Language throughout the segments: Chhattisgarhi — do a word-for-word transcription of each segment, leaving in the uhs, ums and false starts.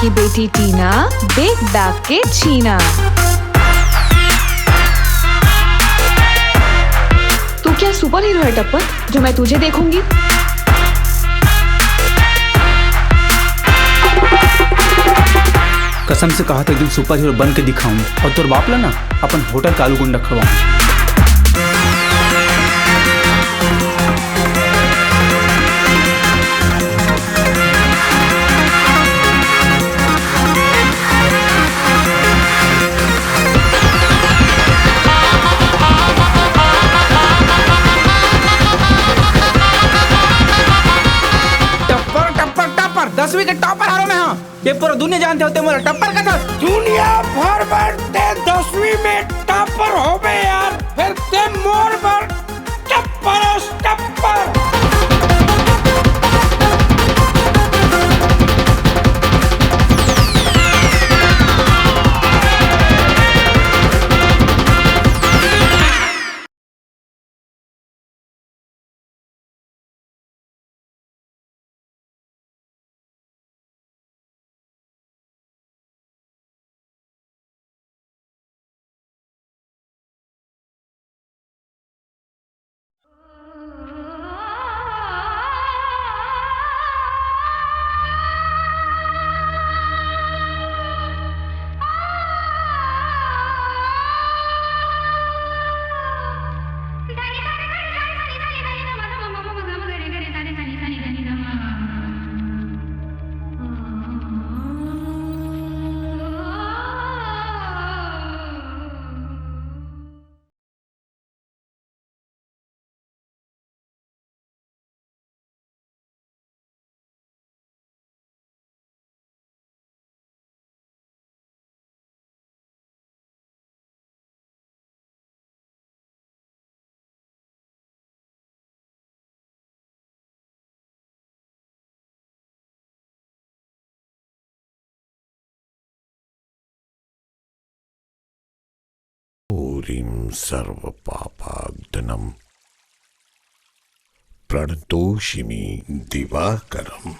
कि बेटी टीना, देख दाग के छीना। तू क्या सुपर हीरो है टप्पर, जो मैं तुझे देखूंगी? कसम से कहा था, एक दिन सुपर हीरो बन के दिखाऊं और तोर बाप ला ना अपन होटल का आलू गुंडा खवाऊं। टप्पर, टप्पर, टप्पर, दसवीं के टॉपर हरो मैं, हाँ। ये पूरा दुनिया जानथे होथे मोला टप्पर कथस। दुनिया भर में ते दसवीं में टॉपर होबे यार, फिर ते मोर बर टप्पर अस, टप्पर। ऊरिं सर्वपापाग्दनं प्रणतोषिमि दिवाकरम्।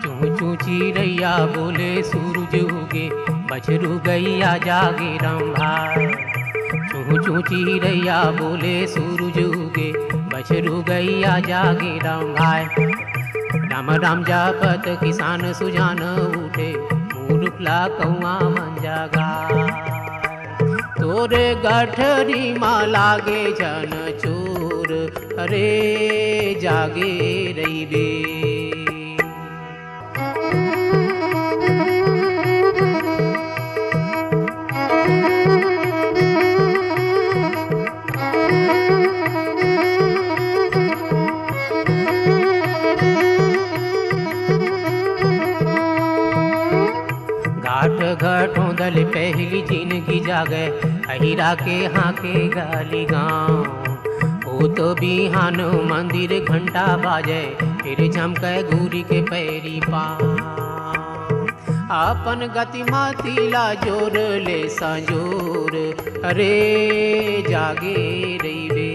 चूं चूं चिरैया बोले सूरज उगे, बछरू गैया जागे राम भाई। चूं चूं चिरैया बोले सूरज उगे, बछरू गैया जागे राम भाई। राम राम जापत किसान सुजान उठे, मूरुख ला कौआ मन जगाय। तोरे गठरी मा लागे झन चोर, अरे जागे रहिबे। घाट घटोंदा ले पहली जिनगी जागे, अहिरा के हाँके गली गाँव। ओ तो बिहान मंदिर घंटा बाजे, फिर झमके गुरी के पैरी पाँव। अपन गति मति ला जोर ले संजोर, अरे जागे रहिबे।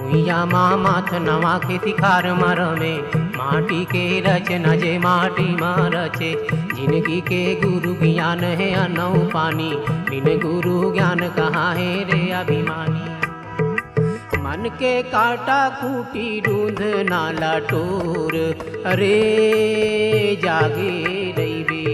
भुइयां मा माथ नवा खेती खार मा रमे, माटी के रचना जे माटी मा रचे। जिनगी के गुरु ज्ञान हे अन्न अउ पानी, बिन गुरु ज्ञान कहाँ हे रे अभिमानी। मन के कांटा कूटी रूंध ना ला टोर, अरे जागे रहिबे।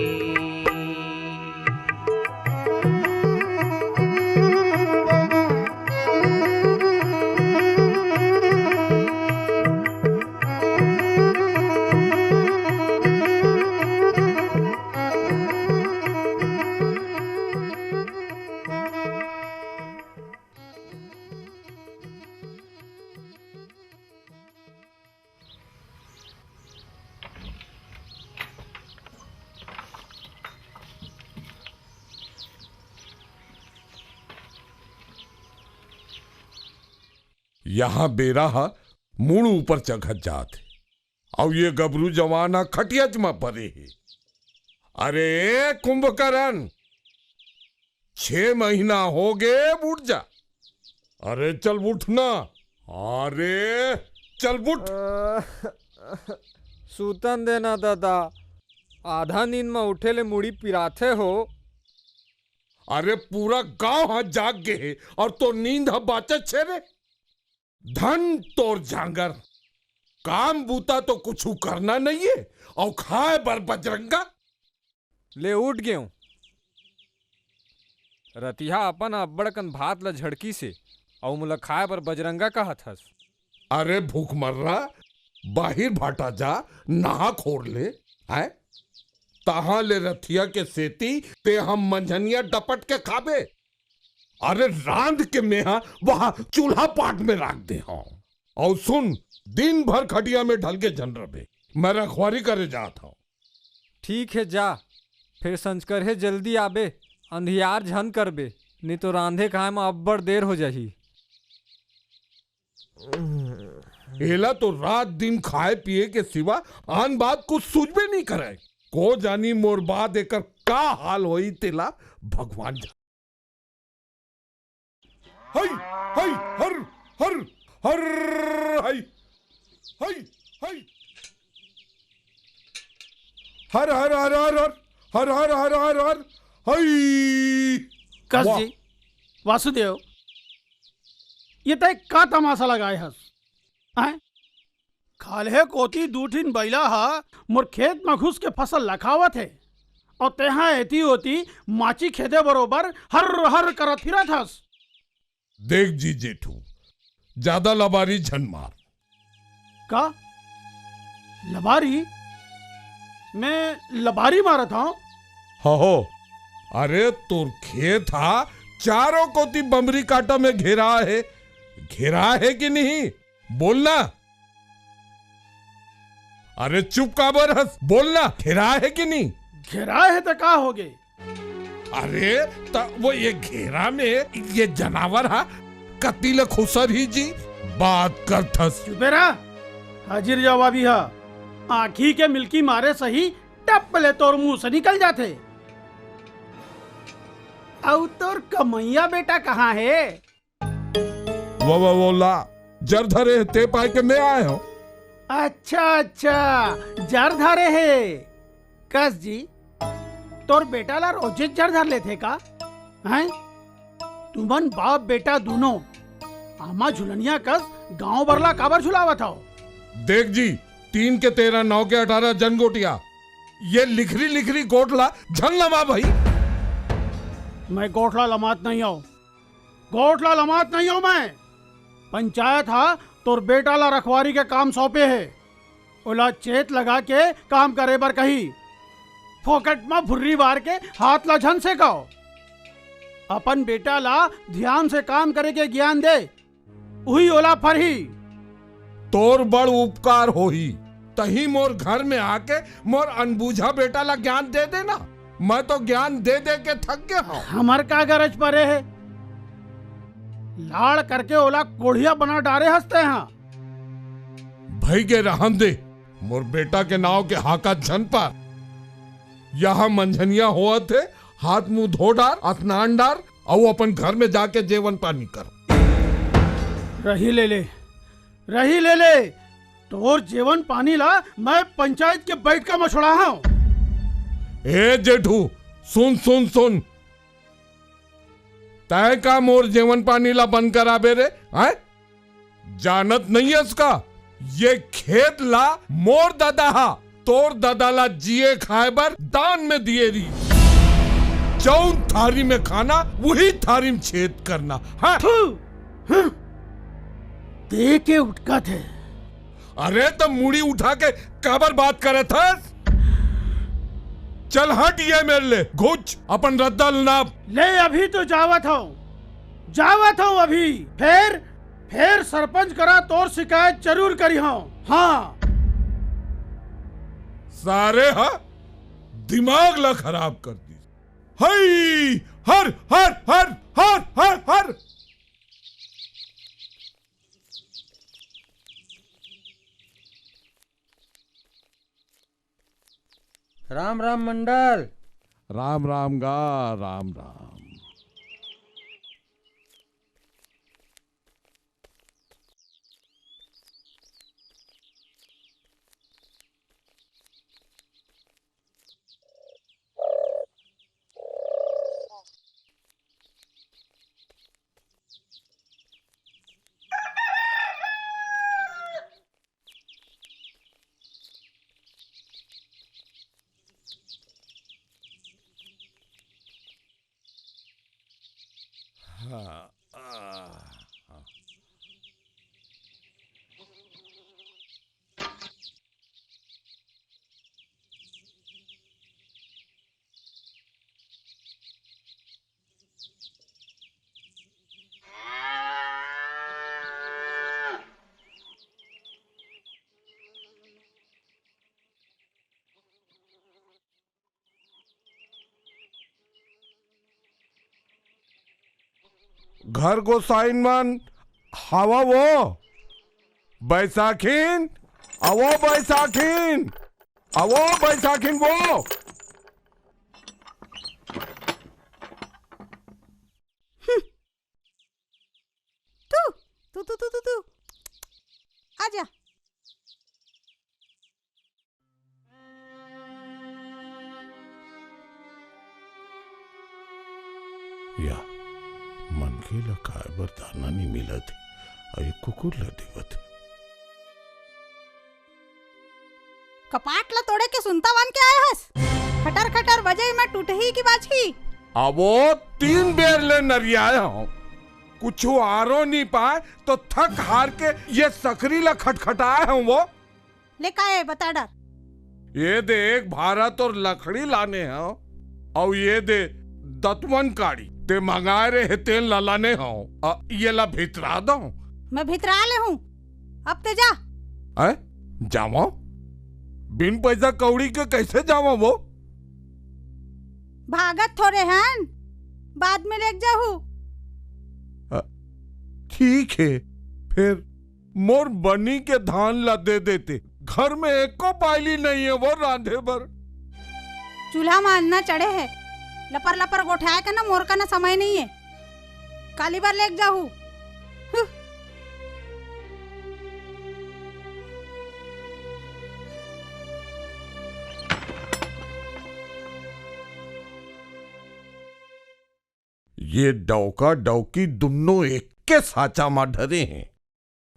यहाँ बेरा ह मुड़ ऊपर चघत जात हे, अउ ये गबरू जवान ह खटियाच म परे हे। अरे कुंभकर्ण, छह महीना हो गे, उठ जा। अरे चल उठ ना, अरे चल उठ। अ, सूतन देना दादा, आधा नींद म उठे ले मुड़ी पिराथे हो। अरे पूरा गांव ह जाग गे हे अउ तोर नींद ह बाचत हे रे। धन तोर जांगर, काम बूता तो कुछु करना नइये, अउ खाए बर बजरंगा। ले उठ गेंव। रतिहा अपन अब्बड़ कन भात ल झड़किस हे, अउ मोला खाए बर बजरंगा कहत हस। अरे भूखमर्रा, बाहिर भाटा जा, नहा खोर ले, हैं? तहां ले रतिहा के सेती तेंह मंझनिया डपट के खाबे। अरे रांध के मेंहा वहां चूल्हा पाट में राख दे हंव। अउ सुन, दिन भर खटिया में ढल के झन रबे, मैं रखवारी करे जात हंव। ठीक हे, जा, फेर संझकरहे जल्दी आबे, अंधियार झन करबे, नइ तो रांधे खाए म अब्बड़ देर हो जाही। एला तो रात दिन खाए पिए के सिवा आन बात कुछ सूझबे नइ करय। को जानी मोर बाद एकर का हाल होही, तेला भगवान जाने। हई, हई, हर, हर, हर, हई, हई, हई। हर, हर, हर, हर, हर, हर, हर, हर, हर, हर, हई। कस वाह। जी, वासुदेव, ये तय का तमाशा लगाए हस? हैं? खाल्हे कोती दू ठिन बइला ह मोर खेत म घुस के फसल ल खावत हे, अउ तेंहा एती ओती माची खेदे बरोबर हर हर करत फिरत हस। देख जी जेठू, जादा लबारी झन मार। का? लबारी? मैं लबारी मारत हंव? हहो, अरे तोर खेत ह चारों कोती बमरी कांटा में घेरा हे, घेरा हे कि नहीं? बोल ना। अरे चुप काबर हस? बोल ना, घेरा हे कि नहीं? घेरा हे त का होगे? अरे त वो ये घेरा में ये जनावर ह कति ले खुसरही जी, बात करथस। चुपे रह, हाजिर जवाबी ह। आंखी के मिलकी मारे सही टप ले तोर मुंह से निकल जाथे। अउ तोर कमैया बेटा कहां हे? वो, वो, वो ला, जर धरे हे, ते पाय के मैं आय हंव। अच्छा, अच्छा, जर धरे हे। कस जी, तोर बेटा ला रोजेच जर धर लेथे का? हैं? तुमन बाप बेटा दूनों आमा झुलनिया कस गांव भर ला काबर झुलावत हव? देख जी, तीन के तेरह, नौ के अठारह, झन गोठिया, ये लिखरी लिखरी गोठ ला झन लमा भई। मैं गोठ ला लमात नहीं हंव, गोठ ला लमात नहीं हंव मैं। पंचायत ह तोर बेटा ला रखवारी के काम सौंपे हे, ओला चेत लगा के काम करे बर कही। फोकट म भुर्री बार के हाथ ला झन सेकव। अपन बेटा ला धियान से काम करे के गियान दे, उही ओला फरही। तोर बड़ उपकार होही, तहीं मोर घर में आके मोर अनबूझा बेटा ला ज्ञान दे देना। मैं तो ज्ञान दे दे के थक गे हंव। हमर का गरज परे हे? लाड़ करके ओला कोढ़िया बना डारे हस तेंहा। भई गे रहन दे, मोर बेटा के नांव के हाका झन पार। यहां मंझनिया होवत हे, हाथ मुंह धो डार, स्नान डार, अउ अपन घर में जाके जेवन पानी कर। रही ले ले, रही ले ले, तोर जेवन पानी ला मैं पंचायत के बैठका म छोड़ा हंव। ए जेठू, सुन, सुन, सुन। तैं का मोर जेवन पानी ला बंद कराबे रे, हैं? जानत नइ हस का? ये खेत ला मोर ददा हा, तोर ददा ला जिए खाए बर दान में दिए रहिस। जउन थारी में खाना, उही थारी में छेद करना। हाँ? थू! हम्म। दे के उठकत हे। अरे, त मुड़ी उठा के काबर बात करत हस? चल हट ये मेर ले, घुच, अपन रद्दा ल नाप। ले, अभी तो जावत हंव, जावत हंव अभी। फेर, फेर सरपंच करा तोर शिकायत जरूर करिहंव। हाँ। सारे हा दिमाग ला खराब कर दिस। हई, हर, हर, हर, हर, हर, हर। राम राम मंडल। राम राम गा, राम राम। हाँ, आ, हाँ। घर गोसाइन मन, हवा वो? बैसाखिन, आवो बैसाखिन, आवो बैसाखिन वो। तू, तू, तू, तू, तू, तू। आजा। या, मनखे ल खाए बर दाना नइ मिलत हे, अउ ये कुकुर ल देवत हे। कपाट ल तोड़े के सुनता बन के आए हस? खटर खटर बजई म टूटही कि बाचही? अवो तीन बेर ले नरियाए हंव, कुछु आरो नइ पाए तो थक हार के ये सकरी ल खटखटाए हंव वो। ले का ए, बता डर। ये दे एक भारा तोर लकड़ी लाने हंव, अउ ये दे दतवन काड़ी ते मंगाए रहे तेन ला लाने हंव। अ, ये ला भितरा दंव। मैं भितरा ले हूँ, अब ते जा। हैं? जावंव? बिन पैसा कौड़ी के कैसे जावंव वो? भागत थोरे हन, बाद में लेग जाहू। अ, ठीक हे, फेर मोर बनी के धान ला दे देते, घर में एको बायली नइ हे वो रांधे बर। चूल्हा म अन्ना चढ़े हे, लपर लपर गोठियाए के ना मोर कना समय नइ हे। काली बर लेग जाहू। हुँ। ये डौका डौकी दुन्नो एके साँचा म ढरे हें।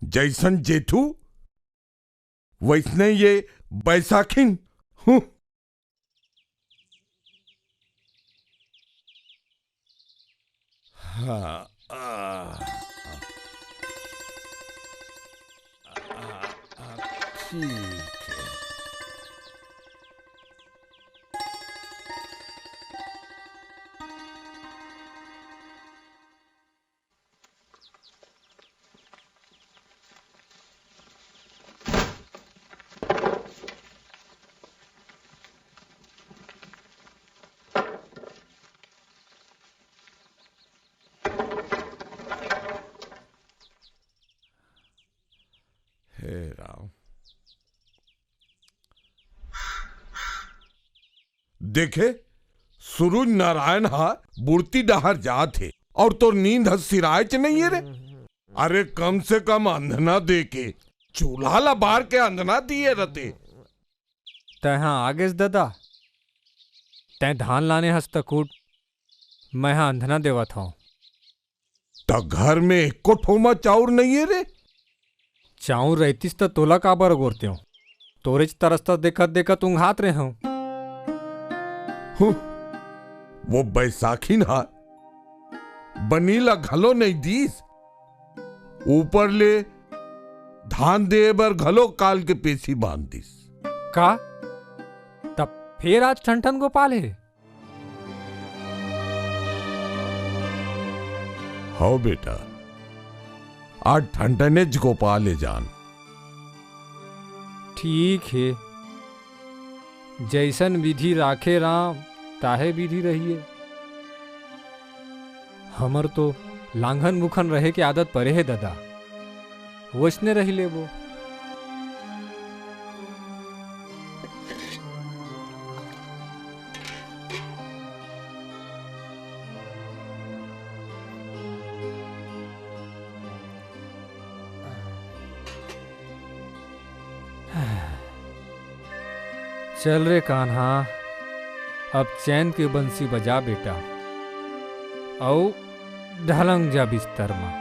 जइसन जेठू, वइसने ये बैसाखिन। हुँ। हाँ, आ, आ, आ, ठीक हे। हे राम। देखे, सूरज नारायण हा बुड़ती डहार जात हे, अउ तोर नींद ह सिरायच नइ हे रे। अरे, कम से कम अंधना दे के, चूल्हा ला बार के अंधना दिए रते। तैं हा आ गेस ददा, तैं धान लाने हस त कूट, मैं हा अंधना देवत हंव। त घर में एको ठोमा चाउर नइ हे रे? चाउर रहितिस त तोला काबर अगोरतेंव? तोरेच तरस त देखत देखत उंघात रेहेंव। हुँ, वो बैसाखिन हा बनी ला घलो नइ दीस, ऊपर ले धान देय बर घलो काल के पेसी बांध दीस। का? तब फेर आज ठनठन गोपाल हे? हव बेटा, आज ठनठनेच गोपाल हे जान। ठीक हे, जइसन विधि राखे राम, ताहे विधि रहिए। हमर तो लांघन मुखन रहे के आदत परे हे ददा, वइसने रहि लेबो। चल रे कान्हा, अब चैन के बंसी बजा बेटा, अउ ढलंग जा बिस्तर म।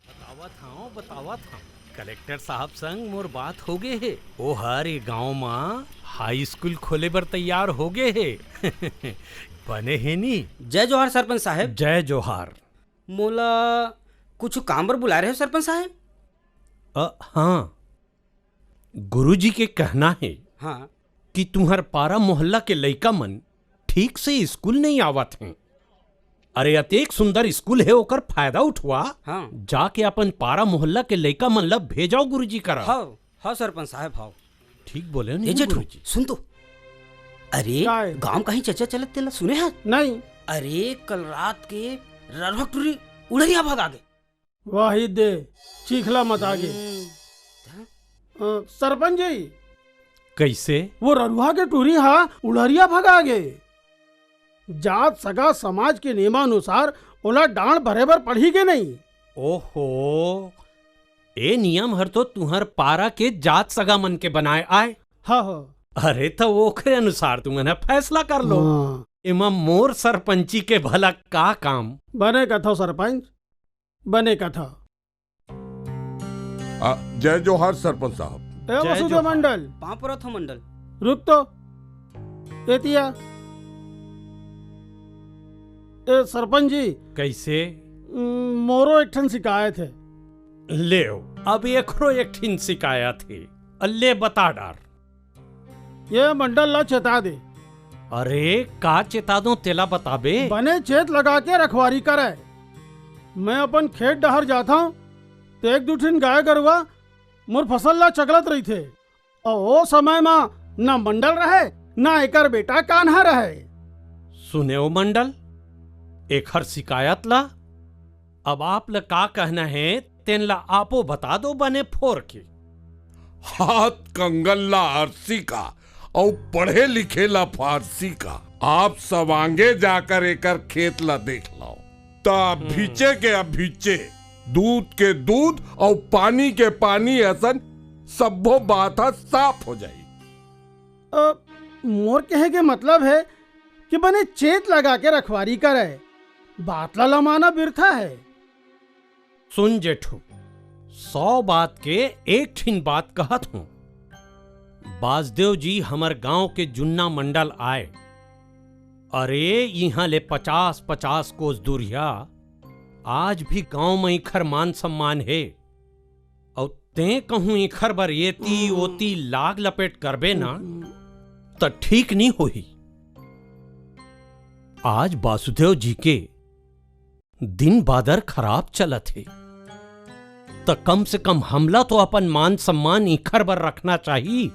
बतावत हंव, बतावत हंव। कलेक्टर साहब संग मोर बात होगे हे। ओ हर ए गांव म हाई स्कूल खोले बर तैयार होगे हे। बने हे नी? जय जोहार सरपंच साहब। जय जोहार। मोला कुछ काम बर बुलाए रहे हो सरपंच साहब? अ, हां। गुरुजी के कहना हे हाँ। कि तुम्हर पारा मोहल्ला के लइका मन ठीक से स्कूल नइ आवत हें। अरे, अतेक सुंदर स्कूल हे, ओकर फायदा उठवा। हाँ। जाके अपन पारा मोहल्ला के लइका मन ला भेजव गुरुजी करा। हव, हव सरपंच साहब, हव। ठीक बोले ए नहीं जेठू, गुरुजी? सुन तो। अरे, काय? गांव कहीं चर्चा चलत तेला सुने हस? नहीं। अरे, कल रात के ररवा टूरी उड़रिया भगा गे। वाही दे, चीखला मत आगे। हम्म। अ, सरपंच जी। कइसे? वो ररुहा के टूरी हा उड़रिया भगा गे। जात सगा समाज के नियमानुसार ओला डांड़ भरे बर पड़ही के नहीं। ओहो, ए नियम हर तो तुंहर पारा के जात सगा मन के बनाए आय। हाँ, हाँ। अरे, त ओखरे अनुसार तुमन ह फैसला कर लो। हाँ। एमा मोर सरपंची के भला का काम? बने कथव सरपंच, बने कथा। आ, जय जोहार सरपंच साहब। ए जय वसुदेव जोहार। मंडल। पाँव परत हो मंडल। रुक तो। एतिया। ए सरपंच जी। कइसे? उम, मोरो एक ठन शिकायत हे। लेव, अब एकरो एक ठिन शिकायत हे। ले बता डार। ये मंडल ला चेता दे। अरे, का चेता दो, तेला बताबे? बने चेत लगा के रखवारी करे। मैं अपन खेत डहर जाथंव, त एक दू ठिन गाय गरुवा मोर फसल ला चगलत रहिथे। अउ ओ समय म ना मंडल रहे, ना एकर बेटा कान्हा रहे। सुनेव मंडल, एखर शिकायत ला। अब आप ल का कहना हे, तेन ला आपो बता दो बने फोर के। हाथ कंगल ला अरसी का, अउ पढ़े लिखे ला फारसी का। आप सवांगे जाकर एकर खेत ला देख लव, त अभिचे के अभिचे, दूध के दूध अउ पानी के पानी असन सब्बो बात ह साफ हो जाही। अ, मोर कहे के मतलब हे कि बने चेत लगा के रखवारी करे, बात ला लमाना बिरथा हे। सुन जेठू, सौ बात के एक ठिन बात कहत हूँ। बासदेव जी हमर गांव के जुन्ना मंडल आय। अरे, इहां ले पचास पचास कोस दूरिहा आज भी गांव म इखर मान सम्मान हे। अउ तें कहूं इखर बर एती ओती लाग लपेट करबे ना, त ठीक नी होही। आज बासुदेव जी के दिन बादर खराब चलत हे, त कम से कम हमला तो अपन मान सम्मान इखर बर रखना चाही।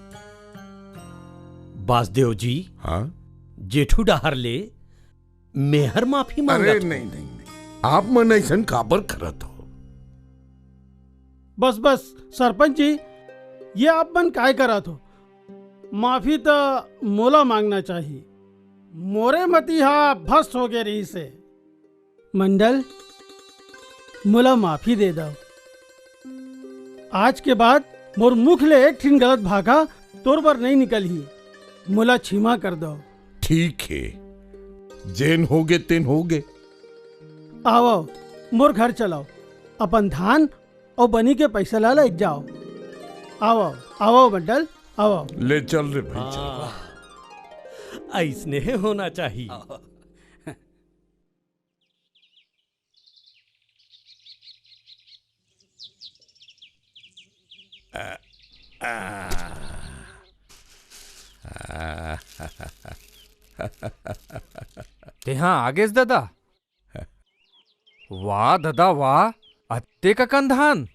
बासदेव जी, हाँ? जेठू डहर ले मेहर माफी मांगत अरे हूँ। नहीं, नहीं, नहीं। आप मन अइसन काबर करत हो? बस, बस, सरपंच जी, ये आप मन काय करत हो? माफी त मोला मांगना चाही। मोरे मती हा भ्रष्ट हो गे रहिस हे। मंडल, मोला माफी दे दव। आज के बाद मोर मुख ले एक ठिन गलत भाखा तोर बर नइ निकलही। मोला क्षमा कर दव। ठीक हे, जेन होगे तेन होगे। आवव, मोर घर चलव, अपन धान अउ बनी के पैसा ला लइक जाव। आवव, आवव मंडल, आवव। ले चल रे भाई, चल। हाँ, अइसने होना चाही। तेहा आगेस ददा? वाह ददा वाह, अतेक अकन धान।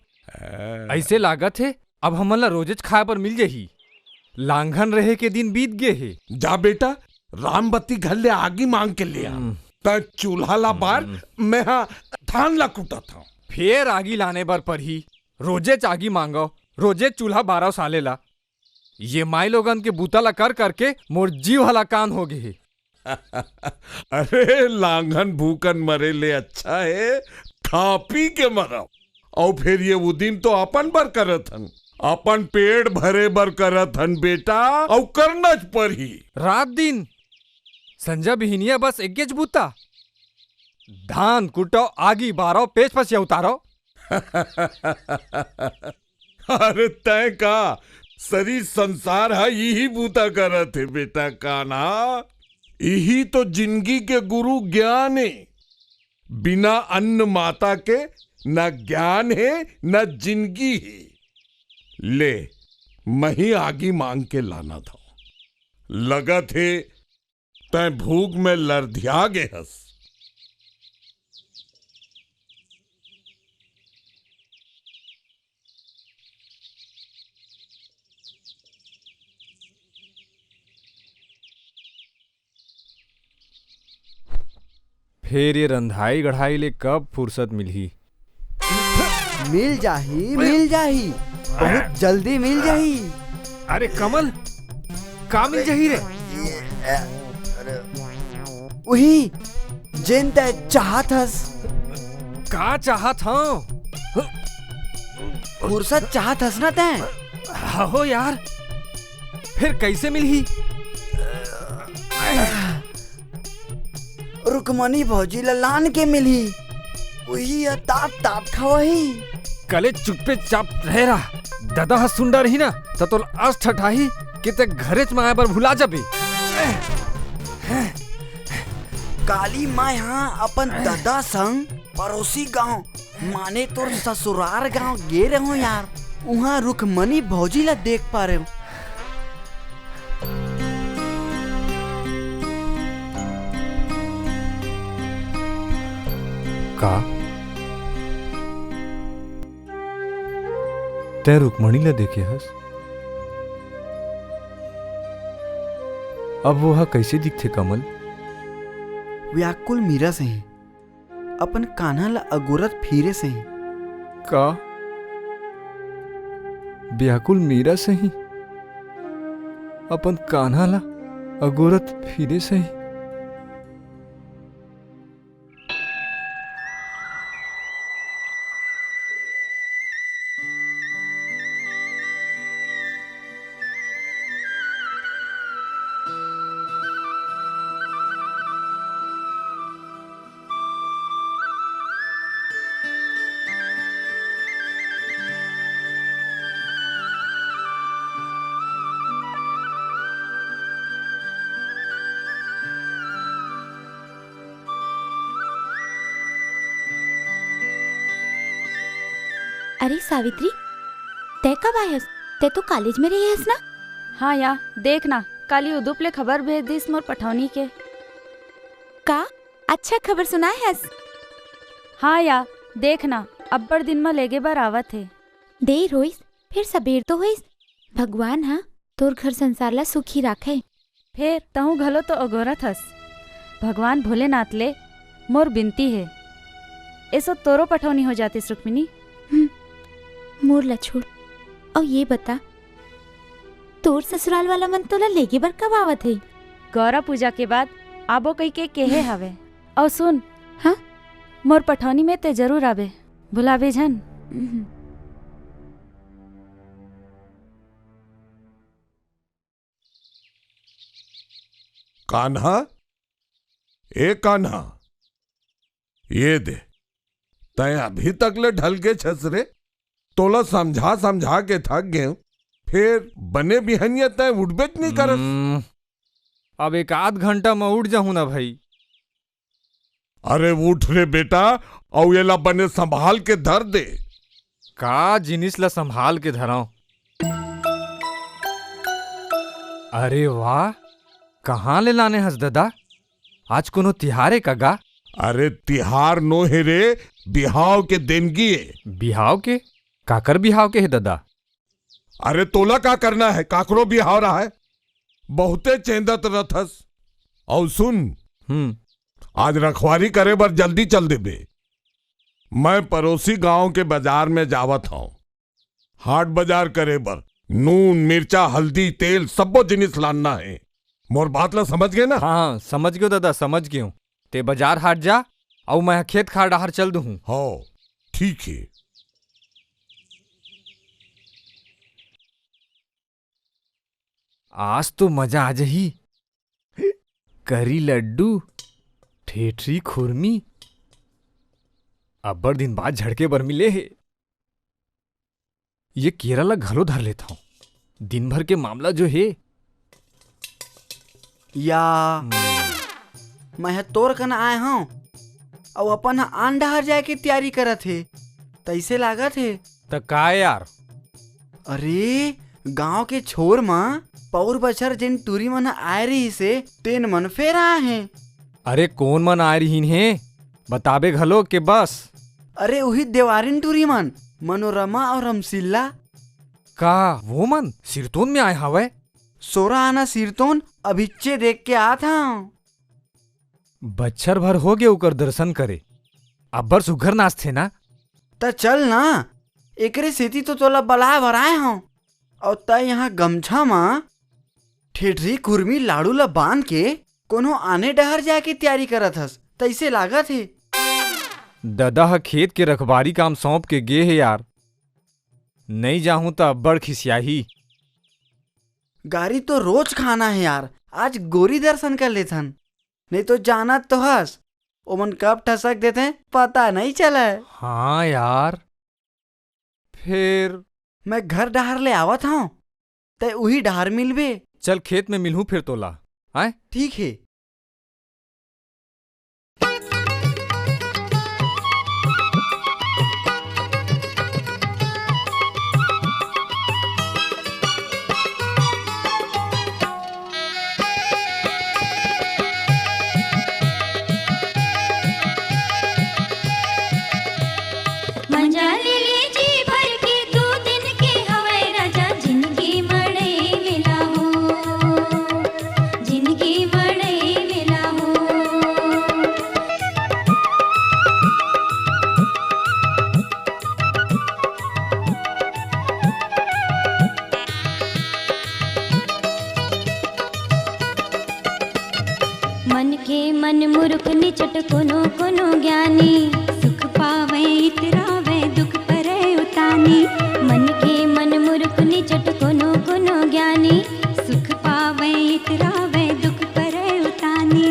अइसे लागत हे अब हमन ला रोजेच खाए बर मिल जही। लांघन रहे के दिन बीत गे हे। जा बेटा, रामबती घर ले आगी मांग के ले आ। हम्म। तैं चूल्हा ला बार, हम्म। मैं हा धान ला कूटत हंव। फेर आगी लाने बर परही। रोजेच आगी मांगव, रोजेच चूल्हा बारव साले ला। ये माई लोगन के बूता ला कर करके मोर जीव हलाकान हो गे हे। अरे, लांघन भूखन मरे ले अच्छा हे खा पी के मरव। अउ फेर ये उदिम तो अपन बर करत हन, अपन पेट भरे बर करत हन बेटा, अउ करनच परही। रात दिन, संझा बिहिनिया बस एकेच बूता, धान कुटव, आगी बारव, पेच पसिया उतारव। अरे तैं का, सरी संसार ह इही बूता करत हे बेटा कान्हा। इही तो जिनगी के गुरु ज्ञान हे। बिना अन्न माता के न ज्ञान हे, न जिनगी हे। ले, मही आगी मांग के लानत हंव। लगत हे तैं भूख में लरधिया गे हस। फेर ये रंधाई गढ़ाई ले कब फुरसत मिलही? मिल जाही, मिल जाही, बहुत जल्दी मिल जाही। अरे कमल, का मिल जाही रे? उही, जेन तैं चाहत हस। का चाहत हंव? फुरसत चाहत हस ना तैं? हो यार, फेर कइसे मिलही? रुकमनी भौजी ला लान के मिलही। उही ह तात तात खवाही। कले चुप्पे चाप रहे रहा। ददा ह सुन डरही ना, त तोला अस ठठाही कि तैं घरेच म आए बर भुला जाबे। काली मैं हा अपन ददा संग परोसी गांव, माने तोर ससुरार गांव गे रहेंव यार। उहां रुकमनी भौजी ला देख पारेंव। का? तैं रुकमणी ला देखे हस? अब वो ह कइसे दिखथे, कमल? व्याकुल मीरा सही, अपन कान्हा ला अगोरत फिरे सही। का? व्याकुल मीरा सही, अपन कान्हा ला अगोरत फिरे सही। अरे सावित्री, तै कब आयस? तै तो कॉलेज में रहे हस ना? हाँ या, देख ना, काली उदुप ले खबर भेज दिस मोर पठौनी के। का? अच्छा खबर सुनाए हस? हाँ या, देख ना, अब्बड़ दिन म लेगे बर आवत हे। देर होइस, फेर सबेर तो होइस। भगवान ह तोर घर संसार ला सुखी राखय। फेर तहूँ घलो तो अगोरत हस। भगवान भोलेनाथ ले मोर बिनती हे, एसो तोरो पठौनी हो जातिस रुक्मिणी। हम्म, मोर ला छोड़। अउ ये बता, तोर ससुराल वाला मन तोला लेगे बर कब आवत हे? गौरा पूजा के बाद आबो कहिके केहे हवे। अउ सुन, हाँ? मोर पठौनी में ते जरूर आबे, भुलाबे झन। हम्म। कान्हा, ए कान्हा, ये दे, तैं अभी तक ले ढलगे छस रे? तोला समझा समझा के थक गेंव, फेर बने बिहनिया तैं उठबेच नइ करस। हम्म, अब एक आध घंटा म उठ जाहूं ना भई। अरे उठ रे बेटा, अउ एला बने संभाल के धर दे। का जिनिस ला संभाल के धरंव? अरे वाह, कहाँ ले लाने हस ददा? आज कोनो तिहार हे का गा? अरे तिहार नो हे रे, बिहाव के देनगी हे। बिहाव के? काकर बिहाव के हे ददा? अरे तोला का करना हे, काकरो बिहाव रहय, बहुते चेंदत रथस। अउ सुन, हम्म। आज रखवारी करे बर जल्दी चल देबे। मैं परोसी गांव के बाजार में जावत हंव, हाट बाजार करे बर नून, मिर्चा, हल्दी, तेल, सब्बो जिनिस लानना हे। मोर बात ला समझ गे ना? हाँ, हाँ, समझ गेंव ददा, समझ गेंव। तैं बाजार हाट जा, अउ मैं खेत खार डहार चल दूहूं। हाँ, ठीक हे। आज तो मजा आ जाही। करी लड्डू, ठेठरी खुरमी, अब्बड़ दिन बाद झड़के बर मिले हे। ये केरा ला घलो धर लेथंव। दिन भर के मामला जो हे। या, हम्म। मैं ह तोर कन आय हंव, अउ अपन ह आन डहार जाय के तियारी करत हे, तइसे लागत हे। त का यार? अरे, गांव के छोर म पउर बछर जेन टूरी मन ह आय रिहिस हे, तेन मन फेर आय हें। अरे, कोन मन आय रिहिन हे? बताबे घलो के बस? अरे, उही देवारिन टूरी मन, मनोरमा अउ रमसिल्ला। का वो मन सिरतोन में आय हवय? सोरा आना सिरतोन अभिच्चे देख के आत हंव। बच्छर भर हो गे ओकर दर्शन करे। अब्बड़ सुघर नाचथे ना? त चल ना, एकरे सेती तो तोला बलाय बर आय हंव। अउ तैं इहां गमछा म ठेठरी, खुरमी, लाड़ू ल बांध के कोनो आने डहर जाय के तियारी करत हस, तइसे लागत हे। ददा ह खेत के रखबारी काम सौंप के गे हे यार। नइ जाहूं त अब्बड़ खिसियाही। गारी तो रोज खाना हे यार, आज गोरी दर्शन कर लेथन। नइ तो जानत तो हस, ओमन कब ठसक देथे, पता नइ चलय। हां यार, फेर? मैं घर डहार ले आवत हंव, तैं उही डहार मिलबे। चल, खेत में मिलहूं फेर तोला। आय? ठीक हे। मंजा ले ले जी भर के, दू दिन के हवय राजा, जिनगी मड़ई मेला हो, जिनगी मड़ई मेला हो। मन के मन मुरुख निचट कोनो कोनो ज्ञानी, सुख पावै इतरावै दुख परै उतानी। मन के मन मुरुख निचट कोनो कोनो ज्ञानी, सुख पावै इतरावै दुख परै उतानी।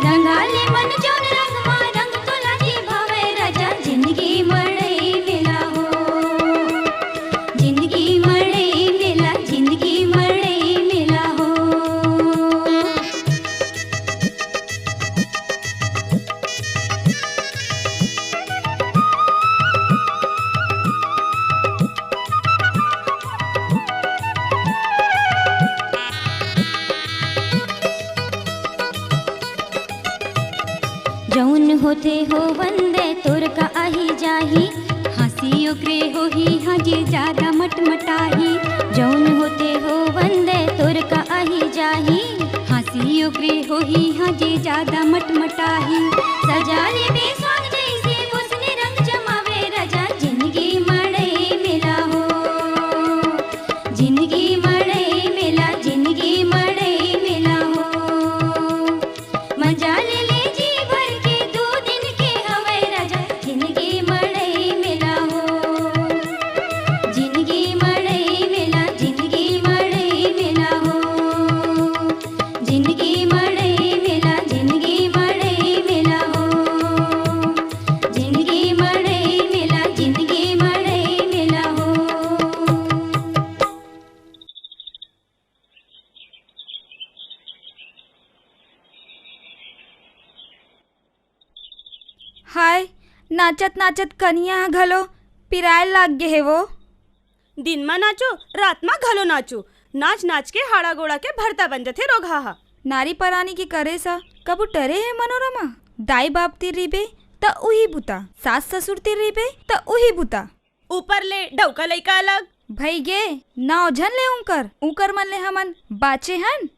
रंगाले मन जोन रंग मा रंग तोला जी भावै राजा, जिनगी मड़ई मेला हो। जिनगी मड़ई मेला, जिनगी मड़ई मेला हो। जौन होथे हो वंदे तोर का आही जाही, हाँसी ओकरे होही हाँ जे जादा मटमटाही। जौन होथे हो वंदे तोर का आही जाही, हाँसी ओकरे होही हाँ जे जादा मटमटाही। सजा लेबे स्वांग जैसे ओसने रंग जमावे राजा, जिनगी मड़ई मेला हो। जिनगी मड़ई मेला, जिनगी मड़ई मेला हो। मजा ले ले जी भर के, दू दिन के हवय राजा, जिनगी मड़ई मेला हो। जिनगी मड़ई मेला, जिनगी मड़ई मेला हो। जिनगी मड़ई मेला, जिनगी मड़ई मेला हो। हाय, नाचत नाचत कनिया ह घलो पिराय लाग गे हे वो। दिन मा नाचो, रात मा घलो नाचो, नाच नाच के हाड़ा गोड़ा के भरता बन जथे रोगहा ह। नारी परानी के करे सा कबू टरे हे मनोरमा? दाई बाप तीर रहिबे त उही बुता, सास ससुर तीर रहिबे त उही बुता। ऊपर ले डौका लइका अलग। भई गे, नाव झन ले उंकर, उंकर मन ले हमन बाचे हन।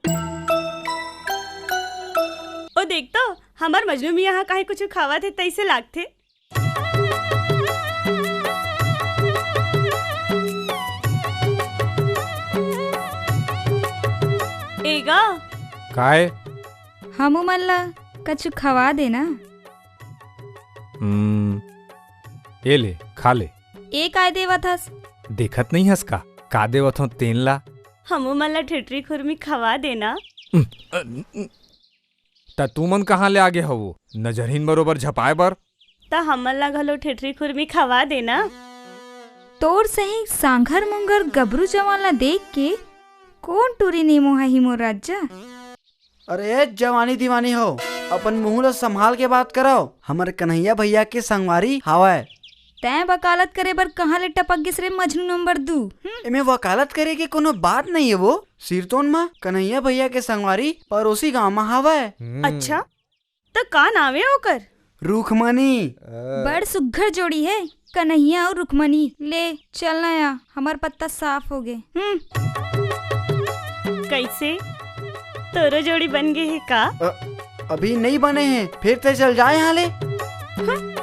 ओ देख तो, हमर मजनू मियाँ ह काहे कुछु खावत हे तइसे लागथे। ए गा। काय? हमू मन ला कछु खवा देना। हम्म, ए ले, खा ले। ए काय देवत हस? देखत नइ हस का, का देवत हों तेन ला? हमू मन ला ठेठरी खुरमी खवा देना। उम, अ, उम। त तुमन कहाँ ले आगे हवो? नजरहीन बरोबर झपाए बर? त हमन ला घलो ठेठरी खुरमी खवा देना। तोर सही सांघर मुंगर गबरू जवान ला देख के कोन टूरी निमोहा ही मोर राजा? अरे जवानी दीवानी हो, अपन मुंह ला संभाल के बात करव। हमर कन्हैया भैया के संगवारी हावय। तैं वकालत करे बर कहाँ ले टपक गिस रे मजनू नंबर दू? हम्म? एमे वकालत करे के कोनो बात नइ हे वो। सिरतोन म कन्हैया भैया के संगवारी पड़ोसी गांव म हावय। हम्म। अच्छा, त का नाव ए ओकर? रुखमनी। बड़ सुग्घर जोड़ी हे, कन्हैया अउ रुखमनी। ले, चल ना या, हमर पत्ता साफ होगे। हम्म। कइसे? तोरो जोड़ी बन गे हे का? अ, अभी नइ बने हे, फेर तैं चल जा यहाँ ले। हम्म।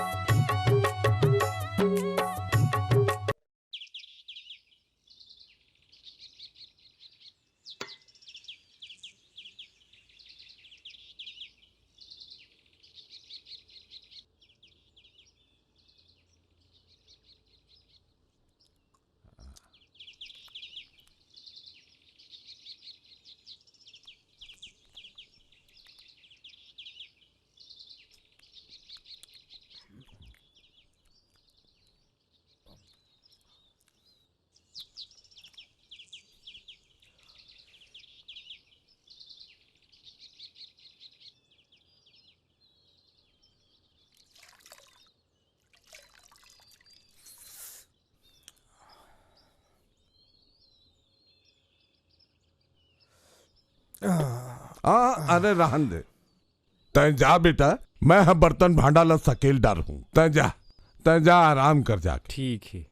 आ, अरे रहन दे। तैं जा बेटा, मैं ह बर्तन भांडा ला सकेल डारहूं। तैं जा, तैं जा आराम कर जाके। ठीक हे।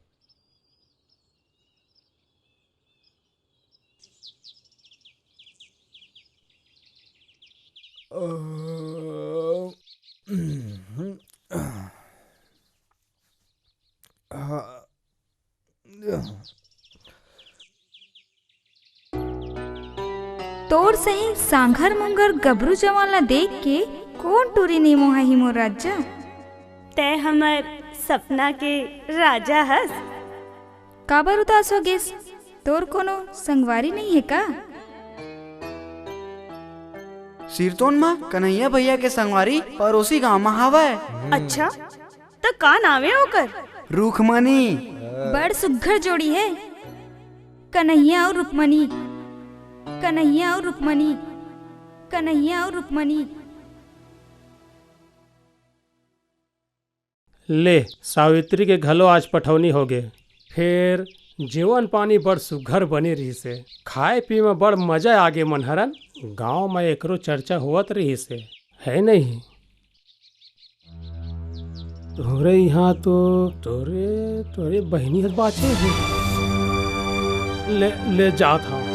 तोर सही सांघर मुंगर गबरू जवान ला देख के कोन टूरी निमोहा ही मोर राजा? तैं हमर सपना के राजा हस। काबर उदास हो गेस? तोर कोनो संगवारी नइ हे का? सिरतोन म कन्हैया भैया के संगवारी पड़ोसी गांव म हावय। अच्छा, त का नाव ए ओकर? रुखमनी। बड़ सुग्घर जोड़ी हे, कन्हैया अउ रुखमनी, कन्हैया अउ रुखमनी, कन्हैया अउ रुखमनी। ले, सावित्री के घलो आज पठौनी होगे। फेर जेवन पानी बड़ सुघर बने रिहिस हे, खाए पीए म बड़ मजा आगे मनहरन। गांव म एकरो चर्चा होवत रिहिस हे, है नहीं? तोरे इहाँ तो तोरे, तोरे बहिनी हर बाचे हे। ले, ले जात हंव।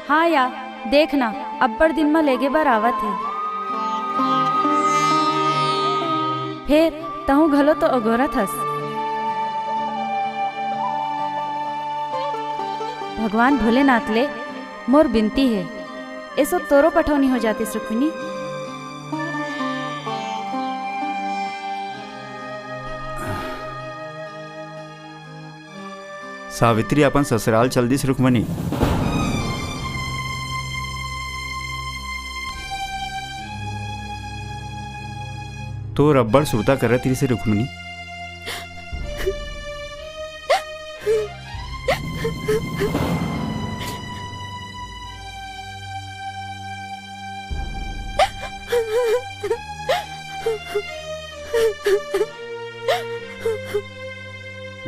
हाँ या, देख ना, अब्बड़ दिन म लेगे बर आवत हे। फेर तहूँ घलो तो अगोरत हस। भगवान भोलेनाथ ले मोर बिनती हे, एसो तोरो पठौनी हो जातिस रुक्मिणी। सावित्री अपन ससुराल चल दिस रुक्मिणी। तोर अब्बड़ सुरता करत रिहिसे रुक्मिणी।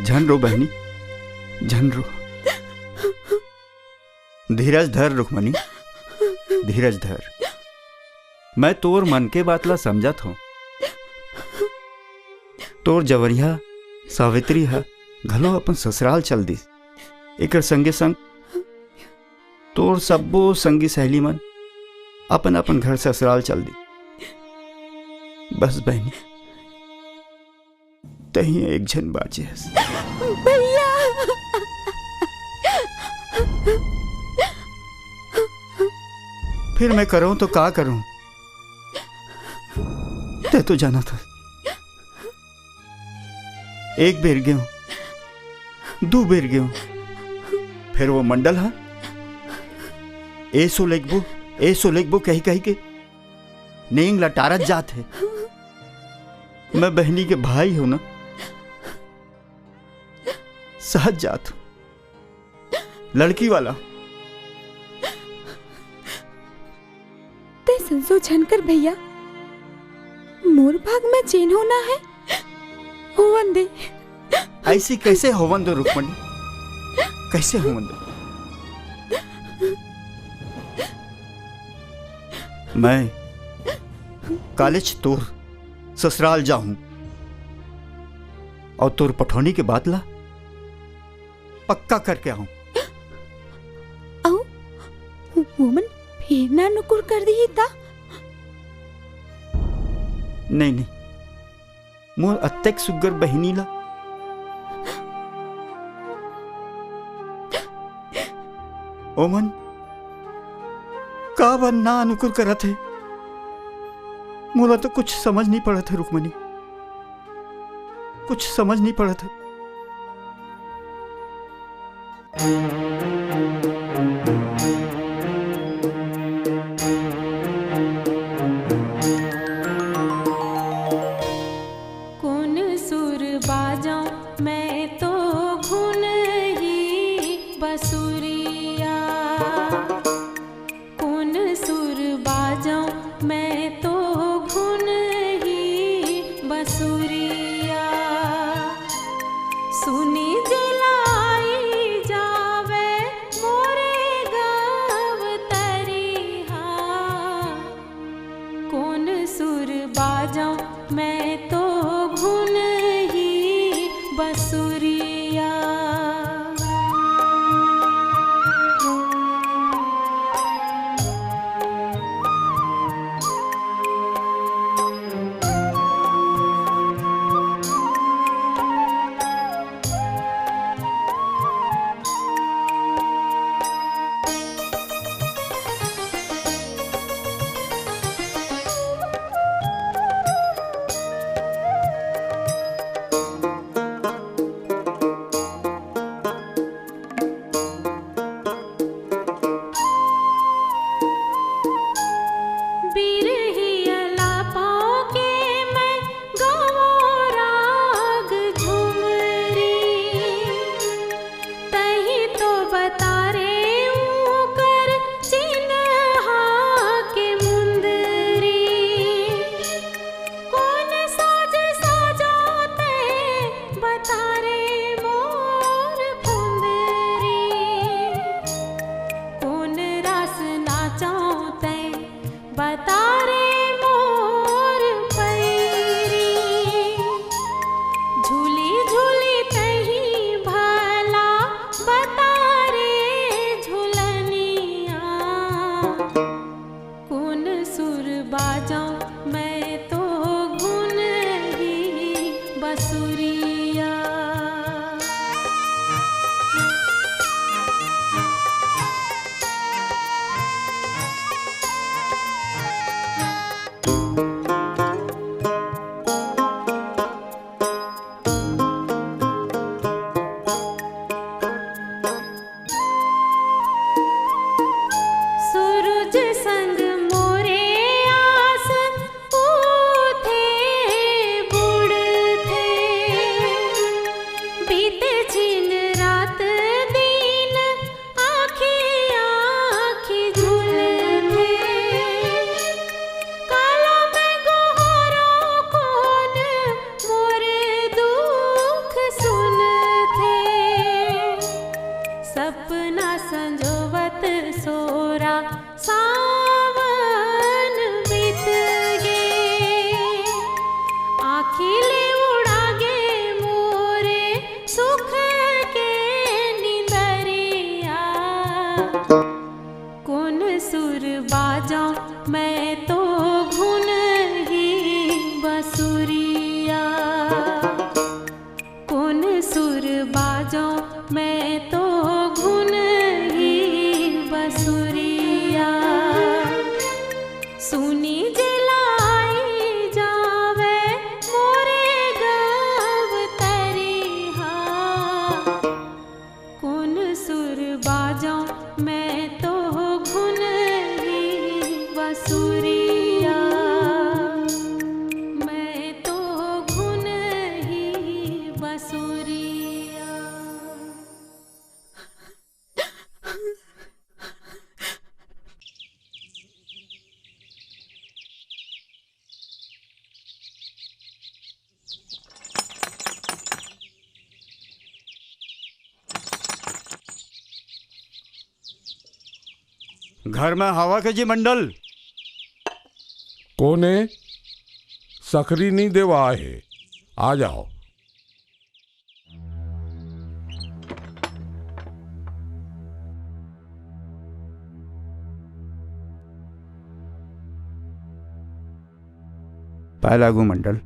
झन रो बहिनी, झन रो। धीरज धर रुक्मिणी, धीरज धर। मैं तोर मन के बात ला समझत हौं। तोर जवरिया सावित्री ह घलो अपन ससुराल चल दिस। एकर संगे संग तोर सब्बो संगी सहेली मन अपन अपन घर ससुराल चल दिस। बस बहिनी, तहीं एक झन बाचे हस। भैया। फिर मैं करौं तो का करौं? तैं तो जानत हस, एक बेर गेंव, दू बेर गेंव, फेर वो मंडल ह एसो लेगबो, एसो लेगबो कहि कहि के नेंग ला टारत जात हे। मैं बहिनी के भाई हौं ना, सहत जात हौं। लड़की वाला। तैं संसो झन कर भैया, मोर भाग में जेन होना हे, होवन दे। अइसे कइसे होवन दो रुक्मिणी, कइसे होवन दो? मैं कालेच तोर ससुराल जाहूं अउ तोर पठौनी के बात ला पक्का करके आहूं। अउ वो मन फेर ना नुकुर कर दिही ता? नहीं, नहीं, मोर अतेक सुग्घर बहिनी ला ओमन काबर ना अनुकुर करत हे? मोला तो कुछ समझ नहीं पड़त हे रुक्मिणी, कुछ समझ नहीं पड़त हे। कोन सुर बाजौं मैं तो घुन ही बसुरिया, कोन सुर बाजौं मैं तो घुन ही बसुरिया। सुनी जिलाई जावे मोरे गव तरिहा। कोन सुर बाजौं मैं तो घुन ही बसुरिया। बिरही अलापा के मैं गावों राग झुमरी। तहीं तो बता रे ऊकर चिन्हा के मुंदरी। कोन साज साजौं तैं बता रे मोर फुंदरी। कोन रास नाचौं तैं बता रे मोर पैरी। झूली झूली तहीं भला बता रे झुलनिया। कोन सुर बाजौं मैं तो घुन ही बसुरिया। मैं तो घुन ही बसुरिया, सुनी जे लाई जावे मोरे गव तरिहा। कोन सुर बाजों मैं तो घुन ही बसुरिया, मैं तो घुन ही बसुरिया। घर में हवा के जी मंडल? कोने? सकरी नहीं देवा आए हे, आ जाओ। पाय लागू मंडल।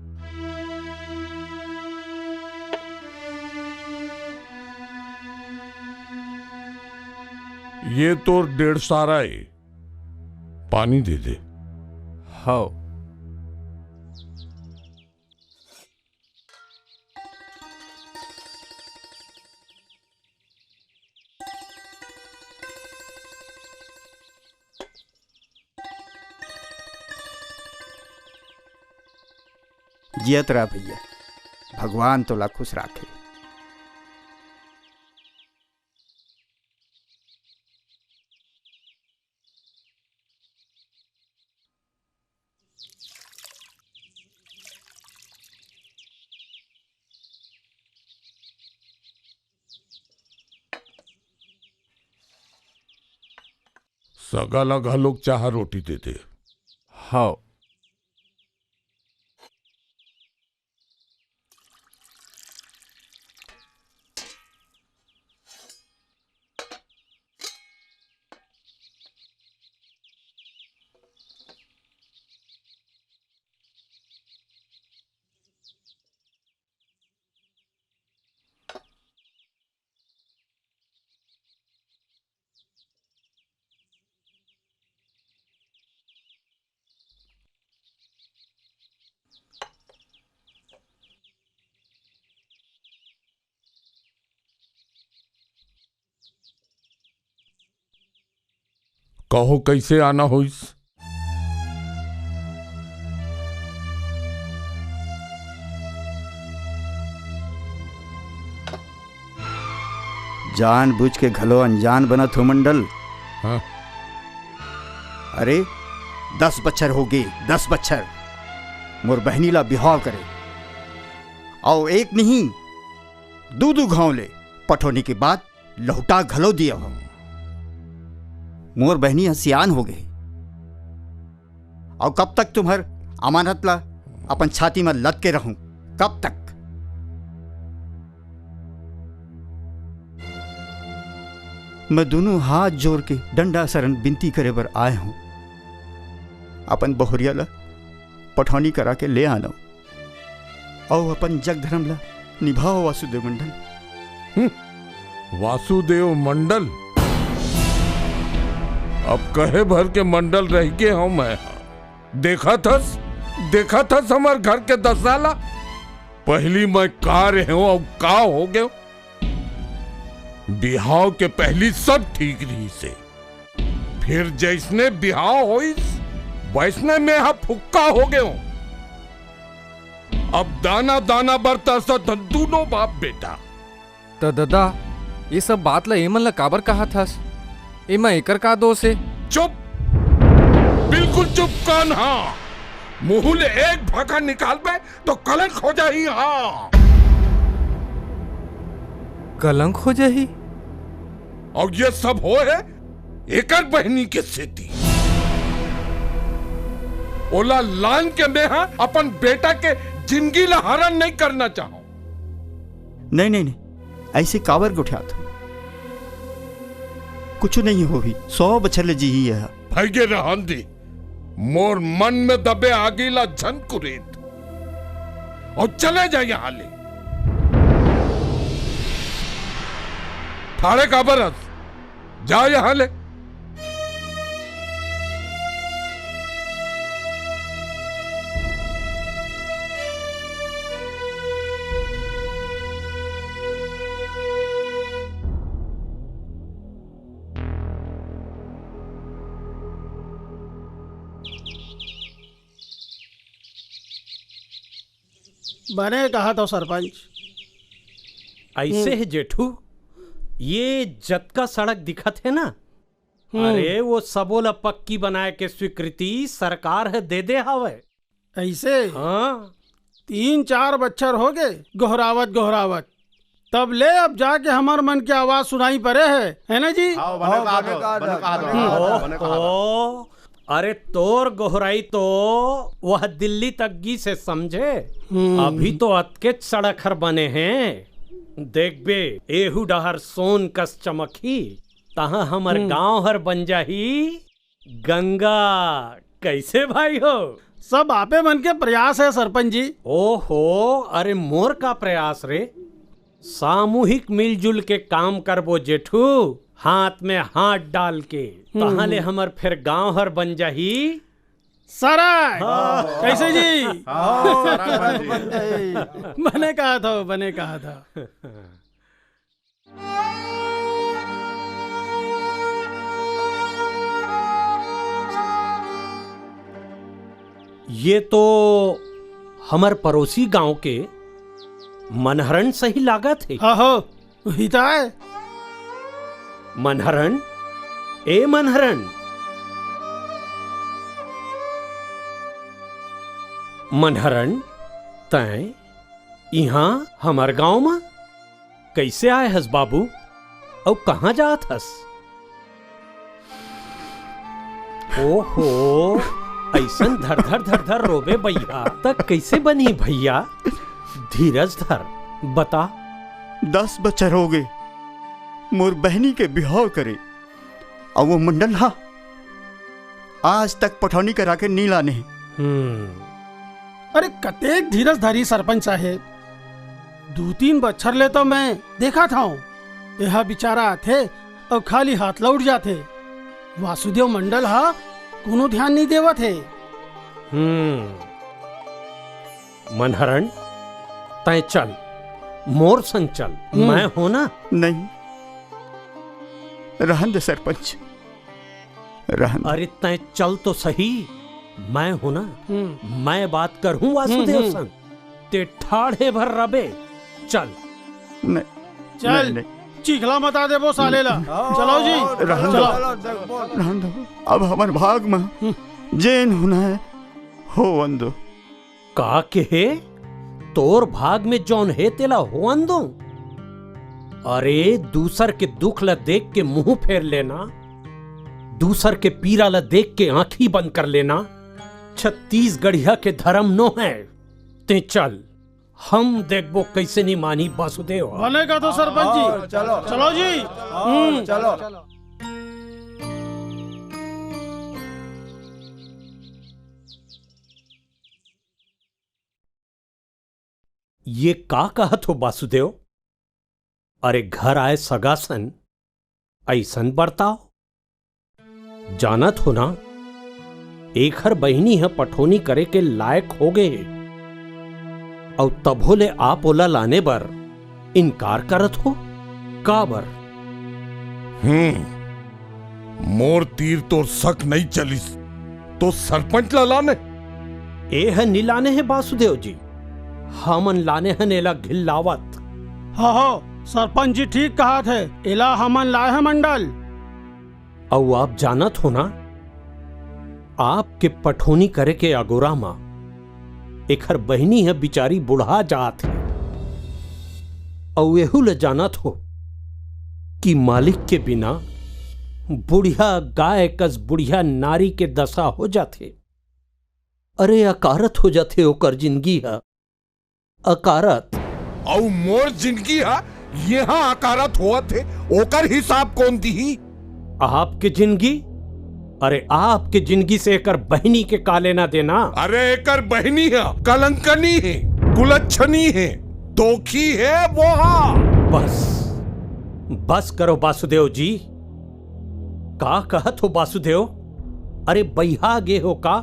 ये तोर डेढ़ सारा ए, पानी दे दे। हव। जियत रह भैया, भगवान तोला खुश राखे। सगा ला घलोक चाह रोटी दे दे। हव। कहो, कइसे आना होइस? जानबूझ के घलो अनजान बनत हो, मंडल। हाँ। अरे, दस बछर होगे, दस बछर मोर बहिनी ला बिहाव करे, अउ एक नहीं, दू दू घांव ले पठौनी के बाद लहुटा घलो दिए हंव। मोर बहिनी ह सियान होगे हे। अउ कब तक तुम्हर अमानत ला अपन छाती म लद के रहूं? कब तक? मैं दूनों हाथ जोर के डंडा सरन बिनती करे बर आय हंव, अपन बहुरिया ला पठौनी करा के ले आनव। अउ अपन जग धरम ला निभाव, वासुदेव मंडल। हम्म, वासुदेव मंडल? अब कहे भर के मंडल रहिगे हंव मैं। देखत हस, देखत हस हमर घर के दसा ला? पहिली मैं का रेहेंव अउ का होगेंव? बिहाव के पहिली सब ठीक रिहिसे। फेर जइसने बिहाव होइस, वइसने मेंहा फुक्का होगेंव। अब दाना दाना बर तरसत हन दूनों बाप बेटा। त ददा, ये सब बात ला एमन ला काबर कहत हस? एमा एकर का दोस हे? चुप, बिल्कुल चुप कान्हा। मुहूं ले एक भाखा निकालबे त कलंक हो जाही। हां, कलंक हो जाही। अउ ये सब होय हे एकर बहिनी के सेती। ओला लान के मेंहा अपन बेटा के जिनगी ला हरण नइ करना चाहंव। नहीं, नहीं, नहीं, अइसे काबर गोठियात हो? कुछू नइ होही, सौ बछर ले जीही एहा। भइगे रहन दे, मोर मन में दबे आगी ला झन कुरेद। अउ चले जा यहां ले। ठाड़े काबर हस? जा यहाँ ले। बने कहा तो सरपंच। ऐसे हम्म। है जेठू, ये जतका सड़क दिखत है ना, हम्म। अरे वो सबो ला पक्की बनाए के स्वीकृति सरकार ह दे दे हवय। ऐसे? हाँ। तीन चार बच्छर हो गए गोहरावत गोहरावत, तब ले अब जाके हमर मन के आवाज सुनाई पड़े है, है ना जी? हाँ, बने कहा तो, बने कहा तो, हम्म। हाँ, बने कहा तो। ओहो, अरे तोर गोहराई तो वह दिल्ली तक गिस हे समझे। हम्म। अभी तो अतकेच सड़क हर बने हैं। देखबे, एहू डहर सोन कस चमकही, तहाँ हमर हम्म। गांव हर बन जाही गंगा। कैसे भाई हो? सब आपे मन के प्रयास है सरपंच जी। ओहो, अरे मोर का प्रयास रे? सामूहिक मिलजुल के काम करबो जेठू, हाथ में हाथ डाल के, हम्म। तहाँ ले हमर फिर गांव हर बन जाही सरग। हाँ। कैसे जी? हाँ, सरग बन जाही। बने कहा था, बने कहा था। ये तो हमर पड़ोसी गांव के मनहरन सही लागत हे। हाँ हो, वही तो है। मनहरन, ए मनहरन। मनहरन, तैं इहाँ हमर गांव म? कइसे आए हस बाबू? अउ कहाँ जात हस? ओहो, अइसन धर धर धर धर रोबे बइहा, त कइसे बनही भइया? धीरज धर, बता। दस बछर हो गे मोर बहिनी के बिहाव करे, अउ वो मंडल हा आज तक पठौनी करा के नी लाने हे। हम्म। अरे, कतेक धीरज धरी सरपंच साहेब, दू तीन बछर ले तो मैं देखत हंव, एहा बिचारा आथे अउ खाली हाथ लौट जाथे। वासुदेव मंडल हा कोनो ध्यान नी देवत हे। हम्म। मनहरन, तैं चल, मोर संग चल, हम्म। मैं हों ना। नहीं, रहन दे सरपंच, रहन दे। अरे तैं चल तो सही, मैं हों ना, हम्म। मैं बात करहूँ वासुदेव हम्म, हम्म। संग। ते ठाढ़े भर रबे, चल। नहीं, चल, नहीं, नहीं। चिखला मता देबो साले ला। हम्म। चलो जी, रहन चलो। दो, रहन दो। अब हमर भाग म हम्म। जेन होना है, होवन दो। का केहे? तोर भाग में जौन हे तेला होवन दो। अरे, दूसर के दुख ला देख के मुंह फेर लेना, दूसर के पीरा ला देख के आंखी बंद कर लेना, छत्तीसगढ़िया के धरम नो है। ते चल, हम देखबो कैसे नी मानी बासुदेव। बने का तो सरपंच जी। हाँ, चलो। चलो जी। हाँ, हम्म। चलो। ये का कहत हो बासुदेव? अरे घर आए सगा सन अइसन बरताव? जानत हो ना, एखर बहिनी ह पठौनी करे के लायक हो गे हे, अउ तभो ले आप ओला लाने बर इनकार करत हो? काबर? हम्म, मोर तीर तोर सक नइ चलिस, तो सरपंच ला लाने? ए ह नी लाने हे बासुदेव जी, हमन लाने हन एला घिल्लावत। हाँ, हाँ, सरपंच जी ठीक कहत हे, एला हमन लाए हन मंडल। अउ आप जानत हो ना, आपके पठौनी करे के अगोरा म एखर बहिनी ह बिचारी बुढ़ा जात हे। अउ एहू ल जानत हो कि मालिक के बिना बुढ़िया गाय कस बुढ़िया नारी के दशा हो जाथे। अरे, अकारथ हो जाथे ओकर जिनगी ह। अकारथ। अउ मोर जिनगी ह इहां अकारथ होवत हे, ओकर हिसाब कोन दिही? आपके जिनगी? अरे, आपके जिनगी से एकर बहिनी के का लेना देना? अरे, एकर बहिनी ह कलंकनी हे, कुलच्छनी हे, दोखी हे वो हा। बस, बस करो बासुदेव जी। का कहत हो बासुदेव? अरे बइहा गे हो का?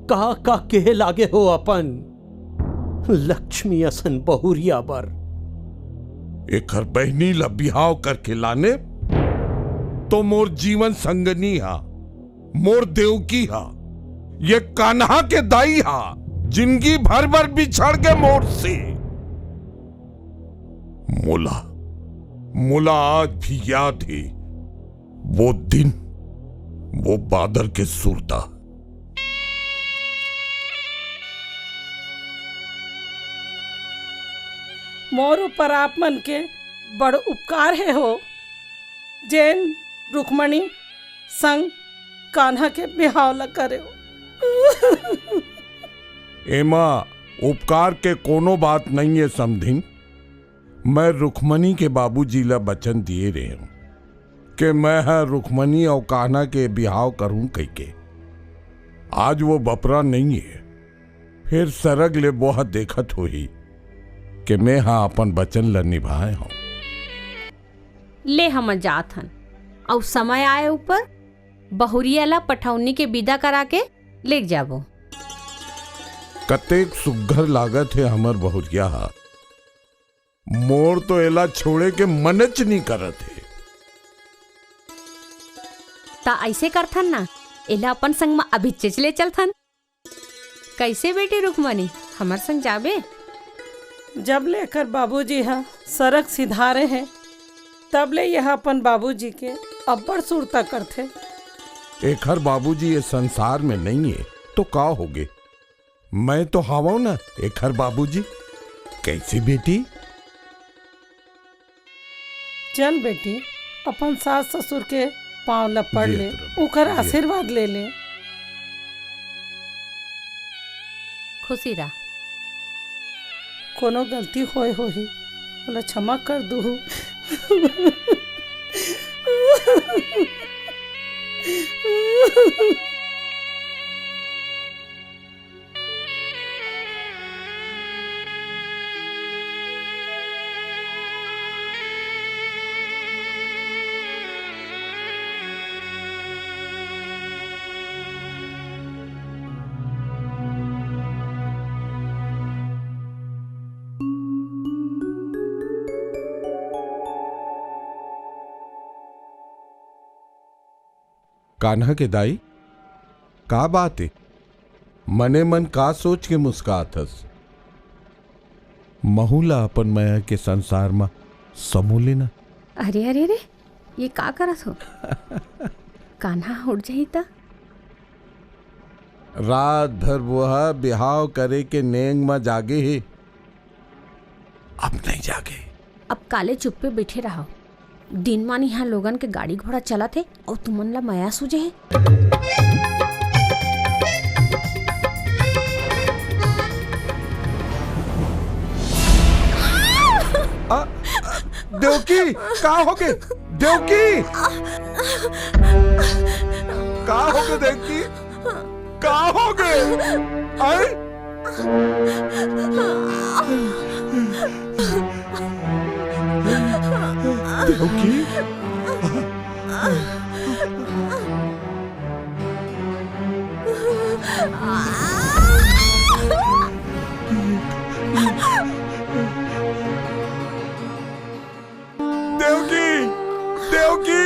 का का कहे लागे हो अपन लक्ष्मी असन बहुरिया बर? एकर बहिनी ला बिहाव करके लाने तो मोर जीवन संगनी हा, मोर देवकी हा, ये कान्हा के दाई हा, जिंदगी भर बर बिछड़ के मोर से। मोला, मोला आज भी याद हे वो दिन, वो बादर के सुरता। मोर ऊपर आप मन के बड़ उपकार हे हो, जेन रुक्मणी संग कान्हा के बिहाव ला करेव। एमा उपकार के कोनो बात नइये समधिन। मैं रुक्मणी के बाबूजी ला बचन दिए रेहेंव के मैं ह रुक्मणी अउ कान्हा के बिहाव करहूं कहिके। आज वो बपरा नइये, फेर सरग ले बोहा देखत होही के मैं ह अपन बचन ला निभाए हंव। ले हमन जात हन, अउ समय आए ऊपर बहुरिया ला पठौनी के बिदा करा के लेग जाबो। कतेक सुग्घर लागत हे हमर बहुरिया हा। मोर तो एला छोड़े के मनच नी करत हे। त अइसे करथन ना, एला अपन संग म अभिच्चेच ले चलथन। कइसे बेटी रुक्मणी, हमर संग जाबे? जब ले एकर बाबूजी ह सरग सिधारे हे, तब ले यह अपन बाबूजी के अब्बड़ सुरता करथे। एखर बाबूजी ये संसार में नइये, तो का होगे? मैं तो हावंव ना एखर बाबूजी। कइसे बेटी? चल बेटी, अपन सास ससुर के पांव ल पड़ ले, उखर आशीर्वाद ले ले। खुशी रह। कोनो गलती होय होही, ओला क्षमा कर दुहू। कान्हा के दाई, का बात हे? मने मन का सोच के मुस्कात हस? महू ला अपन मया के संसार म समो लेना। अरे अरे अरे, ये का करत हो? कान्हा उठ जाही त? रात भर वो ह बिहाव करे के नेंग म जागे हे, अब नहीं जागे। अब काले चुप्पे बइठे रहव। दिनमान इहाँ लोगन के गाड़ी घोड़ा चलत हे अउ तुमन ला मया सूझे हे। आ, देवकी, का होगे? देवकी, का होगे देवकी? का होगे? आई? देवकी? देवकी, देवकी,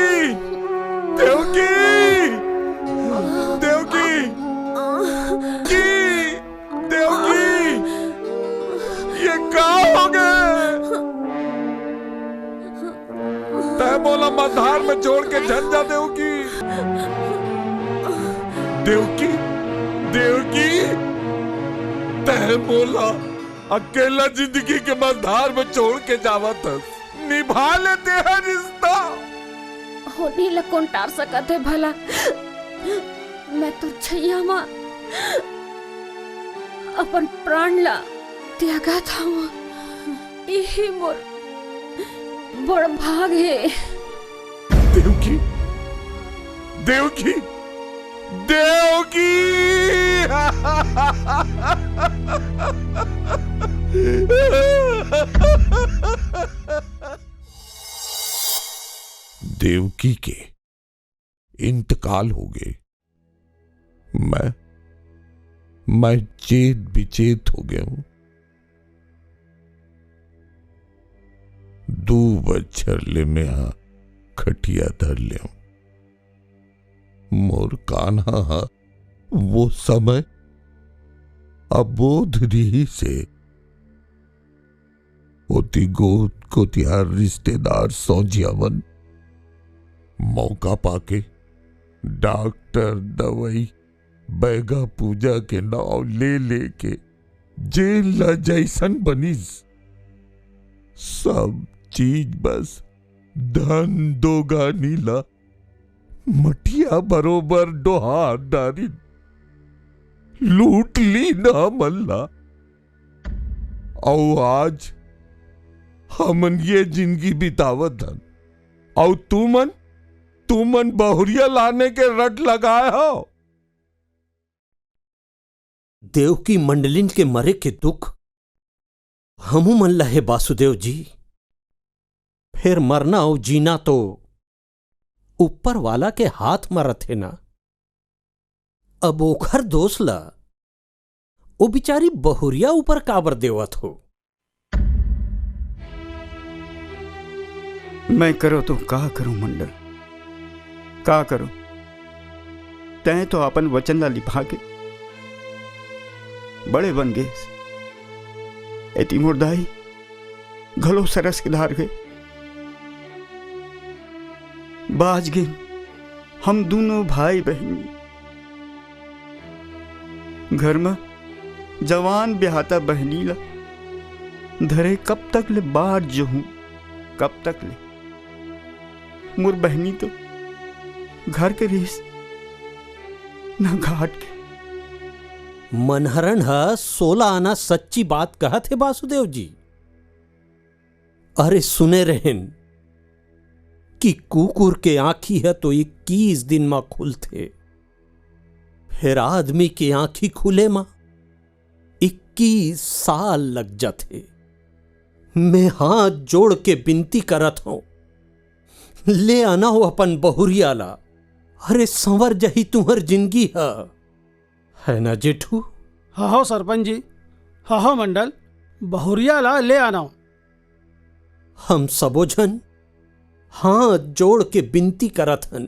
देवकी, देवकी, की, देवकी, ये का होगे? तैं मोला मझधार में छोड़ के झन जा देवकी। देवकी, देवकी, तैं मोला अकेला जिंदगी के मझधार में छोड़ के जावत हस। निभा ले तेहा रिश्ता। होनी ला कोन टार सकत हे भला? मैं तो छैया मा अपन प्राण ला त्यागत हवं। इही मोर बड़ भाग हे। देवकी, देवकी, देवकी। देवकी के इंतकाल हो गे। मैं, मैं चेत बिचेत हो गे हूं। दू बछर ले मेंहा खटिया धर ले हूं। मोर कान्हा ह वो समय अबोध रिहिसे। ओती गोठ कोतिहार रिश्तेदार सौंझिया मन मौका पाके डॉक्टर, दवई, बैगा पूजा के नांव ले लेके जेन ल जइसन बनिस, सब चीज बस धन दोगानी ल मटिया बरोबर डोहा डारिन, लूट लीन हमन ला। अउ आज हमन ये जिनगी बितावत हन, अउ तुमन, तुमन बहुरिया लाने के रट लगाए हव। देवकी मंडलिन के मरे के दुख हमू मन ल हे बासुदेव जी। फेर मरना अउ जीना तो ऊपर वाला के हाथ म रथे ना। अब ओखर दोष ल ओ बिचारी बहुरिया ऊपर काबर देवत हो? मैं करो तो का करूं मंडल, का करूं? तैं तो अपन वचन ला निभा के बड़े बन गेस। एती मोर दाई घलो सरस के धार गए। बाज गेन हम दूनों भाई बहिनी। घर म जवान ब्याहता बहिनी ला धरे कब तक ले बाट जोहूं, कब तक ले? मोर बहिनी तो घर के रिहिस, न घाट के। मनहरन ह सोला आना सच्ची बात कहत हे बासुदेव जी। अरे सुने रहेन कि कुकुर के आंखी ह तो इक्कीस दिन म खुलथे, फेर आदमी के आंखी खुले म इक्कीस साल लग जाथे। मैं हाथ जोड़ के बिनती करत हंव, ले आना हो अपन बहुरिया ला। अरे संवर जही तुंहर जिनगी ह, है ना जेठू? हहो सरपंच जी, हहो मंडल, बहुरिया ला ले आना हो। हम सबो झन हाथ जोड़ के बिनती करत हन।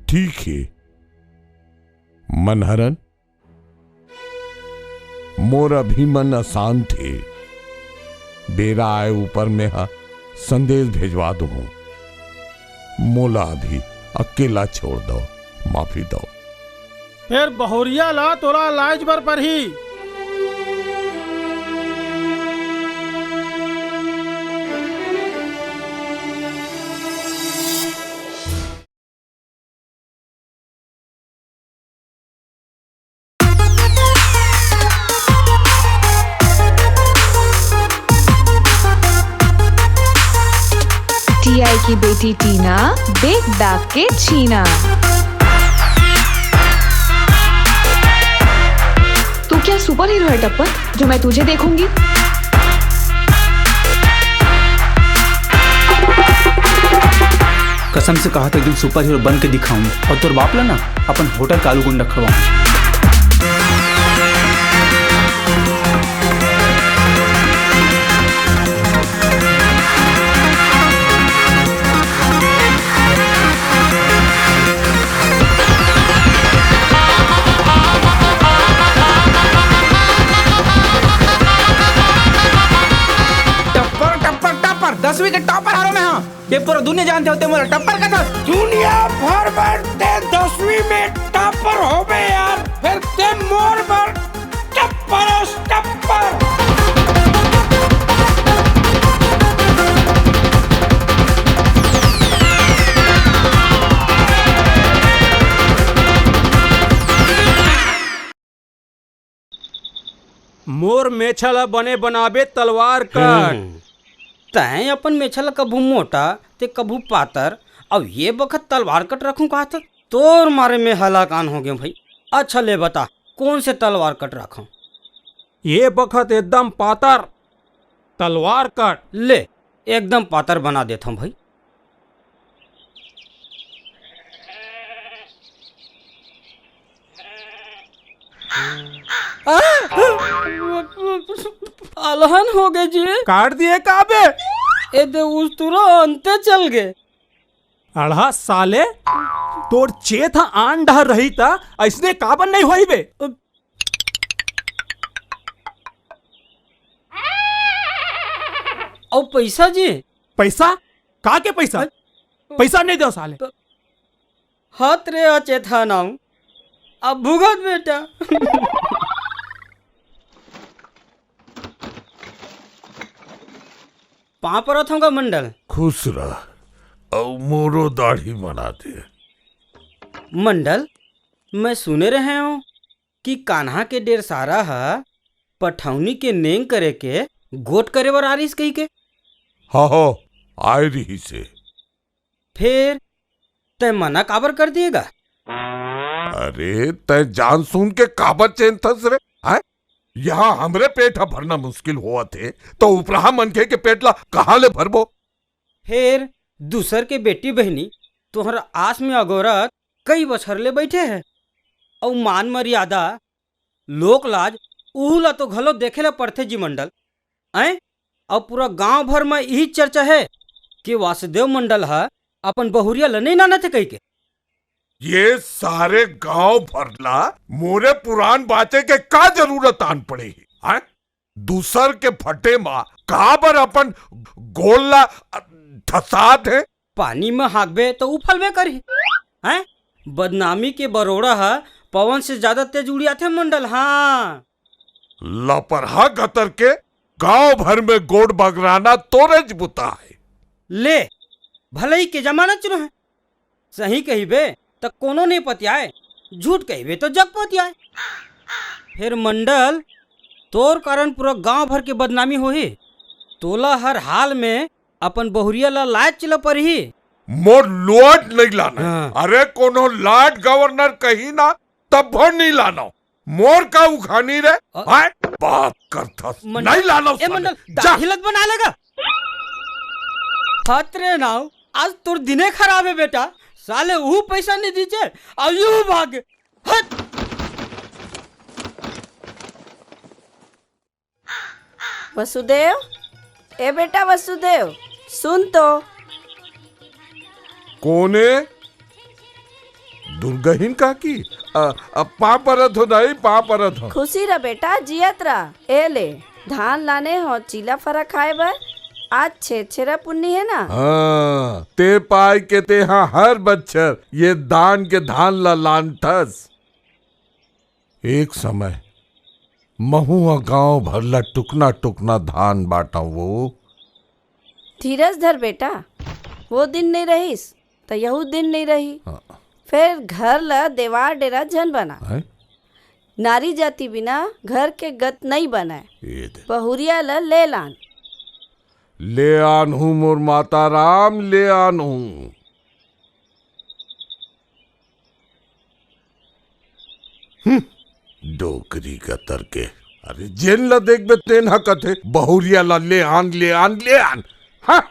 ठीक हे मनहरन, मोर अभी मन अशांत हे। बेरा आए ऊपर मेंहा संदेश भेजवा दूहूं। मोला अभी अकेला छोड़ दव, माफी दव। फेर बहुरिया ला तोला लाज बर परही। टीआई की बेटी टीना, देख दाग के छीना। तू क्या सुपर हीरो है टप्पर, जो मैं तुझे देखूंगी? कसम से कहा था, एक दिन सुपर हीरो बन के दिखाऊं और तोर बाप ला ना अपन होटल कालू गुंडा खवाऊं। टप्पर, टप्पर, टप्पर, दसवीं के टॉपर हरो मैं, हां। ये पूरा दुनिया जानथे होते मोला टप्पर कथस। दुनिया भर में ते दसवीं में टॉपर होबे यार, फेर ते मोर बर टप्पर अस टप्पर। मोर मेछा ल बने बनाबे तलवार कट। हम्म। तैं अपन मेछा ल कभू मोटा, ते कभू पातर, अउ ये बखत तलवार कट रखूं कहत? तोर मारे में हलाकान हो गेंव भई। अच्छा ले बता, कोन से तलवार कट रखंव? ये बखत एकदम पातर तलवार कट। ले, एकदम पातर बना देथंव भई। आ? अलहन हो गे जी। काट दिए का बे? ए दे, उस तुरंते चल गे। अड़हा साले, तोर चेत ह आन डहर रही त अइसने काबर नइ होही बे? अउ पैसा जी? पैसा? का के पैसा? अ- पैसा नइ देव साले। त- हत रे अचेत ह नाऊ, अब भुगत बेटा। पाँव परत हँव गा मंडल। खुश रह, अउ मोरो दाढ़ी बना दे। मंडल, मैं सुने रहेंव कि कान्हा के डेरसारा ह पठौनी के नेंग करे के गोठ करे बर आ रिहिस कहिके। हाँ हो, आय रिहिस हे। फेर तैं मना काबर कर दिए गा? अरे, तैं जान सुन के काबर चेंतस रे? हैं? यहाँ हमरे पेट ह भरना मुश्किल होवत हे, त उपराहा मनखे के पेट ला कहाँ ले भरबो? फेर दूसर के बेटी बहिनी तोहर आस में अगोरत कई बछर ले बइठे हे, अउ मान मर्यादा, लोक लाज, उहू ला तो घलो देखे ला पड़थे जी मंडल। अँय? अउ पूरा गांव भर म इही चर्चा हे कि वासुदेव मंडल ह अपन बहुरिया ल नइ लानत हे कहिके। ये सारे गांव भर ला मोरे पुरान बाचे के का जरूरत आन पड़े हे, हैं? दूसर के फटे म काबर अपन गोड़ ला धसात हे? पानी म हाँकबे त उफलबे करही, हैं? बदनामी के बरोड़ा ह पवन से जादा तेज उड़ियाथे मंडल, हाँ। लपरहा गतर के, गांव भर में गोड़ बगराना तोरेच बुता हे। ले, भलई के जमाना चुनो हे। सही कहिबे त कोनो नइ पतियाय, झूठ कहिबे त जग पतियाय। फेर मंडल, तोर कारण पूरा गांव भर के बदनामी होही। तोला हर हाल में अपन बहुरिया ला लायच ल परही। मोर लोट नइ लानय। हाँ। अरे कोनो लाट गवर्नर कही ना, तब भर नइ लानव। मोर का उखानी रे? अ- हाय, बात करथस। मंडल, नइ लानव ए साले। मंडल, जा। दाढ़ी लत बना लेगा। हत रे नाऊ, आज तोर दिने खराब हे बेटा। साले उहू पैसा नइ दीचे, अउ यू भाग। हट। वसुदेव, ए बेटा वसुदेव, सुन तो। कोन ए? दुर्गाहीन काकी? अ, अ, पाँव परत हँव दाई, पाँव परत हँव। खुशी रह बेटा, जियत रह। ए ले, धान लाने हँव चीला फरा खाए बर, आज छेरछेरा पुन्नी हे ना। हाँ, ते पाय के तेहा हर बच्छर ये दान के धान ला लानथस। एक समय महूँ ह गांव भर ला टुकना टुकना धान बांटव वो। धीरज धर बेटा, वो दिन नइ रहिस त यहू दिन नइ रही। हाँ। फेर घर ला देवार डेरा झन बना। हैं? नारी जाति बिना घर के गत नइ बनय। ये दे। बहुरिया ला ले लान। ले आनहूँ मोर माता राम, ले आनहूँ। हम्म, डोकरी गतर के। अरे, जेन ला देखबे, तेन ह कथे, "बहुरिया ला ले आन, ले आन, ले आन।" हाँ।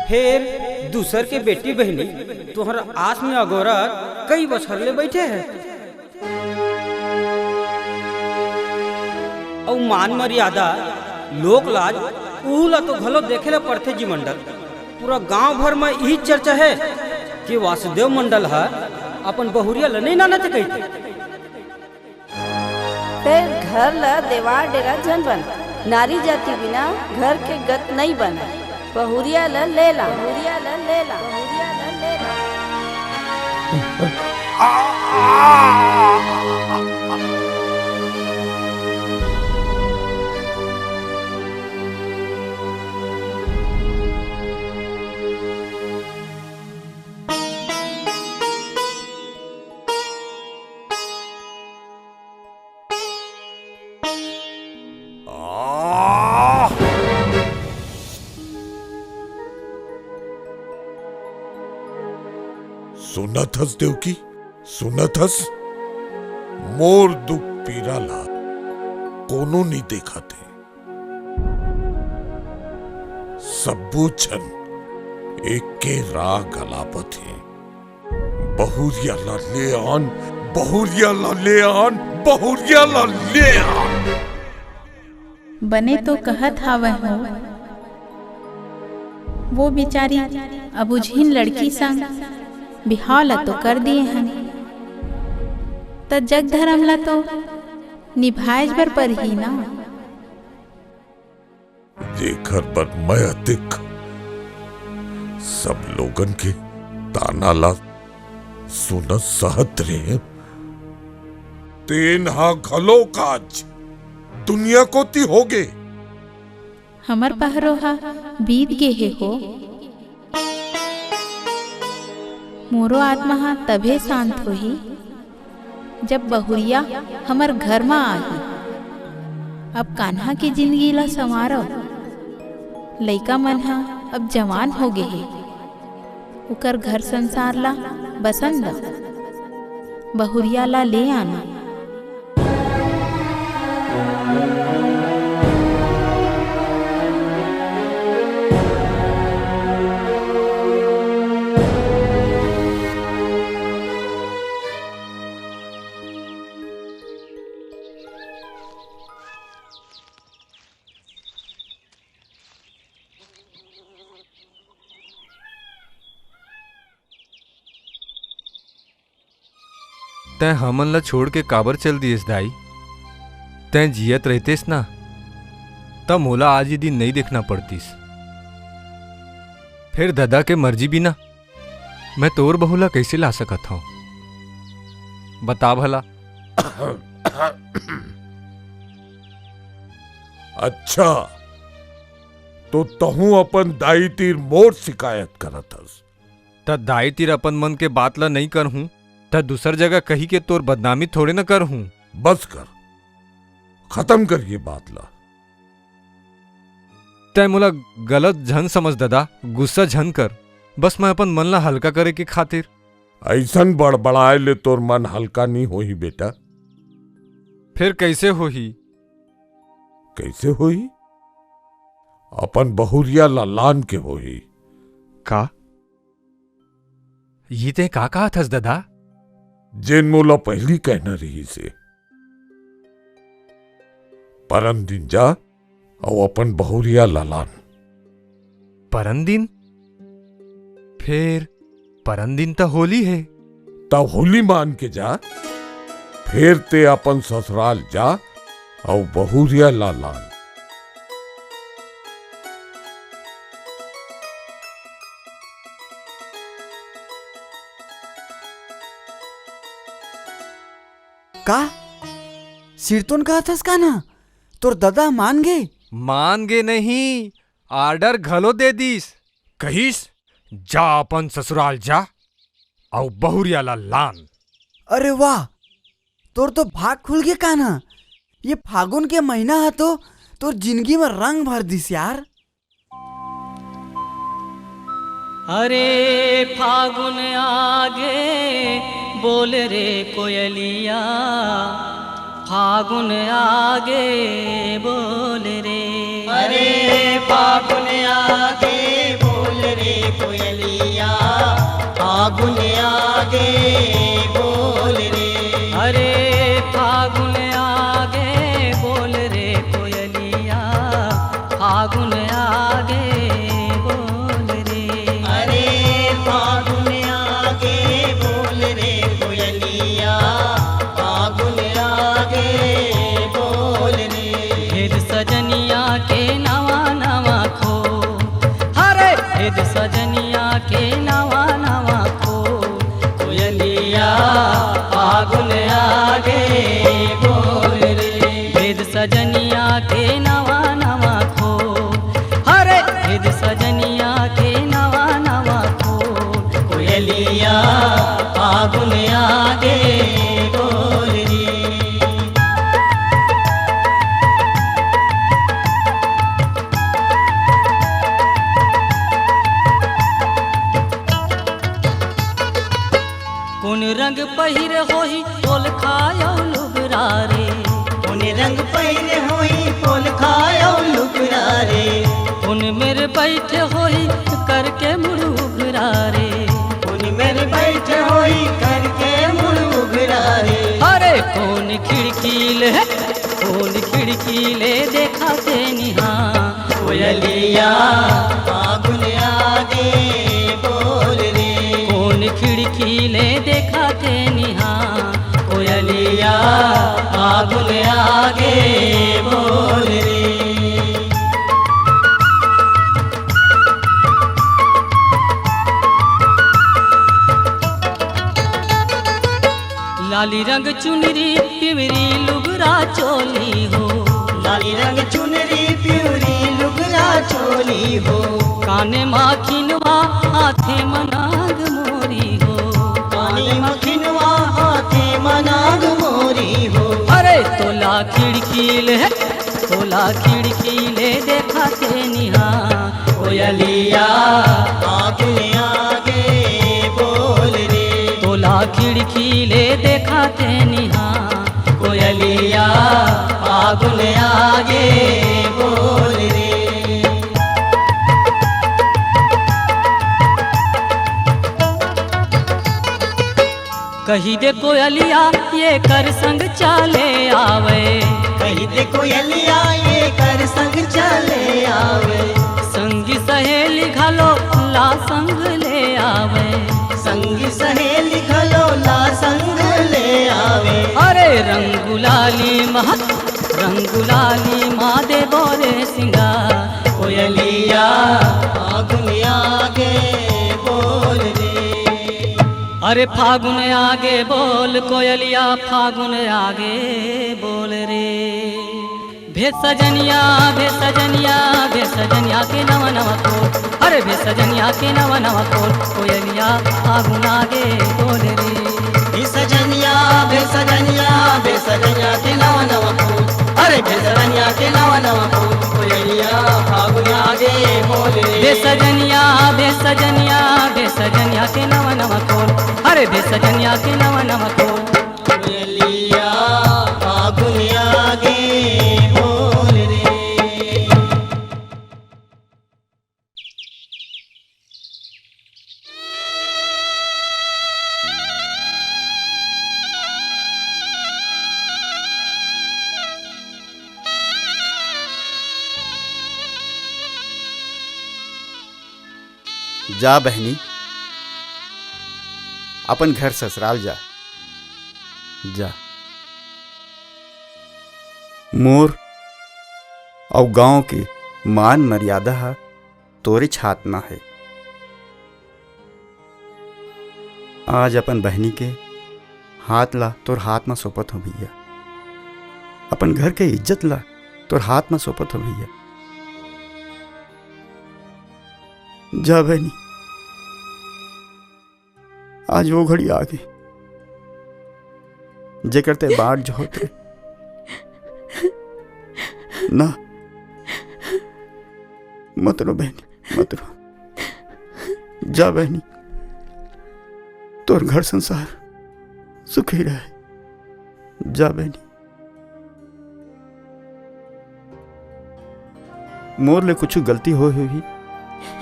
फेर दूसर के बेटी बहिनी तोहर आस में अगोरत कई बछर ले बइठे हे। अउ मान मर्यादा, लोक लाज, उहू ला तो घलो देखे ला पड़थे जी मंडल। पूरा गांव भर म इही चर्चा हे कि वासुदेव मंडल ह अपन बहुरिया ल नइ लानत हे कहिथे। फेर घर ल देवार डेरा झन बना। नारी जाति बिना घर के गत नइ बनय। बहुरिया ल ले ला, बहुरिया ल ले ला, बहुरिया ल ले ला। सुनत हस देवकी, सुनत हस? मोर दुख पीरा ला कोनो नइ देखत हे। सब्बो झन एके राग अलापत हे, बहुरिया ला ले आन, बहुरिया ला ले आन, बहुरिया ला ले आन। बने तो कहत हावय हो, वो बिचारी अबुझिन लड़की संग बिहाव ला तो कर दिए हन, त जग धरम ला तो निभाएच बर परही ना। जेखर बर मैं अतिक सब लोगन के ताना ला सुनत सहत रेहेंव, तेन ह घलो काज दुनिया कोति होगे। हमर पहरो ह बीत गे हे हो। मोरो आत्मा ह तभे शांत होही, जब बहुरिया हमर घर म आही। अब कान्हा के जिनगी ला संवारव। लइका मन ह अब जवान हो गे हे। ओकर घर संसार ला बसन द। बहुरिया ला ले आना। तैं हमन ला छोड़ के काबर चल दियस दाई? तैं जियत रहितेस ना, त मोला आज ये दिन नइ देखना पड़तिस। फेर ददा के मर्जी बिना मैं तोर बहू ला कइसे ला सकत हंव? बता भला। अच्छा, तो तहूं अपन दाई तीर मोर शिकायत करत हस? त दाई तीर अपन मन के बात ला नइ करहूं, त दूसर जगह कही के तोर बदनामी थोड़े न करहूं। बस कर, खतम कर ये बात ला। तैं मोला गलत झन समझ ददा, गुस्सा झन कर। बस मैं अपन मन ला हल्का करे के खातिर। अइसन बड़बड़ाए ले तोर मन हल्का नी होही बेटा। फेर कइसे होही? कइसे होही? अपन बहुरिया ला लान के होही। का? ये तैं का कहत हस ददा? जेन मोला पहिली कहना रिहिस हे। परन दिन जा अउ अपन बहुरिया ला लान। परन दिन? फेर परन दिन त होली हे। त होली मान के जा, फेर तैं अपन ससुराल जा अउ बहुरिया ला लान। का? सिरतोन कहत हस कान्हा? तोर ददा मान गे? मान गे नहीं, order घलो दे दिस। कहिस, "जा अपन ससुराल जा, अउ बहुरिया ला लान।" अरे वाह, तोर तो भाग खुल गे कान्हा। ये फागुन के महीना ह तो तोर जिंदगी म रंग भर दिस यार। अरे फागुन आगे बोल रे कोयलिया, फागुन आगे बोल रे। अरे फागुन आगे बोल रे कोयलिया, फागुन आगे बोल रे। अरे फागुन आगे बोल रे कोयलिया, फागुन आगे बोल रे। अरे फागुन आगे बोल रे कोयलिया, फागुन आगे बोल रे। भेद सजनिया के नवा नवा खो, अरे भेद सजनिया के नवा नवा खो, कोयलिया फागुन आगे बोल रे। भेद सजनिया के नवा नवा खो, अरे भेद सजनिया के नवा नवा खो, कोयलिया फागुन आगे बोल रे। पहिरे होही पोलखा अउ लुगरा रे। कोन रंग पहिरे होही पोलखा अउ लुगरा रे। कोन मेर बइठे होही करके मुड़ उघरा रे। कोन मेर बइठे होही करके मुड़ उघरा रे। अरे कोन खिड़की ले, कोन खिड़की ले देखत हे निहां। कोयलिया फागुन आगे बोल रे। कोन खिड़की ले देखत हे निहां। कोयलिया फागुन आगे बोल रे। लाली रंग चुनरी पिवरी लुगरा चोली हो। लाली रंग चुनरी पिवरी लुगरा चोली हो। काने मा खिनवा हाथे मा नाग मोरी हो। काने मा खिनवा हाथे मा नाग मोरी हो। अरे तोला खिड़की ले, तोला खिड़की ले देखत हे निहां। कोयलिया फागुन आगे बोल रे। तोला खिड़की ले देखत हे निहां। कोयलिया फागुन आगे बोल रे। कहि दे कोयलिया एकर संग चले आवे। कहि दे कोयलिया एकर संग चले आवे। संगी सहेली घलो ला संग ले आवे। संगी सहेली घलो ला संग ले आवे। अरे रंग गुलाली मा, रंग गुलाली मा देबो रे सिंगार। कोयलिया फागुन आगे बोल रे। अरे फागुन आगे बोल कोयलिया, फागुन आगे बोल रे। भेज सजनिया, भेज सजनिया, भेज सजनिया के नवा नवा कोल। अरे भेज सजनिया के नवा नवा कोल, कोयलिया फागुन आगे बोल रे। भेज सजनिया, भेज सजनिया, भेज सजनिया के नवा नवा कोल। अरे भेज सजनिया के नवा नवा कोल, कोयलिया फागुन आगे बोल रे। भेज सजनिया, भेज सजनिया, भेज सजनिया के नवा नवा कोल। अरे भेज सजनिया के नवा नवा कोल। कोयलिया फागुन आगे बोल रे। जा बहिनी, अपन घर ससुराल जा, जा। मोर अउ गांव के मान मर्यादा ह तोरेच हाथ म हे। आज अपन बहिनी के हाथ ला तोर हाथ म सौंपत हंव भइया, अपन घर के इज्जत ला तोर हाथ म सौंपत हंव भइया। जा बहिनी, आज वो घड़ी आगे, जेकर तैं बाट जोहत रहे। ना, मत रो बहिनी, मत रो। जा बहिनी, तोर घर संसार सुखी रहे। जा बहिनी। मोर ले कुछु गलती होय होही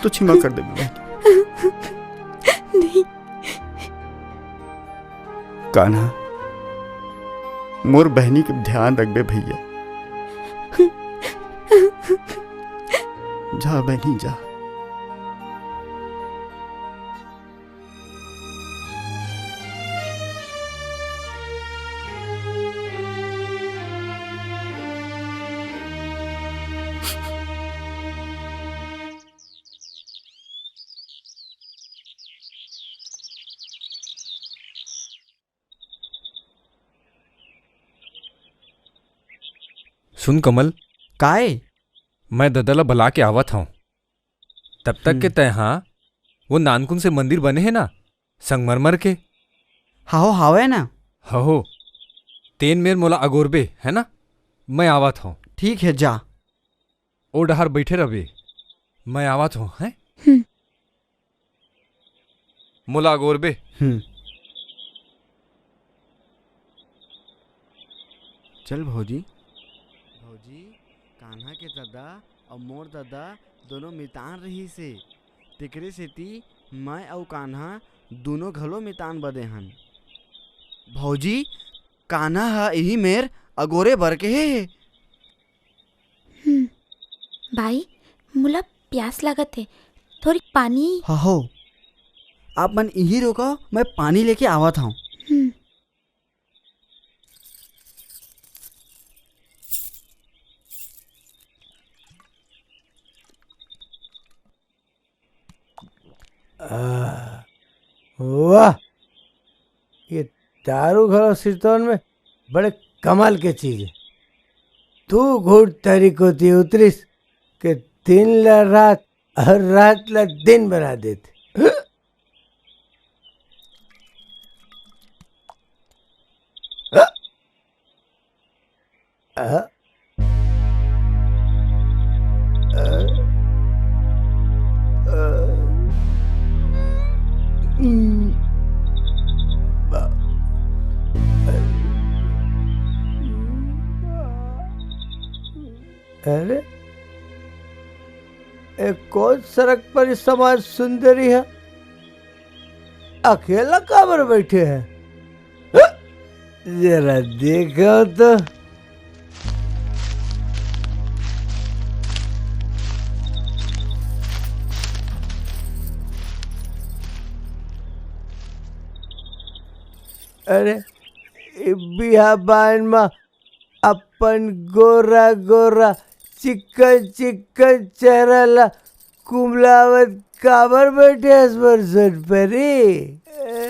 तो क्षमा कर देबे बहिनी। नहीं। कान्हा, मोर बहिनी के ध्यान रखबे भइया। जा बहिनी जा। सुन कमल, काय? मैं ददा ला बला के आवत हंव। तब तक के हम्म। तैं हा वो नानकुन से मंदिर बने हे ना, संगमरमर के? हाहो, हावय ना। हहो, तेन मेर मोला अगोरबे, है ना? मैं आवत हंव। ठीक हे, जा। ओ डहर बइठे रहिबे, मैं आवत हंव, हैं? हम्म। मोला अगोरबे। हम्म। चल भौजी। भौजी, कान्हा के ददा अउ मोर ददा दोनों मितान रहिस हे, तेकरे सेती मैं अउ कान्हा दूनों घलो मितान बने हन। भौजी, कान्हा ह इही मेर अगोरे बर के हे। हम्म, बाई, मोला प्यास लागत हे, थोड़ी पानी। हाँ हो, आप मन इही रुको, मैं पानी लेके आवत हूँ। हम्म। आह, वाह, ये दारू घलो सिरतोन में बड़े कमाल के चीज हे। दू घूंट तरी कोती उतरिस के दिन ला रात अउ रात ला दिन बना देथे। अ, अ, अ, उम, बा-, अरे, ए कोन सड़क पर समाज सुंदरी हे? अकेला काबर बइठे हे? जरा देखव तो। अरे, ए बिहाबान म अपन गोरा गोरा चिक्कन चिक्कन चेहरा ला कुमलावत काबर बइठे हस मोर सोनपरी?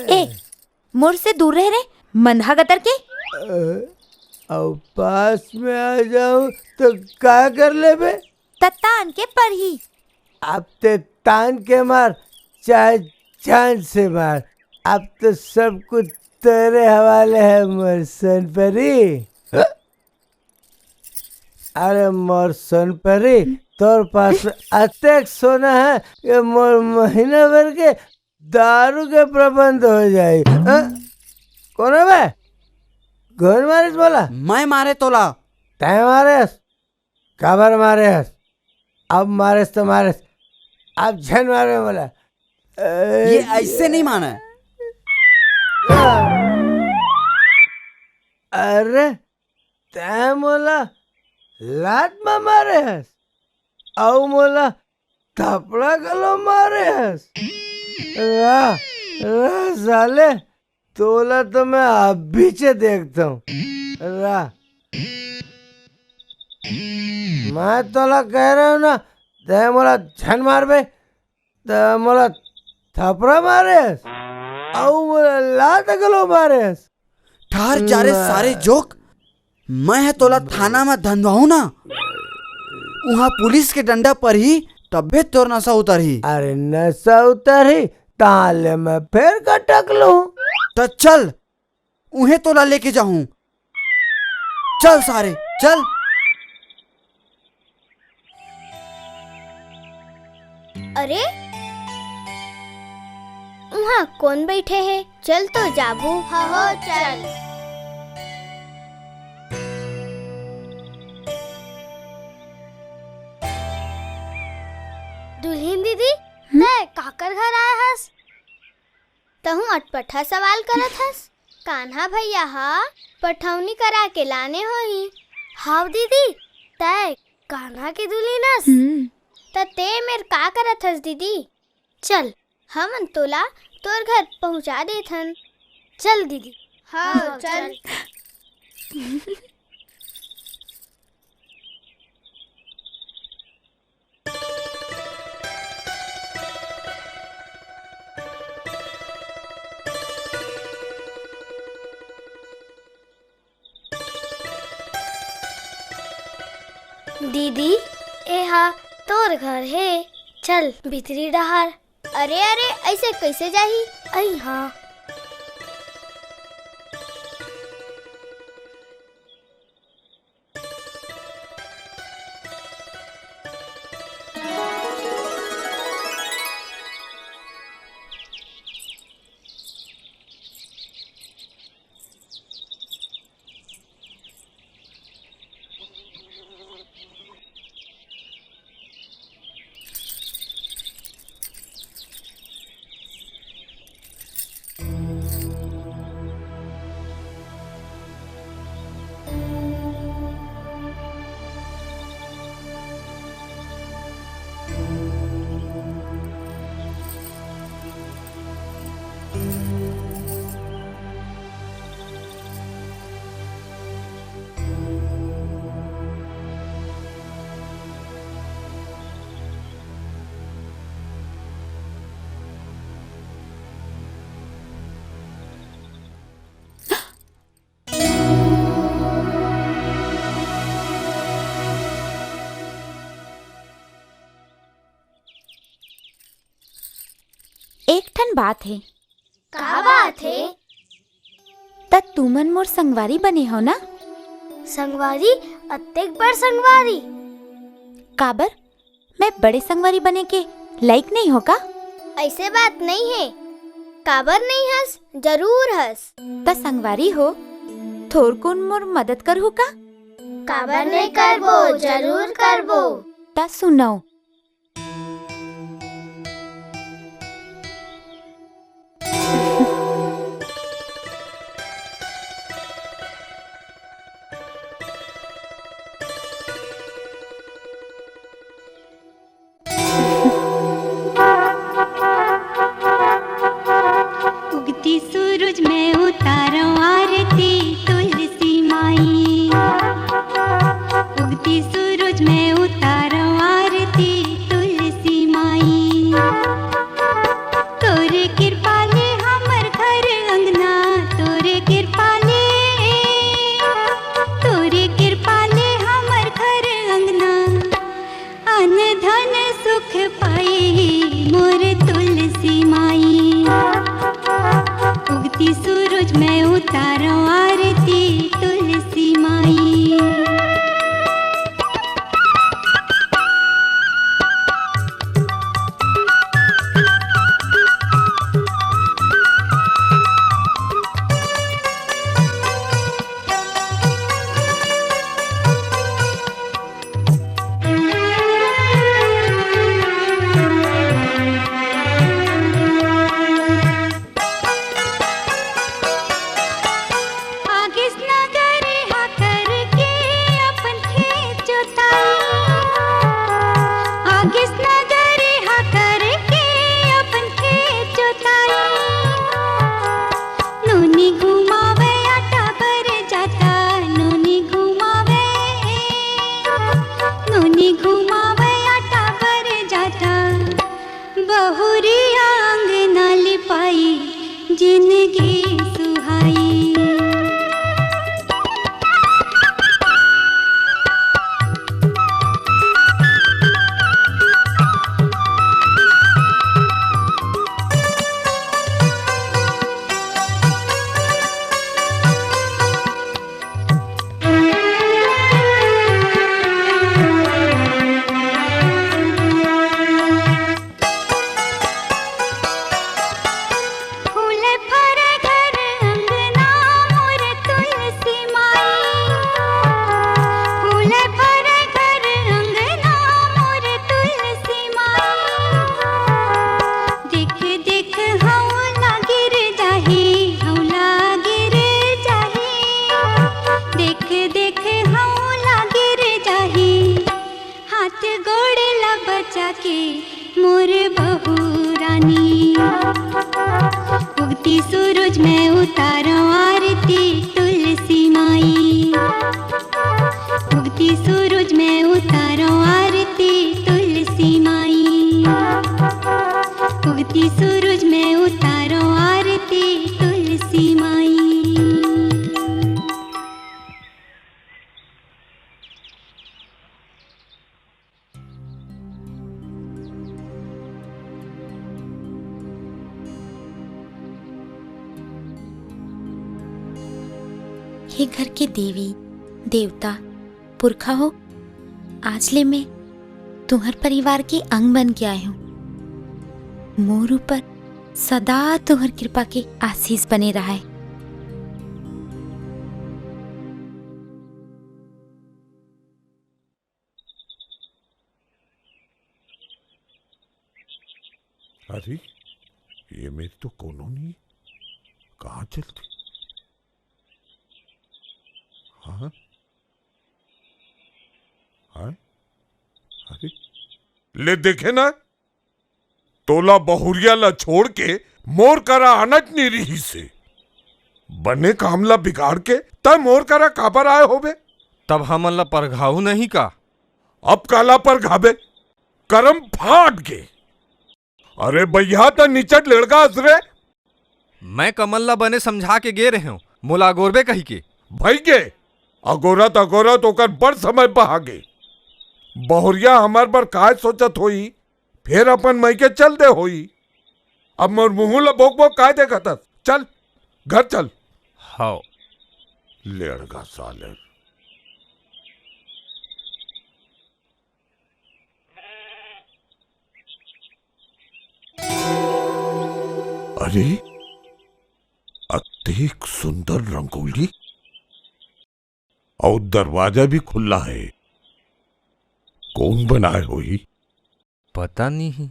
ए, मोर से दूर रह रे, मंदहा गतर के। अ, अउ पास में आ जाऊं तो का कर लेबे? त तान के परही। अब ते तान के मार, चाहे जान से मार, अब तो सब कुछ तेरे हवाले हे मोर सोनपरी। अरे मोर सोनपरी, तोर पास में अतेक सोना हे कि मोर महीना भर के दारू के प्रबंध हो जाही। हाँ? कोन हे बे? कोन मारिस मोला? मैं मारे तोला। तैं मारेस? काबर मारेस? अब मारेस तो मारेस, अब झन मारबे मोला। ये अइसे नइ माने। अरे, तैं मोला लात म मारे हस, अउ मोला थपड़ा घलो मारे हस। रा, रा साले, तोला तो मैं अभीचे देखथंव। रा, मैं तोला कहे रहेंव ना, तैं मोला झन मारबे, त मोला थपड़ा मारे हस, अउ मोला लात घलो मारे हस। ठहर जा रे ना। सारे जोंक, मैं ह तोला थाना म धंधवाहूं ना, उहां पुलिस के डंडा परही, तभे तोर नसा उतरही। अरे नसा उतरही, तहां ले मैं फेर कटक लूं। त चल, उहें तोला लेके जाहूं। चल सारे, चल। अरे, उहां कोन बइठे हे? चल तो जाबो। हाँ, हो, चल। दुल्हिन दीदी, हम्म? तैं काकर घर आए हस? तहूं अटपटा सवाल करत हस। कान्हा भइया ह पठौनी करा के लाने होही। हाव दीदी, तैं कान्हा के दुल्हिन अस। हम्म। त तें मेर का करत हस दीदी? चल, हमन तोला तोर घर पहुंचा देथन। चल दीदी। हाव, हाव, चल। चल। दीदी, एहा तोर घर हे, चल भीतरी डहार। अरे, अरे, अइसे कइसे जाही? अई हाँ। एक ठन बात हे। का बात हे? त तुमन मोर संगवारी बने हो ना? संगवारी? अतेक बड़ संगवारी? काबर? मैं बड़े संगवारी बने के लायक नहीं हो का? ऐसे बात नहीं हे। काबर नहीं हस? जरूर हस। त संगवारी हो, थोरकुन मोर मदद करहू का? काबर नहीं करबो, जरूर करबो। त सुनव। उगती सूरज में उतारो आरती तुलसी माई। उगती सूरज में उतारो आरती तुलसी माई। तोरे कृपा ले हमर घर अंगना, तोरे कृपा ले, तोरे कृपा ले हमर घर अंगना। अन धन सुख पाई मोर तुलसी माई। उगती सूरज में उतारो आरती तुलसी माई। आगिस नगरी हा करके अपन खेत जोताई। आगिस नगरी हा करके अपन खेत जोताई। नोनी घुमावे आटा बर जाता, नोनी घुमावे, नोनी घुमावे आटा बर जाता। बहुरिया अंगना लिपाई, जिनगी सुहाई। फूले फरे घर अंगना मोर तुलसी माई। फूले फरे घर अंगना मोर तुलसी माई। देख देख हौला गिर जाही, हौला गिर जाही। देख देख हौला गिर जाही। हाथ गोड़ ला बचा के मोर बहू रानी। उगती सूरज में उतारो आरती तुलसी माई। उगती सूरज में उतारो आरती तुलसी माई। उगती सूरज में उतारो आरती तुलसी माई। हे घर के देवी, देवता, पुरखा हो, आज ले मैं तुम्हर परिवार के अंग बन के आए हूँ। मोर ऊपर सदा तुम्हर कृपा के आशीष बने रहे। अरे, ये मेर तो कोनो नहीं, कहाँ चल दी? हाँ? हाँ? अरे, ले देखे ना, तोला बहुरिया ला छोड़ के मोर करा आनच नी रिहिस हे। बने काम ला बिगाड़ के तै मोर करा काबर आए होबे? तब हमन ला परघाहू नहीं का? अब काला परघाबे? करम फाट गे। अरे भैया, त निचट लेड़गा अस रे। मैं कमल ला बने समझा के गे रहेंव, मोला अगोरबे कहिके। भई गे, अगोरत अगोरत ओकर बड़ समय बहा गे। बहुरिया हमर बर काय सोचत होई, फेर अपन मइके चल दे होई। अब मोर मुंह ला बोक बोक काय देखत हस? चल, घर चल। हाव। लेड़गा साले। अरे, अतेक सुंदर रंगोली, अउ दरवाजा भी खुल्ला हे। कोन बनाय होही? पता नहीं।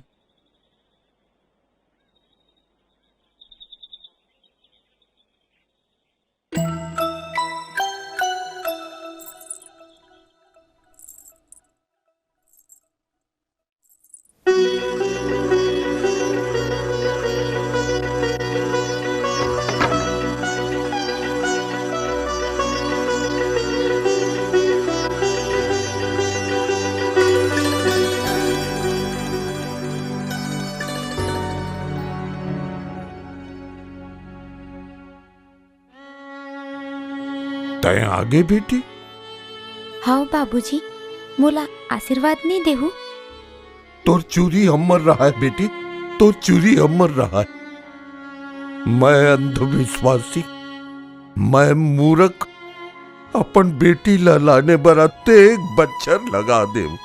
तैं आगे बेटी? हव बाबूजी, मोला आशीर्वाद नइ देहू? तोर चूरी अमर रहय बेटी, तोर चूरी अमर रहय। मैं अंधविश्वासी, मैं मूरख, अपन बेटी ला लाने बर अतेक बच्छर लगा देव।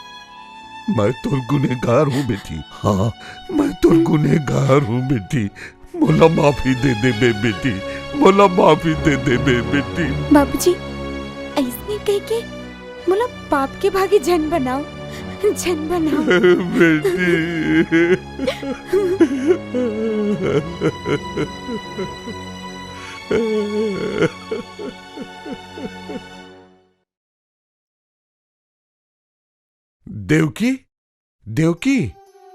मैं तोर गुनेगार हूँ बेटी, हाँ, मैं तोर गुनेगार हूँ बेटी। मोला माफी दे दे बे बेटी, मोला माफी दे दे बे बेटी। बाबूजी, अइसने कहिके मोला पाप के भागी झन बनाव, झन बनाव। बेटी। देवकी, देवकी,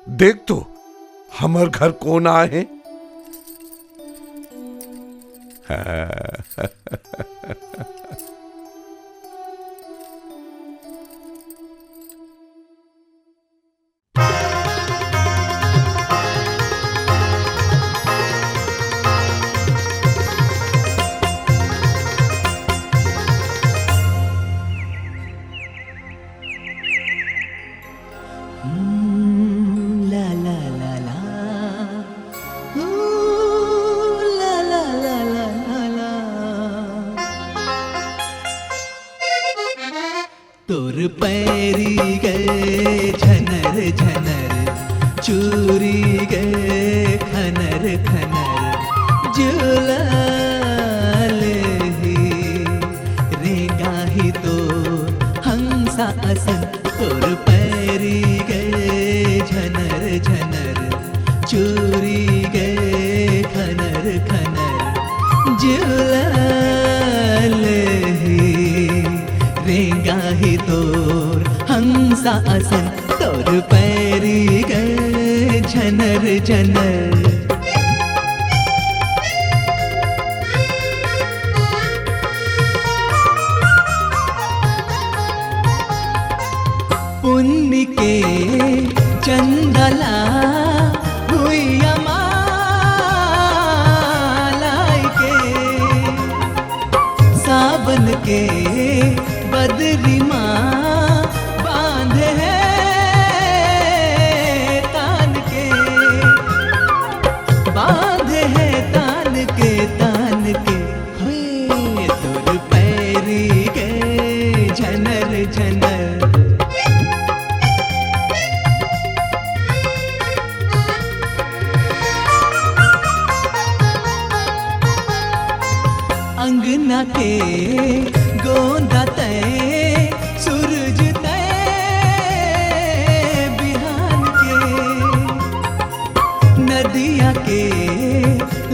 देख तो, हमर घर कोन आय हे? हम्म, ला, ला, ला, ला। हम्म, ला, ला, ला, ला, ला, ला। तोर पैरी गे झनर झनर, चूरी गे खनर खनर, जुलाल ही रेंगा ही तो हंसा असन। तोर पैरी गे झनर झनर, चूरी गे खनर खनर, जुलाल ही रेंगा ही तोर हंसा असन। तोर पैरी गे झनर झनर। पुन्नी के चंदा ला भुइयां मा लाय के, सावन के बदरी मा बांधे हे तान के, बांधे हे तान के, तान के। हे तोर पैरी गे झनर झनर। अंगना के गोंदा तैं, सूरज तैं बिहान के, नदिया के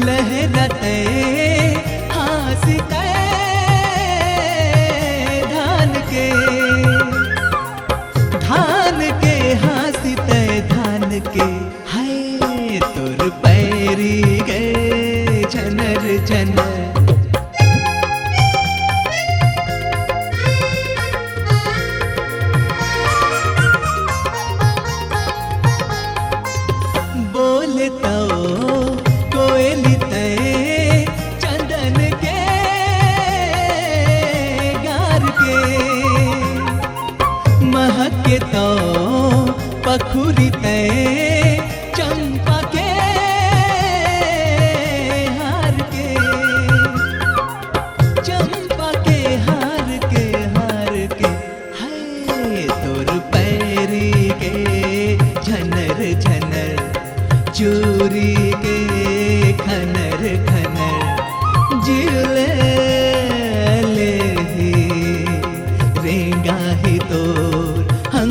लहरा तैं, हांसी तैं धान के, धान के हांसी तैं धान के। हाय तोर पैरी गे झनर झनर। बोले तो कोयली तैं चंदन के गार के, महके तो पखुरी तैं चंपा के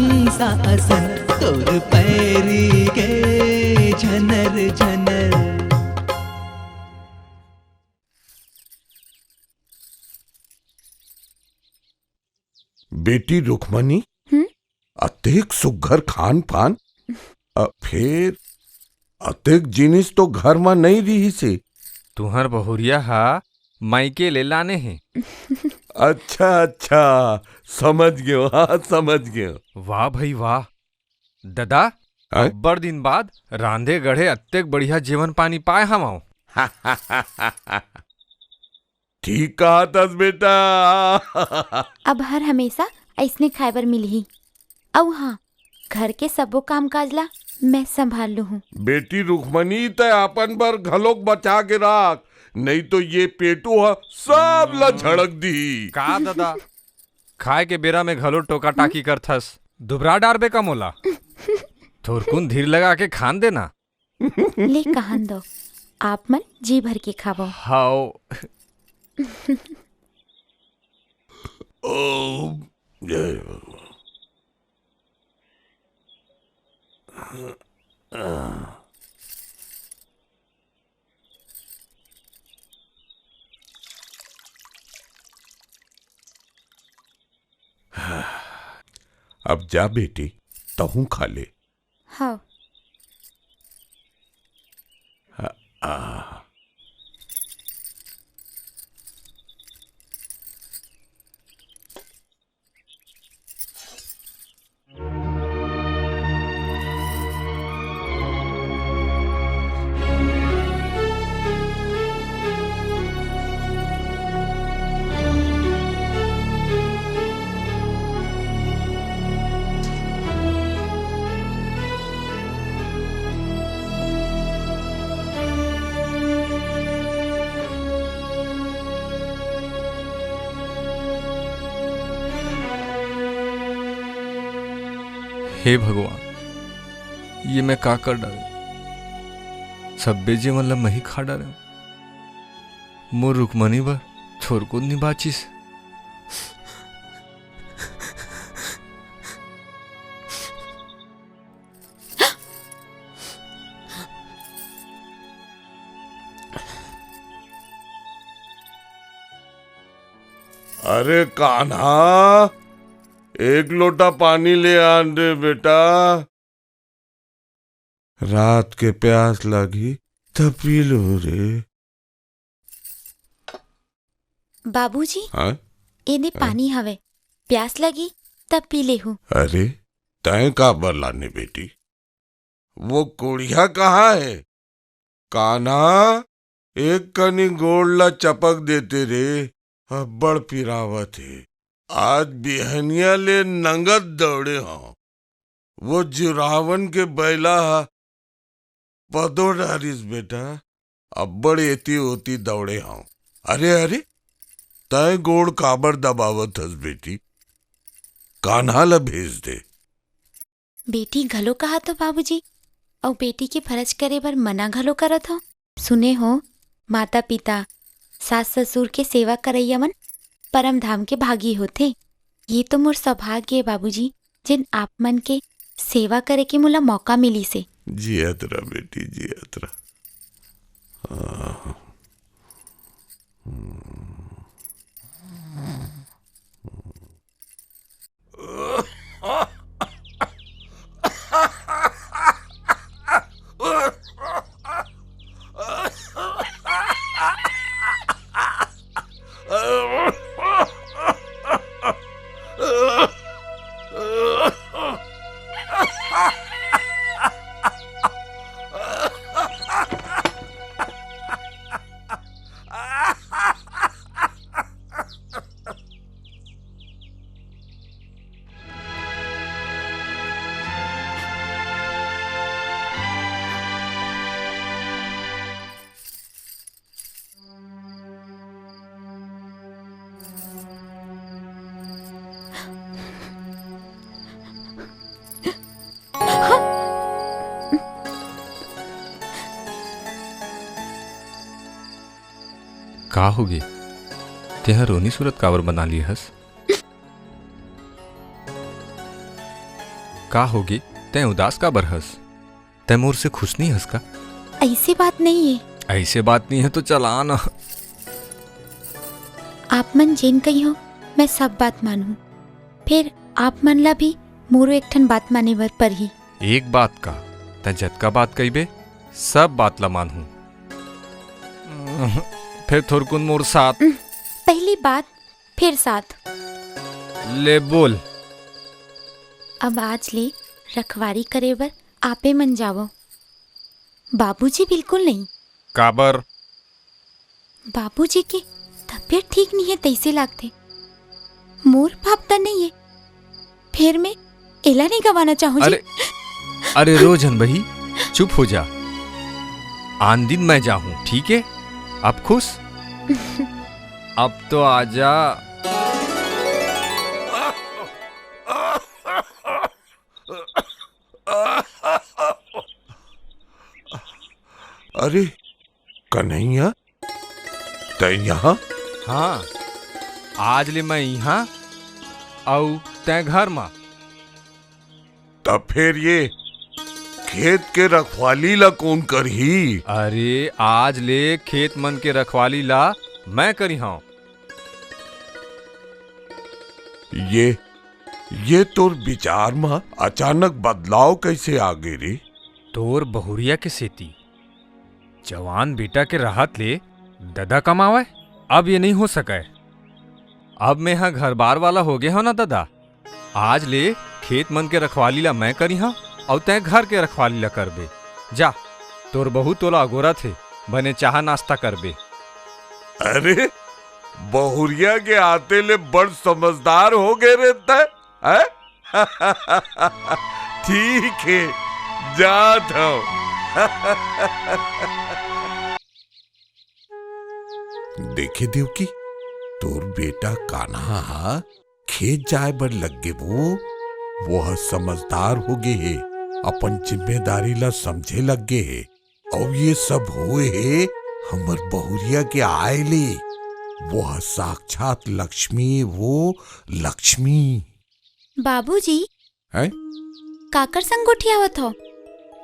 हंसा असन तोर पैरी के झनर झनर। बेटी रुक्मणी, हम्म? अतेक सुग्घर खान पान, अ, फेर अतेक जिनिस तो घर म नइ रिहिस हे। तुंहर बहुरिया ह मायके ले लाने हे। अच्छा, अच्छा, समझ गेंव, हाँ, समझ गेंव। वाह भई वाह। ददा, हैं? अब्बड़ दिन बाद रांधे गढ़े अतेक बढ़िया जेवन पानी पाय हवंव। ठीक कहत हस बेटा। अब हर हमेशा अइसने खाय बर मिलही। अउ हाँ, घर के सबो कामकाज ला मैं संभाल लूहूँ। बेटी रुक्मणी, तैं अपन बर घलोक बचा के राख, नइ तो ये पेटू ह सब ला झड़क दिही। का ददा, खाय के बेरा में घलो टोका टाकी करथस, दुबरा डारबे का मोला? थोरकुन धीर लगा के खान देना। ले कहन दो, आप मन जी भर के खावो। हाओ। ओम जय भगवान। अब जा बेटी, तहूँ खा ले। हाँ। आ, आ। हे भगवान, ये मैं का कर डारेंव? सब्बे जेवन ला मही खा डारेंव। मोर रुक्मणी बर थोरकुन नि बाचिस। अरे कान्हा, एक लोटा पानी ले आन रे बेटा। रात के प्यास लागी त पी लूं रे। बाबूजी, हाँ? एदे हाँ? पानी हवे, प्यास लगी तब पी लेहू। अरे, तैं काबर लाने बेटी? वो कुड़िया कहाँ हे? कान्हा, एक कनी गोड़ ला चपक देते रे, अब्बड़ पिरावत हे। आज बिहनिया ले नंगत दौड़े हंव। वो जुरावन के बैला ह पदो डारिस बेटा, अब्बड़ एती ओती दौड़े हंव। अरे, अरे, तैं गोड़ काबर दबावत हस बेटी? कान्हा ल भेज दे। बेटी घलो कहत हो बाबूजी, अउ बेटी के फरज करे बर मना घलो करत हो। सुने हो, माता पिता, सास ससुर के सेवा करइया मन परम धाम के भागी होथे। ये तो मोर सौभाग्य हे बाबूजी, जेन आप मन के सेवा करे के मोला मौका मिलिस हे। जियत रह बेटी, जियत रह। हाँ। का होगे? तेंह रोनी सूरत काबर बना लिए हस? का होगे? तैं उदास काबर हस? तैं मोर से खुश नहीं हस का? ऐसे बात नहीं है। ऐसे बात नहीं है तो चला ना। आप मन जेन कहिहो, मैं सब बात मानहूँ। फिर आप मन ला भी मोरो एक ठन बात माने बर परही। एक बात का? तैं जतका बात कहिबे, सब बात ला मानहूँ। फिर थोरकुन मोर साथ। पहली बात, फिर साथ। ले बोल। अब आज ले रखवारी करे बर आपे मन जावव। बाबूजी बिल्कुल नहीं। काबर? बाबूजी के तबीयत ठीक नहीं है, तैसे लागथे। मोर बाप त नहीं है, फिर मैं एला नहीं गवाना चाहूँ जी। अरे, अरे रो झन बही, चुप हो जा। आन दिन मैं जाहूँ, ठीक है? अब खुश? अब तो आजा। अरे कन्हैया, तैं यहाँ? हाँ, आज ले मैं यहाँ, अउ तैं घर मा। त फेर ये खेत के रखवाली ला कोन करही? अरे, आज ले खेत मन के रखवाली ला मैं करिहौं। ये, ये तोर विचार म अचानक बदलाव कइसे आ गे रे? तोर बहुरिया के सेती। जवान बेटा के रहत ले ददा कमावय, अब ये नइ हो सकय। अब मेंहा घर-बार वाला होगे हंव ना ददा, आज ले खेत मन के रखवाली ला मैं करिहंव अउ तैं घर के रखवाली ला करबे। जा, तोर बहू तोला अगोरत हे, बने चाहा नास्ता करबे। अरे, बहुरिया के आते ले बड़ समझदार होगे रे तैं। हैं? ठीक हे, जात हंव। देखे देवकी, तोर बेटा कान्हा ह खेत जाय बर लग गे वो, वो ह समझदार होगे हे, अपन जिम्मेदारी ला समझे लग गे हे। अउ ये सब होए हे हमर बहुरिया के आय ले। वो ह साक्षात लक्ष्मी, वो लक्ष्मी। बाबूजी, हैं? काकर संग गोठियावत हव?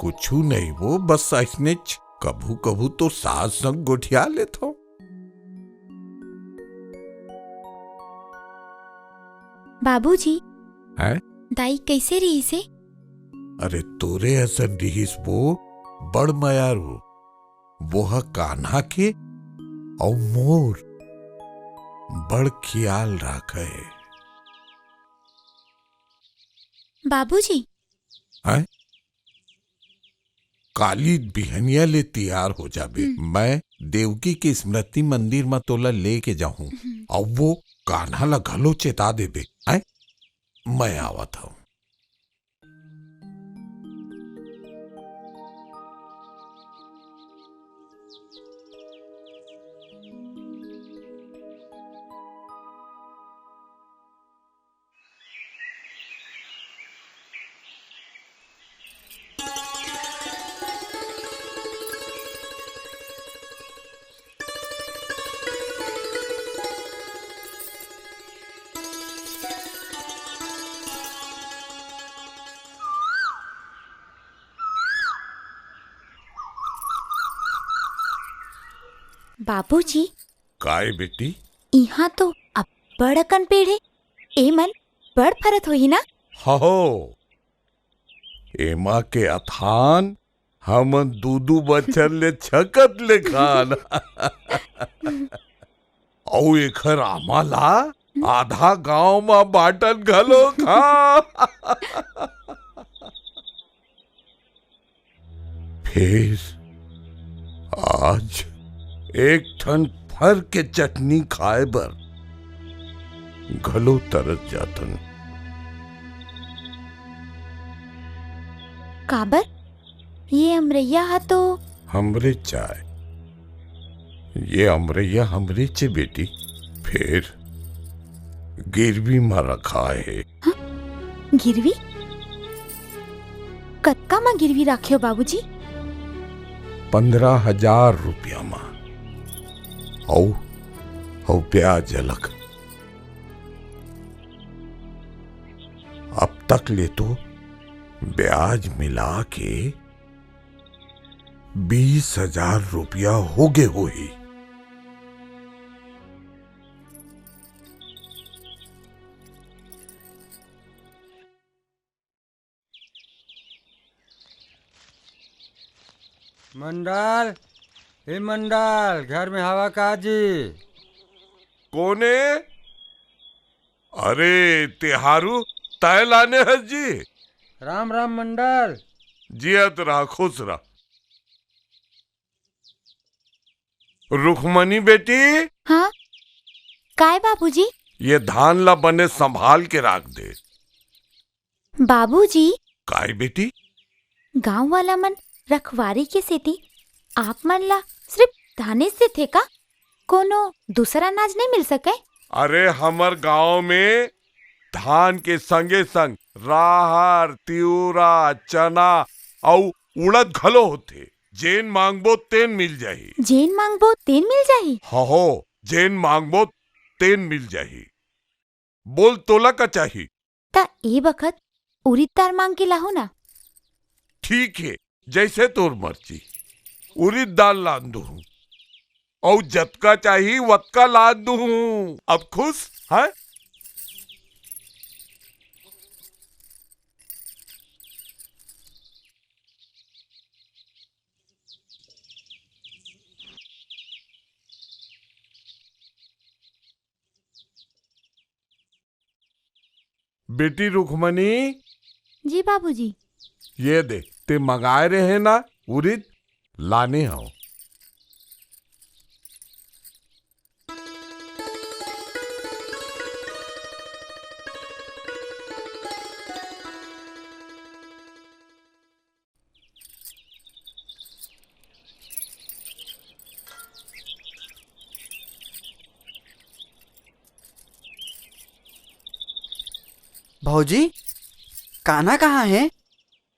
कुछू नहीं वो, बस अइसनेच कभू-कभू तो सास संग गोठिया लेथंव। बाबूजी, हैं? दाई कइसे रिहिस हे? अरे तोरे असन रिहिस वो, बड़ मयारू। वो ह कान्हा के अउ मोर बड़ खियाल राखे हे। बाबूजी। हैं? काली बिहनिया ले तियार हो जाबे। हम्म। मैं देवकी के स्मृति मंदिर म तोला लेके जाहूं। हम्म। अउ वो कान्हा ला घलो चेता देबे। हैं? मैं आवत हंव। बाबूजी। काय बेटी? इहाँ तो अब्बड़ अकन पेड़ हे। ए मन बड़ फरत होही ना? हहो, एमा के अथान हमन दू-दू बछर ले छकत ले खान। अउ एखर आमा ला आधा गांव म बांटन घलो खा। फेर आज एक ठन फर के चटनी खाए बर घलो तरस जाथन। काबर? ये अमरैया ह तो हमरे चाय। ये अमरैया हमरे चे बेटी, फेर गिरवी म रखाए हे। हाँ? गिरवी? कतका म गिरवी राखे हो बाबूजी? पन्द्रह हजार रुपया म। अउ, अउ ब्याज अलग। अब तक ले तो ब्याज मिला के बीस हजार रुपया होगे होही। मंडल, ए मंडल, घर में हवा का जी? कोने? अरे तेहारू, तय लाने हस जी? राम राम मंडल। जियत रहा, खुश रहा। रुखमनी बेटी। हाँ, काय बाबूजी? ये धान ला बने संभाल के राख दे। बाबूजी। काय बेटी? गांव वाला मन रखवारी के सेती आप मन ला सिर्फ धानेच देथे का? कोनो दूसरा अनाज नहीं मिल सके? अरे, हमर गांव में धान के संगे संग राहर, तिवरा, चना अउ उड़द घलो होथे। जेन मांगबो तेन मिल जाही। जेन मांगबो तेन मिल जाही? हो, हो, जेन मांगबो तेन मिल जाही। बोल, तोला का चाही? त ए बखत उरिद दार मांग के लाहू ना। ठीक हे, जइसे तोर मर्जी। उरिद दार लान दूहूं, अउ जतका चाही वतका लान दूहूं। अब खुश है? बेटी रुखमनी। जी बाबूजी। ये दे, ते मंगाए रहे ना उरिद, लाने हव। भौजी, कान्हा कहाँ हे?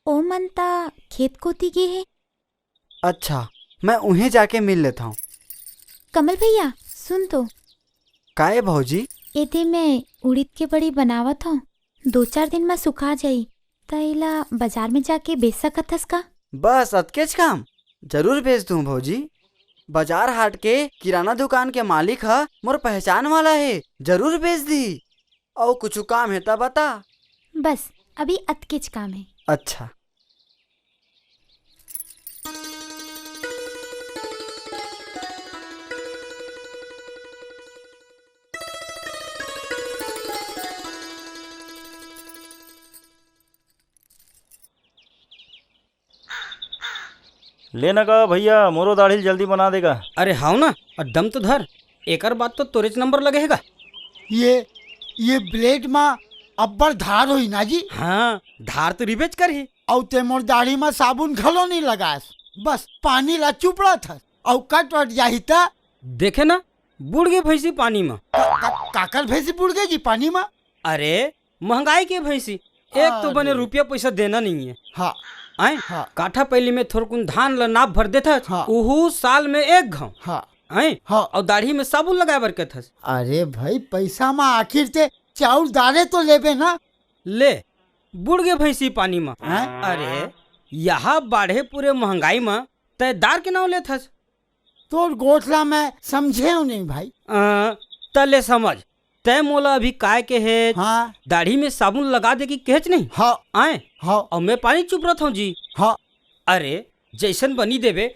ओ मन त खेत कोती गे हे। अच्छा, मैं उहें जाके मिल लेथंव। कमल भैया, सुन तो। का ए भौजी? एदे मैं उड़ीद के बड़ी बनावत हंव, दो चार दिन म सुखा जाही, त एला बाजार में जाके बेच सकत हस का? बस अतकेच काम? जरूर बेच दूं भौजी। बाजार हाट के किराना दुकान के मालिक ह मोर पहचान वाला हे, जरूर बेच दी। अउ कुछु काम हे त बता। बस, अभी अतकेच काम हे। अच्छा। ले न गा भैया, मोरो दाढ़ी ल जल्दी बना दे गा। अरे हाव ना, अउ दम तो धर, एकर बाद तो तोरेच नंबर लगे हे गा। ये, ये ब्लेड म अब्बड़ धार होही ना जी? हाँ, धार तो रिबेच करही। अउ ते मोर दाढ़ी म साबुन घलो नइ लगास, बस पानी ला चुपड़त हस, अउ कट वट जाही त? देखे ना, बुड़ गे भैंसी पानी म। का, का, काकर भैंसी बुड़ गे जी पानी म? अरे, महंगाई के भैंसी, एक तो बने अरे। रुपया पइसा देना नइ हे। हाँ। आय? हाँ। काठा पैली में थोरकुन धान ल नाप भर देथस, हाँ। उहू साल में एक घांव। हाँ। आय? हाँ। अउ दाढ़ी में साबुन लगाए बर कथस। अरे भाई, पइसा म आखिर ते चाउर दारे तो लेबे ना। ले, बुड़ गे भैंसी पानी म। हैं? अरे, यहा बाढ़े पूरे महंगाई म तैं दार के नांव लेथस। तोर गोठ ला मैं समझेंव नहीं भाई। अ, त ले समझ, तैं मोला अभी काय केहेच? हाँ। दाढ़ी में साबुन लगा दे कि केहेच नहीं? हाँ। आय? हाँ। अउ मैं पानी चुपरत हंव जी। हाँ। अरे, जइसन बनी देबे,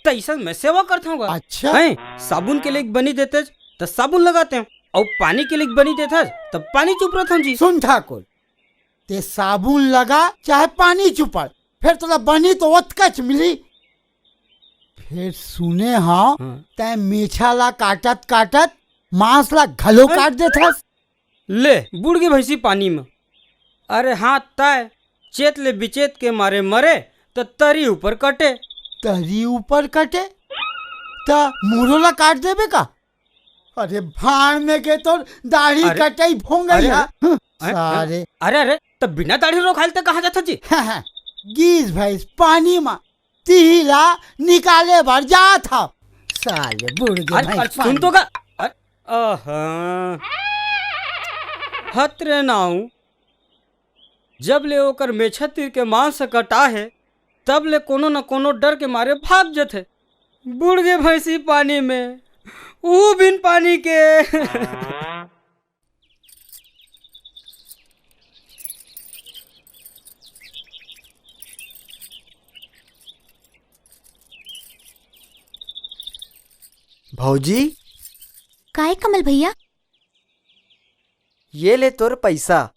तइसन मैं सेवा करत हंव गा। अच्छा। हैं? साबुन के लिए बनी देतेच, त साबुन लगातेंव, अउ पानी के लिए बनी देथस, त पानी चुपरत हंव जी। सुन ठाकुर, ते साबुन लगा चाहे पानी चुपर, फेर तोला बनी तो ओतकच मिली। फेर सुने हंव, हाँ। तैं मेछा ला काटत काटत मांस ला घलो हाँ। काट देथस। ले, बुड़ गे भैंसी पानी म। अरे हाँ, तैं चेत ले बिचेत के मारे मरे, त तरी ऊपर कटे। तरी ऊपर कटे? त मुरो ला काट देबे का? अरे भाड़ में गे तोर दाढ़ी अरे, कटई भोंगई अरे, हा। अरे, हं, अरे, सारे। अरे, अरे, त बिना दाढ़ी रोखाइल ते कहाँ जाथस जी? हाँ, हाँ, गीस भैंस पानी म, तिही ला निकाले बर जात हंव। साले बुड़ गे अरे, भैंस अरे, सुन पानी। तो गा। अरे, अहा। हत रे नाऊ। जब ले ओकर मेछा तीर के मांस ह कटा हे, तब ले कोनो न कोनो डर के मारे भाग जथे। बुड़ गे भैंसी पानी में, ऊ बिन पानी के। भौजी। काय कमल भैया? ये ले तोर पैसा।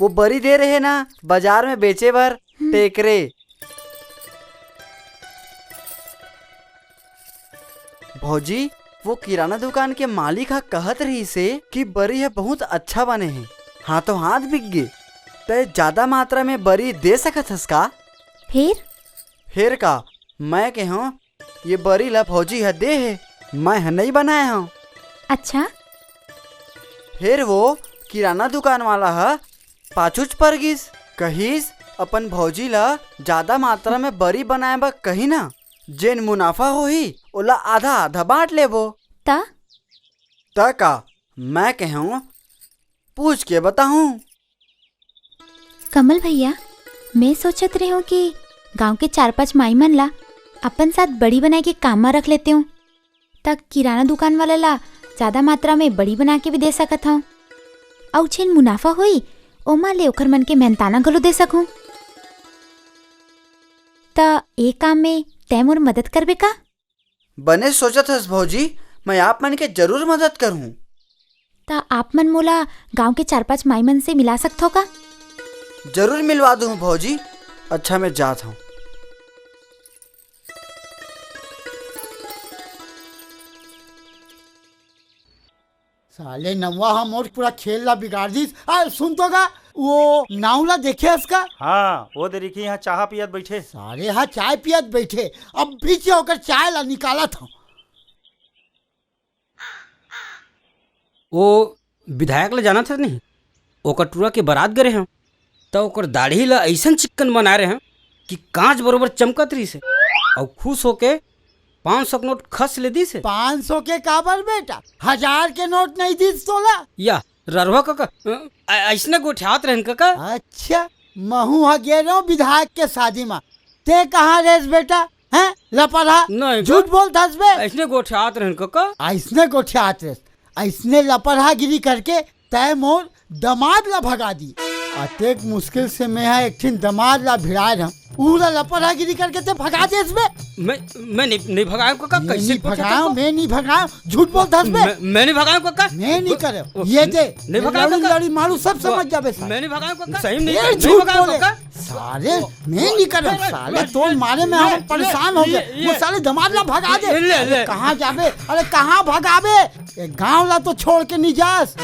वो बरी दे रहे ना बाजार में बेचे बर, हम्म। तेकरे। भौजी, वो किराना दुकान के मालिक ह कहत रहिस हे कि बरी ह बहुत अच्छा बने हे, हाथों हाथ बिक गे। तै ज्यादा मात्रा में बरी दे सकत हस का? फेर? फेर का? मैं केहों, ये बरी ला भौजी ह दे हे, मैं ह नइ बनाए हंव। अच्छा। फेर वो किराना दुकान वाला ह पाछूच पर गिस, कहिस, "अपन भौजी ला जादा मात्रा में बरी बनाए बर कही ना, जेन मुनाफा होही, ओला आधा-आधा बांट लेबो।" त? त का? मैं केहों, पूछ के बताहूं। कमल भैया, मैं सोचत रेहेंव कि गांव के चार पांच माई मन ला अपन साथ बरी बनाए के काम म रख लेतेंव, त किराना दुकान वाला ला जादा मात्रा में बरी बना के भी दे सकत हंव, अउ जेन मुनाफा होही, ओमा ले ओखर मन के मेहनताना घलो दे सकहूं। त ए काम में तैं मोर मदद करबे का? बने सोचत हस भौजी, मैं आप मन के जरूर मदद करहूं। त आप मन मोला गांव के चार पांच माई मन से मिला सकथव का? जरूर मिलवा दूं भौजी। अच्छा, मैं जात हंव। साले नउवा ह मोर पूरा खेल ला बिगाड़ दिस। आ, सुन तो गा, वो नाऊ ला देखे हस का? हाँ, वो दे रिखी यहाँ चाह पियत बैठे। साले ह चाय पियत बैठे, अब बीच ओकर चाय ला निकालत हंव। वो विधायक ला जानत हस नहीं, ओकर टूरा के बारात गे रेहेंव, त ओकर दाढ़ी ला अइसन चिक्कन बनाए रेहेंव कि कांच बरोबर चमकत रहिस हे, अउ खुश होके पांच सौ के नोट खस ले दिस हे। पांच सौ के काबर बेटा, हजार के नोट नइ दिस तोला? या, ररवा कका, अ, अ-, अइसने गोठियात रहेन कका। अच्छा, महूं ह गे रेहेंव विधायक के शादी म, तैं कहां रेहेस बेटा? हैं, लपरहा? नहीं झूठ बोलत हस बे। अइसने गोठियात रहेन कका। अइसने गोठियात रहेस, अइसने लपरहागिरी करके तैं मोर दमाद ला भगा दिस। अतेक मुश्किल से मैं ह एक ठिन दमाद ला भिड़ाए रहेंव, ऊ ला लपरहागिरी करके तैं भगा देस बे। मैं, मैं नहीं, नहीं भगाएंव कका, मैं कैसे नहीं भगाएंव, मैं नहीं भगाएंव, झूठ बोलत हस बे। मैं, मैं नहीं भगाएंव कका। मैं नहीं करेंव, ये दे, नहीं भगाएंव कका। लड़ी मारू, सब समझ जाबे साले। मैं नहीं भगाएंव कका, सही में नहीं, ये नहीं झूठ भगाएंव बोले। कका। साले, मैं नहीं करेंव, साले, तोर मारे में हम परेशान हो गे। वो साले दमाद ला भगा दे। ले, ले। अरे, कहां जाबे? अरे, कहां भगाबे? ये गांव ला तो छोड़ के नहीं जास।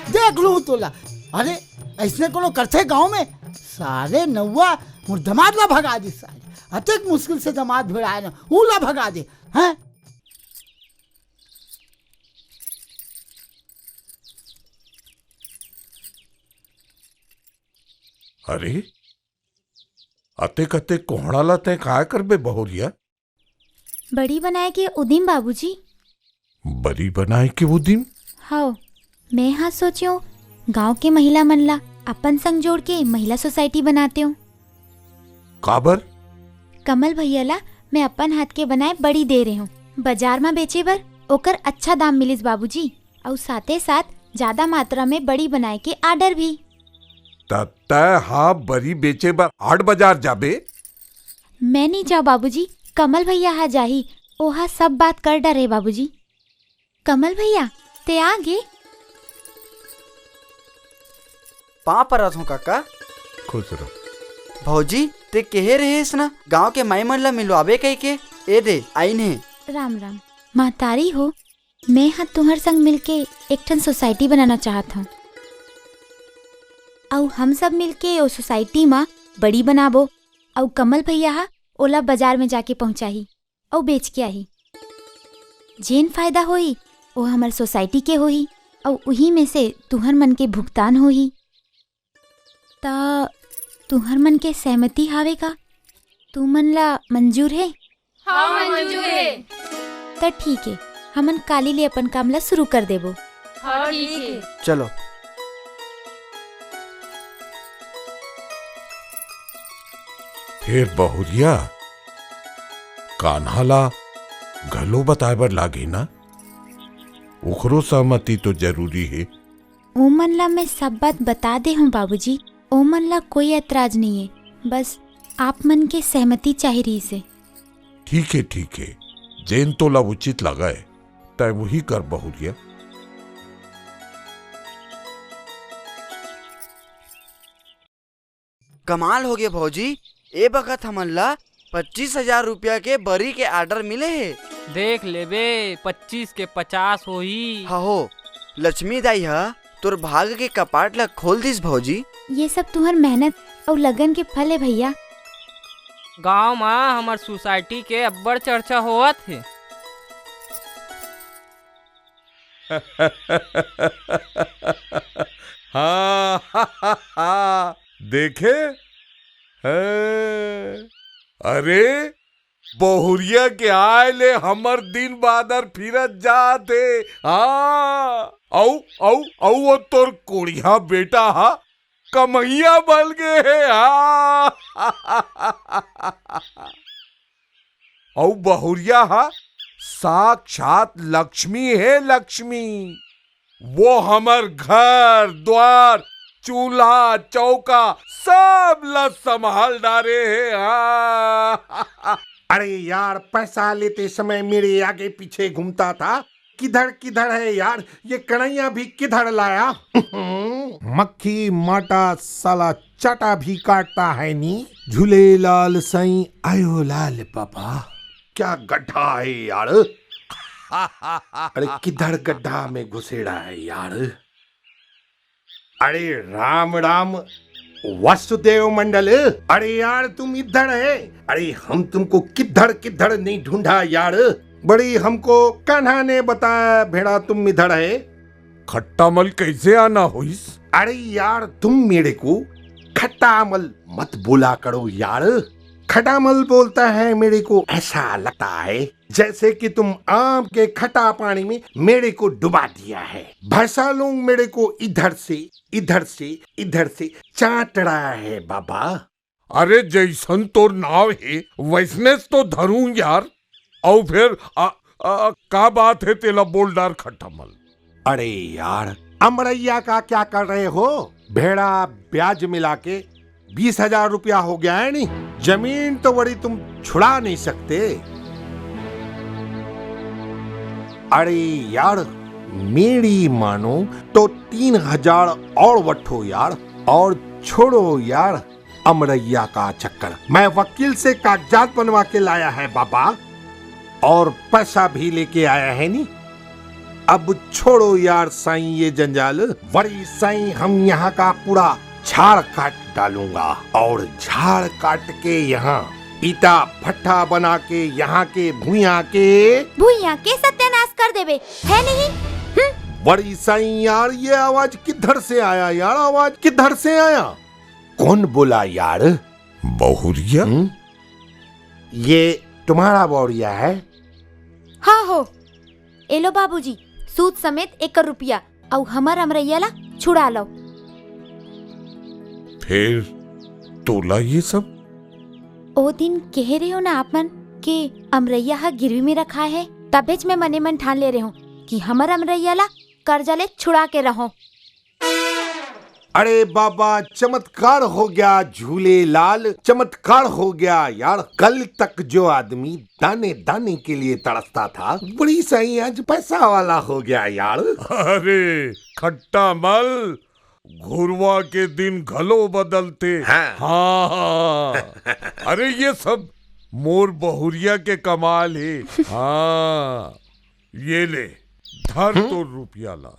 देख लूं तोला। अरे, अइसने कोनो करथे गांव में? साले नउवा मोर दमाद ला भगा दिस साले। अतेक मुश्किल से दमाद भिड़ाए रहेंव, ऊ ला भगा दे। हैं? अरे, अतेक अतेक कोहड़ा ला तैं काय करबे बहुरिया? बरी बनाए के उदिम बाबूजी। बरी बनाए के उदिम? हव, मैं हा सोचेंव गांव के महिला मन ला अपन संग जोड़ के महिला सोसाइटी बनातेंव। काबर? कमल भैया ला मैं अपन हाथ के बनाए बरी दे रेहेंव, बाजार म बेचे बर ओकर अच्छा दाम मिलिस बाबूजी। अउ साथे साथ जादा मात्रा में बरी बनाए के आर्डर भी। त तैं हा बरी बेचे बर हाट बाजार जाबे? मैं नी जांव बाबूजी, कमल भैया हा जाही, ओहा सब बात कर डरे बाबूजी। कमल भैया, तैं आ गे? पांव परत हंव कका। खुश रह। भौजी, तैं केहे रहेस ना, गांव के माई मन ला मिलवाबे कहिके, ए दे, आइन हे। राम राम। महतारी हो, मैं ह तुंहर संग मिलके एक ठन सोसाइटी बनाना चाहत हंव। अउ हम सब मिलके ओ सोसाइटी म बरी बनाबो, अउ कमल भैया ह ओला बाजार में जाके पहुंचाही, अउ बेच के आही। जेन फायदा होही, ओ हमर सोसाइटी के होही, अउ उही में से तुंहर मन के भुगतान होही। त तुंहर मन के सहमति हावे का? तुमन ला मंजूर हे? हाँ, मंजूर हे। त ठीक हे, हमन काली ले अपन काम ला शुरू कर देबो। हाँ, ठीक हे। चलो। फेर बहुरिया, कान्हा ला घलो बताए बर लागही ना, ओखरो सहमति तो जरूरी हे। ओमन ला मैं सब बात बता दे हूँ बाबूजी, ओमन ला कोई ऐतराज नइये, बस आप मन के सहमति चाही रहिस हे। ठीक हे, ठीक हे, जेन तोला उचित लगय, तैं उही कर बहुरिया। कमाल होगे भौजी, ए बखत हमन ला पच्चीस हजार रुपया के बरी के order मिले हे। देख लेबे, पच्चीस के पचास होही। हहो, लक्ष्मी दाई ह तोर भाग के कपाट ला खोल दिस भौजी। ये सब तुहर मेहनत अउ लगन के फल हे भैया। गांव म हमर society के अब्बड़ चर्चा होवत हे। हाँ, देखे? हैं? अरे, बहुरिया के आय ले हमर दिन बादर फिरत जात हे। हाँ, अउ, अउ, अउ वो तोर कोड़िया बेटा हा कमइया बन गे हे। हाँ। अउ बहुरिया हा साक्षात लक्ष्मी हे, लक्ष्मी। वो हमर घर द्वार, चूल्हा चौका सब ला संभाल डारे हे। हाँ। अरे यार, पैसा लेते समय मेरे आगे पीछे घूमता था, किधर किधर है यार, ये कढ़ैया भी किधर लाया? मक्खी माटा साला चाटा भी काटता है नी। झूले लाल साईं आयो लाल बाबा। क्या गड्ढा है यार। अरे किधर गड्ढा में घुसेड़ा है यार। अरे राम राम वासुदेव मंडल। अरे यार तुम इधर है। अरे हम तुमको किधर किधर नहीं ढूंढा यार। बड़ी हमको कान्हा ने बताया भेड़ा तुम इधर है। खट्टामल कैसे आना होइस? अरे यार तुम मेरे को खट्टामल मत बोला करो यार। खटामल बोलता है मेरे को ऐसा लगता है जैसे कि तुम आम के खट्टा पानी में मेरे को डुबा दिया है। भैंसा लोग मेरे को इधर से इधर से इधर से चाट रहा है बाबा। अरे जैसन तोर नाव हे वैसनेच तो धरूं यार। अउ फेर आ, आ, का बात हे तेला बोल डार खट्टामल। अरे यार अमरैया का क्या कर रहे हो? भेड़ा ब्याज मिला के बीस हजार रुपया हो गया है नी। जमीन तो बड़ी तुम छुड़ा नहीं सकते। अरे यार मेरी मानो तो तीन हजार और वठो यार। और छोड़ो यार अमरैया का चक्कर। मैं वकील से कागजात बनवा के लाया है बाबा। और पैसा भी लेके आया है नी। अब छोड़ो यार साईं ये जंजाल। वरी साईं हम यहाँ का पूरा झाड़ काट डालूंगा और झाड़ काट के यहाँ ईटा भट्ठा बना के यहाँ के भुइयां के भुइयां के सत्यानाश कर देबे, है नहीं? हम्म। वरी साईं यार ये आवाज किधर से आया यार, आवाज किधर से आया? कौन बोला यार? बहुरिया? हम्म? ये तुम्हारा बहुरिया है? हाँ हो। एलो बाबूजी, सूद समेत एकर रुपया, अउ हमर अमरैया ला छुड़ा लो। फेर तोला ये सब? ओ दिन कहे रहे हो ना आप मन के अमरैया हा गिरवी में रखा है, तबेच मैं मने मन ठान ले रहे हूँ कि हमर अमरैया ला कर्जा ले छुड़ा के रहो। अरे बाबा, चमत्कार हो गया झूले लाल, चमत्कार हो गया यार। कल तक जो आदमी दाने दाने के लिए तड़पता था, वही साईं आज पैसा वाला हो गया यार। अरे खट्टामल, घुरवा के दिन घलो बदलते। हाँ। हाँ। अरे ये सब मोर बहुरिया के कमाल हे। हाँ, ये ले, धर हम्म? तोर रुपया ला।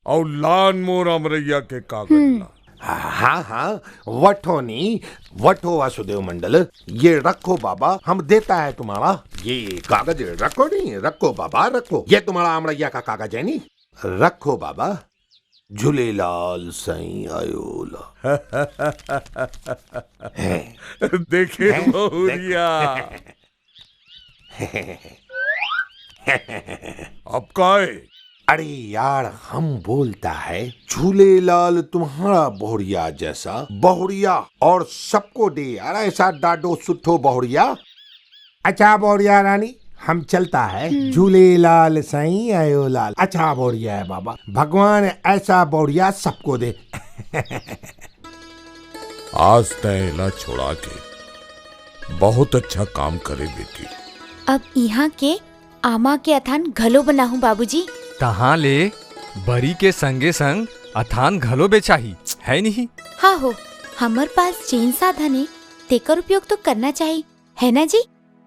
अउ लान मोर अमरैया के कागज हम्म। ला। हाँ, हाँ, वठो नी, वठो वासुदेव मंडल, ये रखो बाबा, हम देता है तुम्हारा, ये कागज रखो नी, रखो बाबा, रखो, ये तुम्हारा अमरैया का कागज है नी, रखो बाबा, झूलेलाल साईं आयो ला। हैं? देखे हैं? बहुरिया। अब काय? अरे यार, हम बोलता है, झूलेलाल तुम्हारा बहुरिया जैसा बहुरिया और सबको दे यार, ऐसा डाडो सुठो बहुरिया। अच्छा बहुरिया रानी, हम चलता है। हम्म। झूलेलाल साईं आयो लाल। अच्छा बहुरिया है बाबा, भगवान ऐसा बहुरिया सबको दे। आज तैं एला छोड़ा के बहुत अच्छा काम करे बेटी। अब इहाँ के आमा के अथान घलो बनाहूं बाबूजी। तहाँ ले बरी के संगे संग अथान घलो बेचाही, है नहीं? हाँ हो, हमर पास जेन साधन हे, तेकर उपयोग तो करना चाही, है ना जी?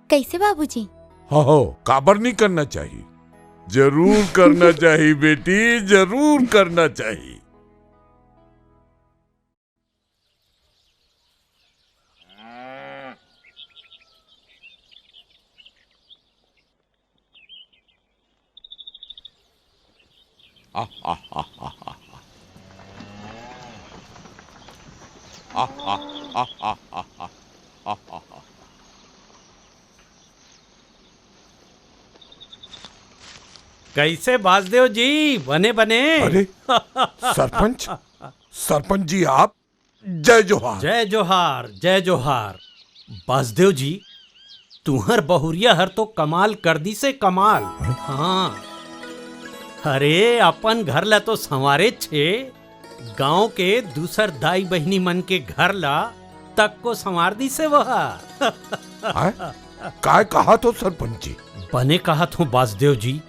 कैसे बाबूजी? हाँ हो, काबर नहीं करना चाही? जरूर करना चाही बेटी, जरूर करना चाही। कैसे बासदेव जी, बने बने? अरे, सरपंच, सरपंच जी आप, जय जोहार। जय जोहार, जय जोहार। बासदेव जी, तुंहर बहुरिया हर तो कमाल कर दिसे, कमाल। हाँ। अरे, अपन घर ला तो संवारे छे, गांव के दूसर दाई बहिनी मन के घर ला तक को संवार दिसे वह। आय? काय कहा थो सरपंच जी? बने कहा थो बासदेव जी,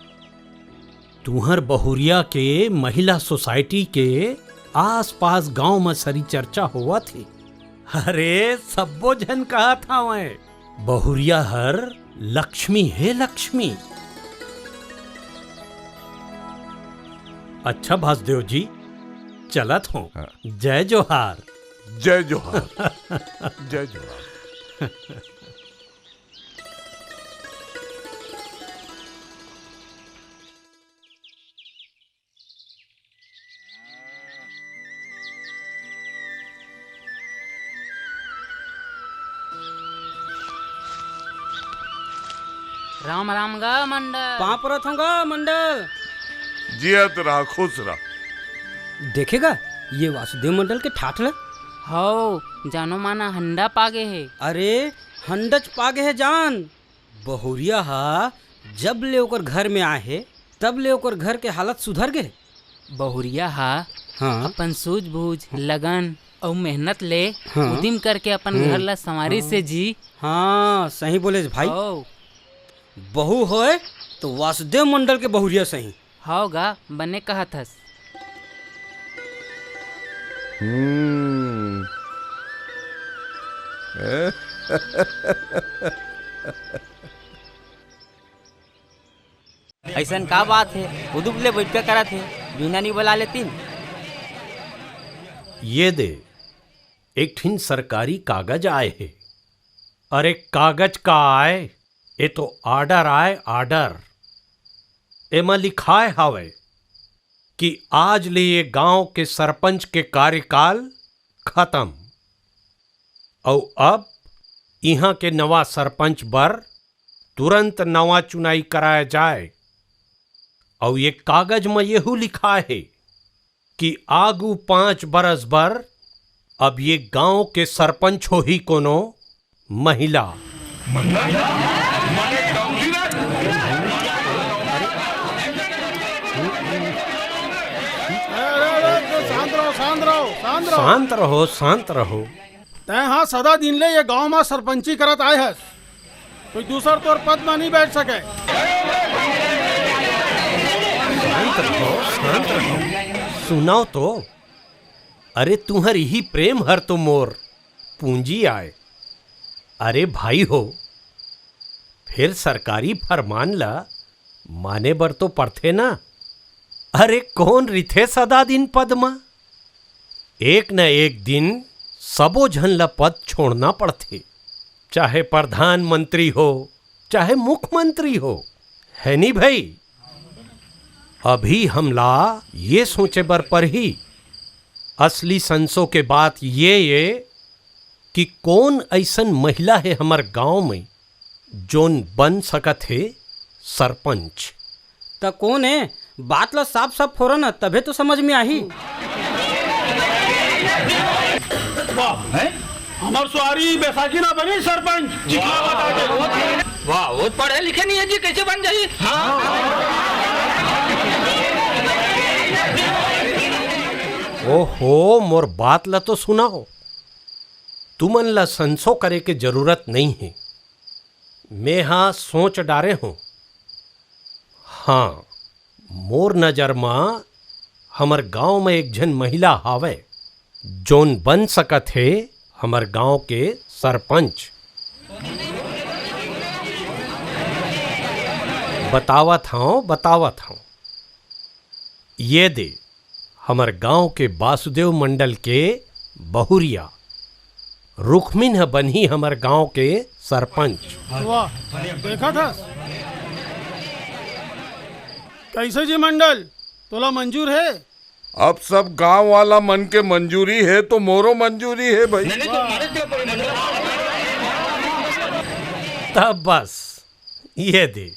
तुंहर बहुरिया के महिला सोसाइटी के आसपास गांव म सरी चर्चा होवत हे। अरे, सब्बो झन कहत हावय, बहुरिया हर लक्ष्मी हे, लक्ष्मी। अच्छा बासदेव जी, चलत हों। हाँ। जय जोहार। जय जोहार। जय जोहार। राम राम गा मंडल। पाँव परत हों गा मंडल। जियत रहा, खुश रहा। देखे गा, ये वासुदेव मंडल के ठाठ ल। हव, जानो माना हंडा पागे हे। अरे, हंडच पागे हे जान। बहुरिया हा जब ले ओकर घर में आए हे, तब ले ओकर घर के हालत सुधर गे। बहुरिया हा हाँ। अपन सूझबूझ, लगन अउ मेहनत ले हाँ। उदिम करके अपन हम्म। घर ला संवारिस हे जी। हाँ, सही बोलेस भाई। हव। बहू होय तो वासुदेव मंडल के बहुरिया सही। हव गा, बने कहत हस। हम्म। अइसन का बात हे? उदुप ले बइठबे करत हे, बिना नी बला लेतिन। ये दे, एक ठिन सरकारी कागज आए हे। अरे कागज का आय, ए तो आर्डर आय, आर्डर। एमा लिखाय हावय कि आज ले ये गांव के सरपंच के कार्यकाल खतम, अउ अब इहां के नवा सरपंच बर तुरंत नवा चुनाई कराय जाय। अउ ये कागज म येहू लिखाय हे कि आगू पांच बरस बर अब ये गांव के सरपंच होही कोनो महिला। अरे, अरे, अरे, शांत रहो, शांत रहो, शांत रहो। शांत रहो, शांत रहो। तैं हा सदा दिन ले ये गांव म सरपंची करत आए हस, कोई दूसर तोर पद म नहीं बैठ सके। शांत रहो, शांत रहो। सुनव तो, अरे तुंहर इही प्रेम हर तो मोर पूंजी आय। अरे भाई हो, फेर सरकारी फरमान ल माने बर तो पड़थे ना। अरे कोन रिथे सदा दिन पद म? एक न एक दिन सबो झन ल पद छोड़ना पड़थे, चाहे प्रधानमंत्री हो, चाहे मुख्यमंत्री हो, है नी भई? अभी हमला ये सोचे बर परही, असली संसो के बात ये ये कि कोन अइसन महिला हे हमर गांव में, जोन बन सकत हे सरपंच। त कोन हे? बात ला साफ साफ फोरा न, तभे तो समझ में आही। वाह, हैं? हमर सुवारी बैसाखी ना बनी सरपंच, चिखला बता के। वाह, वो पढ़े लिखे नहीं है जी, कैसे बन जाई? ओहो, मोर बात ला तो सुनाओ। तुमन ला संसो करे के जरूरत नहीं है। मेहा सोच डारे हूँ। हाँ, मोर नजर म हमर गांव म एक झन महिला हावय, जोन बन सकत हे हमर गांव के सरपंच। बतावत हंव, बतावत हंव। ये दे, हमर गांव के बासुदेव मंडल के बहुरिया रुक्मिन ह बनही हमर गांव के सरपंच। वाह, देखत हस? कैसे जी मंडल, तोला मंजूर हे? अब सब गांव वाला मन के मंजूरी हे तो मोरो मंजूरी हे भाई। तब बस, ये दे,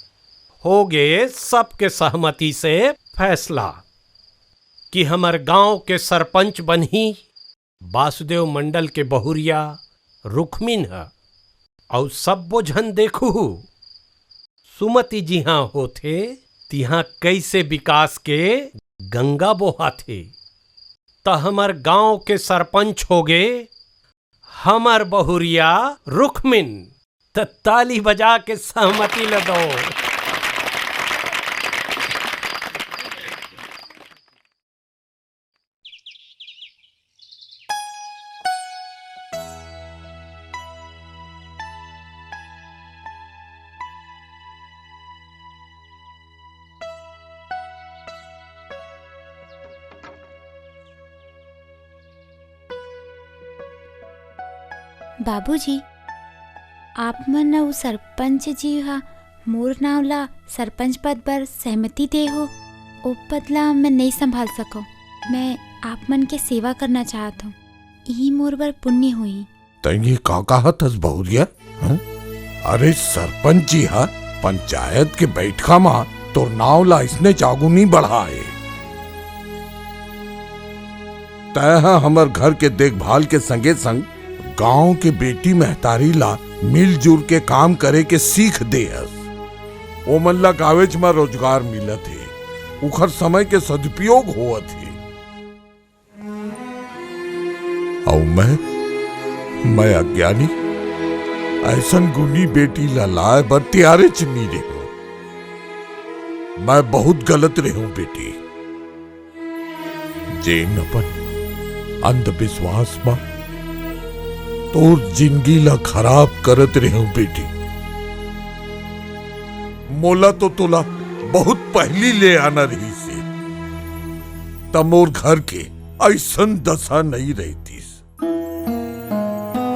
हो गे सबके सहमति से फैसला कि हमर गांव के सरपंच बनही बासुदेव मंडल के बहुरिया रुक्मिन ह। अउ सब्बो झन देखहू, सुमति जिहां होथे, तिहां कइसे विकास के गंगा बोहाथे। त हमर गांव के सरपंच होगे हमर बहुरिया रुक्मिन। त ताली बजा के सहमति ल दो। बाबूजी, आप मन अउ सरपंच जी ह मोर नांव ला सरपंच पद बर सहमति दे हो, ओ पद ला मैं नइ संभाल सकंव। मैं आप मन के सेवा करना चाहत हंव, इही मोर बर पुण्य होही। तैं ये का कहत हस बहुरिया? हं? अरे सरपंच जी ह पंचायत के बइठका म तोर नांव ला अइसने आगू नइ बढ़ाए। तैं ह हमर घर के देखभाल के संगे संग गांव के बेटी महतारी ला मिलजुल के काम करे के सीख दे हस। ओमन ला गाँवेच म रोजगार मिलत हे, उखर समय के सदुपयोग होवत हे। अउ मैं, मैं अज्ञानी, अइसन गुनी बेटी ला लाय बर तियारेच नी रेहेंव। मैं बहुत गलत रेहेंव बेटी। जेन अपन अंधविश्वास म तोर जिनगी ला खराब करत रेहेंव बेटी। मोला तो तोला बहुत पहिली ले आना रहिस हे, त मोर घर के अइसन दसा नइ रहितिस।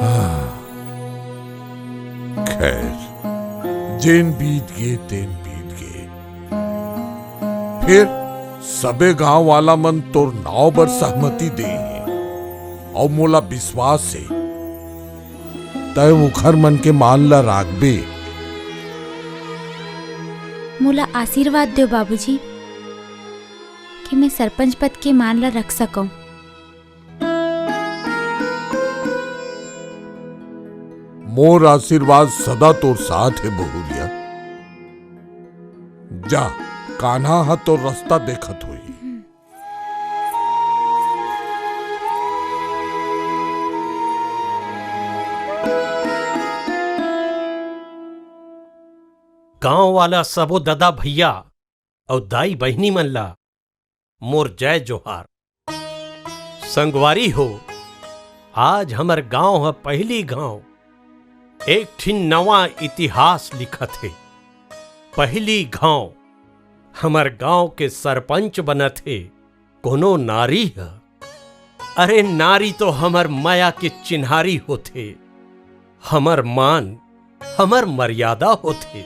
हाँ। खैर, जेन बीत गे, तेन बीत गे। फेर सबे गांव वाला मन तोर नांव बर सहमति दे हे, अउ मोला विश्वास हे, तैं उखर मन के मान ला राखबे। मोला आशीर्वाद देव बाबूजी, कि मैं सरपंच पद के मान ला रख सकंव। मोर आशीर्वाद सदा तोर साथ हे बहुरिया। जा, कान्हा ह तोर रस्ता देखत होही। गांव वाला सबो ददा भैया अउ दाई बहिनी मन ला मोर जय जोहार। संगवारी हो, आज हमर गांव ह पहिली घांव एक ठिन नवा इतिहास लिखत हे। पहिली घांव हमर गांव के सरपंच बनत हे कोनो नारी ह। अरे, नारी तो हमर मया के चिन्हारी होथे, हमर मान, हमर मर्यादा होथे।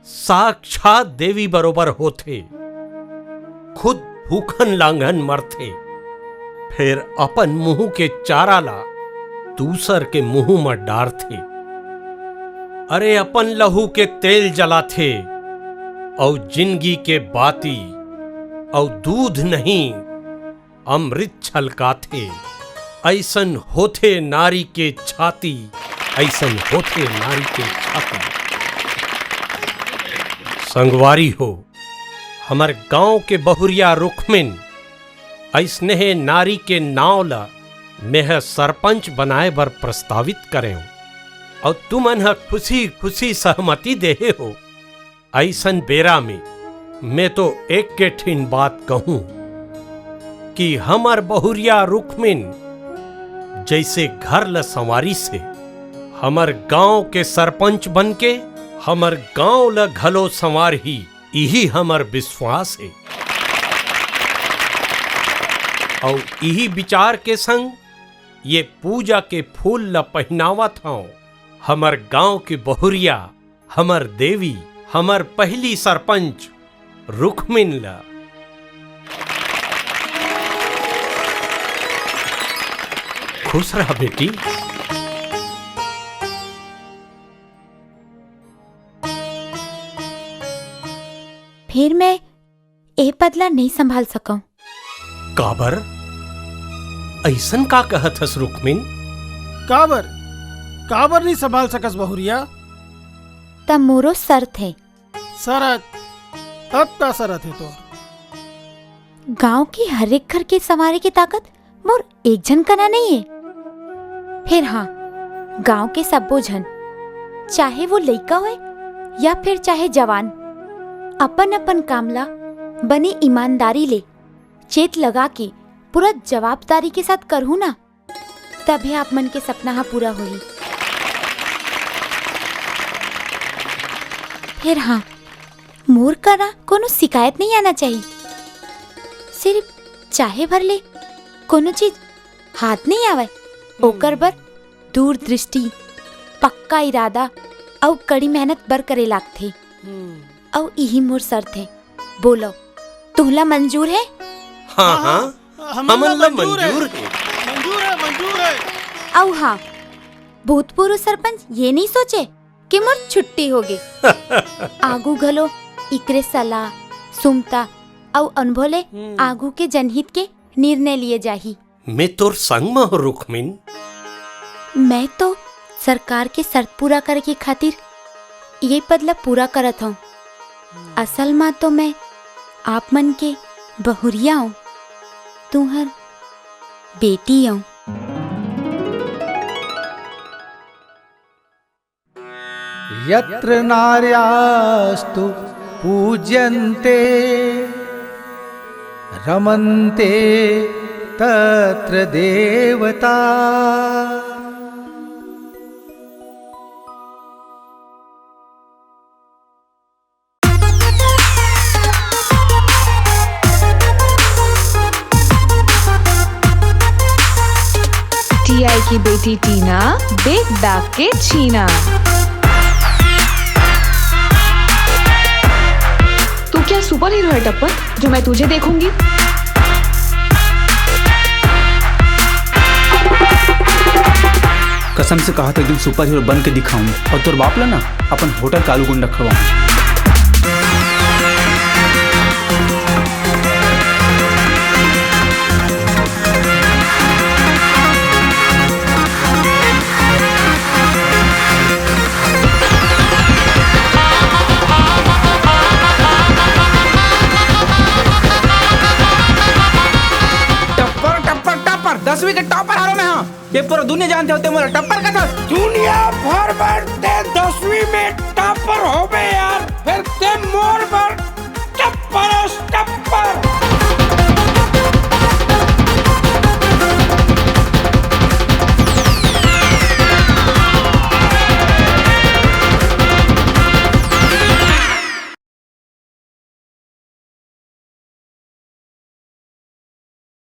साक्षात देवी बरोबर होथे। खुद भूखन लांघन मरथे, फेर अपन मुंह के चारा ला दूसर के मुंह म डारथे। अरे, अपन लहू के तेल जलाथे अउ जिनगी के बाती अउ दूध नहीं, अमृत छलकाथे। अइसन होथे नारी के छाती, अइसन होथे नारी के छाती। संगवारी हो, हमर गांव के बहुरिया रुखमिन, अइसने नारी के नांव ल मेंह सरपंच बनाए बर प्रस्तावित करेंव, अउ तुमन ह खुशी-खुशी सहमति देहे हो। अइसन बेरा में मैं तो एक के ठिन बात कहूं कि हमर बहुरिया रुखमिन जइसे घर ल संवारिस हे, हमर गांव के सरपंच बनके हमर गांव ल घलो संवारही, इही हमर विश्वास हे। अउ इही विचार के संग ये पूजा के फूल ल पहिनावत हंव हमर गांव के बहुरिया, हमर देवी, हमर पहिली सरपंच रुखमिन ल। खुश रह बेटी। फेर मैं ए पद ला नइ संभाल सकंव। काबर? अइसन का कहत हस रुखमिन? काबर? काबर नइ संभाल सकस बहुरिया? त मोरो शर्त हे। शरत? अब का शरत हे तोर? गांव के हर एक घर के संवारे के ताकत मोर एक झन कना नइ हे। फेर हां, गांव के सब्बो झन, चाहे वो लइका होय या फिर चाहे जवान, अपन-अपन काम ला बने ईमानदारी ले, चेत लगा के, पूरा जवाबदारी के साथ करहूं ना, तभे आप मन के सपना ह पूरा होही। फेर हां, मोर करा कोनो शिकायत नइ आना चाही। सिरिफ चाहे भर ले कोनो चीज हाथ नइ आवय, हम्म। ओकर बर दूरदृष्टि, पक्का इरादा अउ कड़ी मेहनत बर करे लागथे। हम्म। अउ इही मोर शर्त हे। बोलो, तुहला मंजूर हे? हां, हां, हां, हमन हमन ला ला मंजूर हे। मंजूर हे। मंजूर हे, मंजूर हे। अउ हां, भूतपूर्व सरपंच ये नइ सोचे के मोर छुट्टी होगे। आगू घलो इकरे सलाह, सुमता अउ अनुभव ले हम्म। आगू के जनहित के निर्णय लिए जाही। मैं तोर संग म हो, रुखमिन। मैं तो सरकार के शर्त पूरा करे के खातिर ये पद ल पूरा करत हंव। असल म तो मैं आप मन के बहुरिया हंव, तुंहर बेटी हंव। यत्र नार्यास्तु पूज्यन्ते रमन्ते तत्र देवता। टीआई की बेटी टीना, बेग बैग के छीना। तू क्या सुपर हीरो है टप्पर, जो मैं तुझे देखूंगी? कसम से कहा था, एक दिन सुपर हीरो बन के दिखाऊं और तोर बाप ला ना अपन होटल का आलू गुंडा खवाऊं। टप्पर, टप्पर, टप्पर, दसवीं के टॉपर हरो मैं, हां। ये पूरा दुनिया जानथे होथे मोला टप्पर कथस। दुनिया भर में ते दसवीं में टॉपर होबे यार।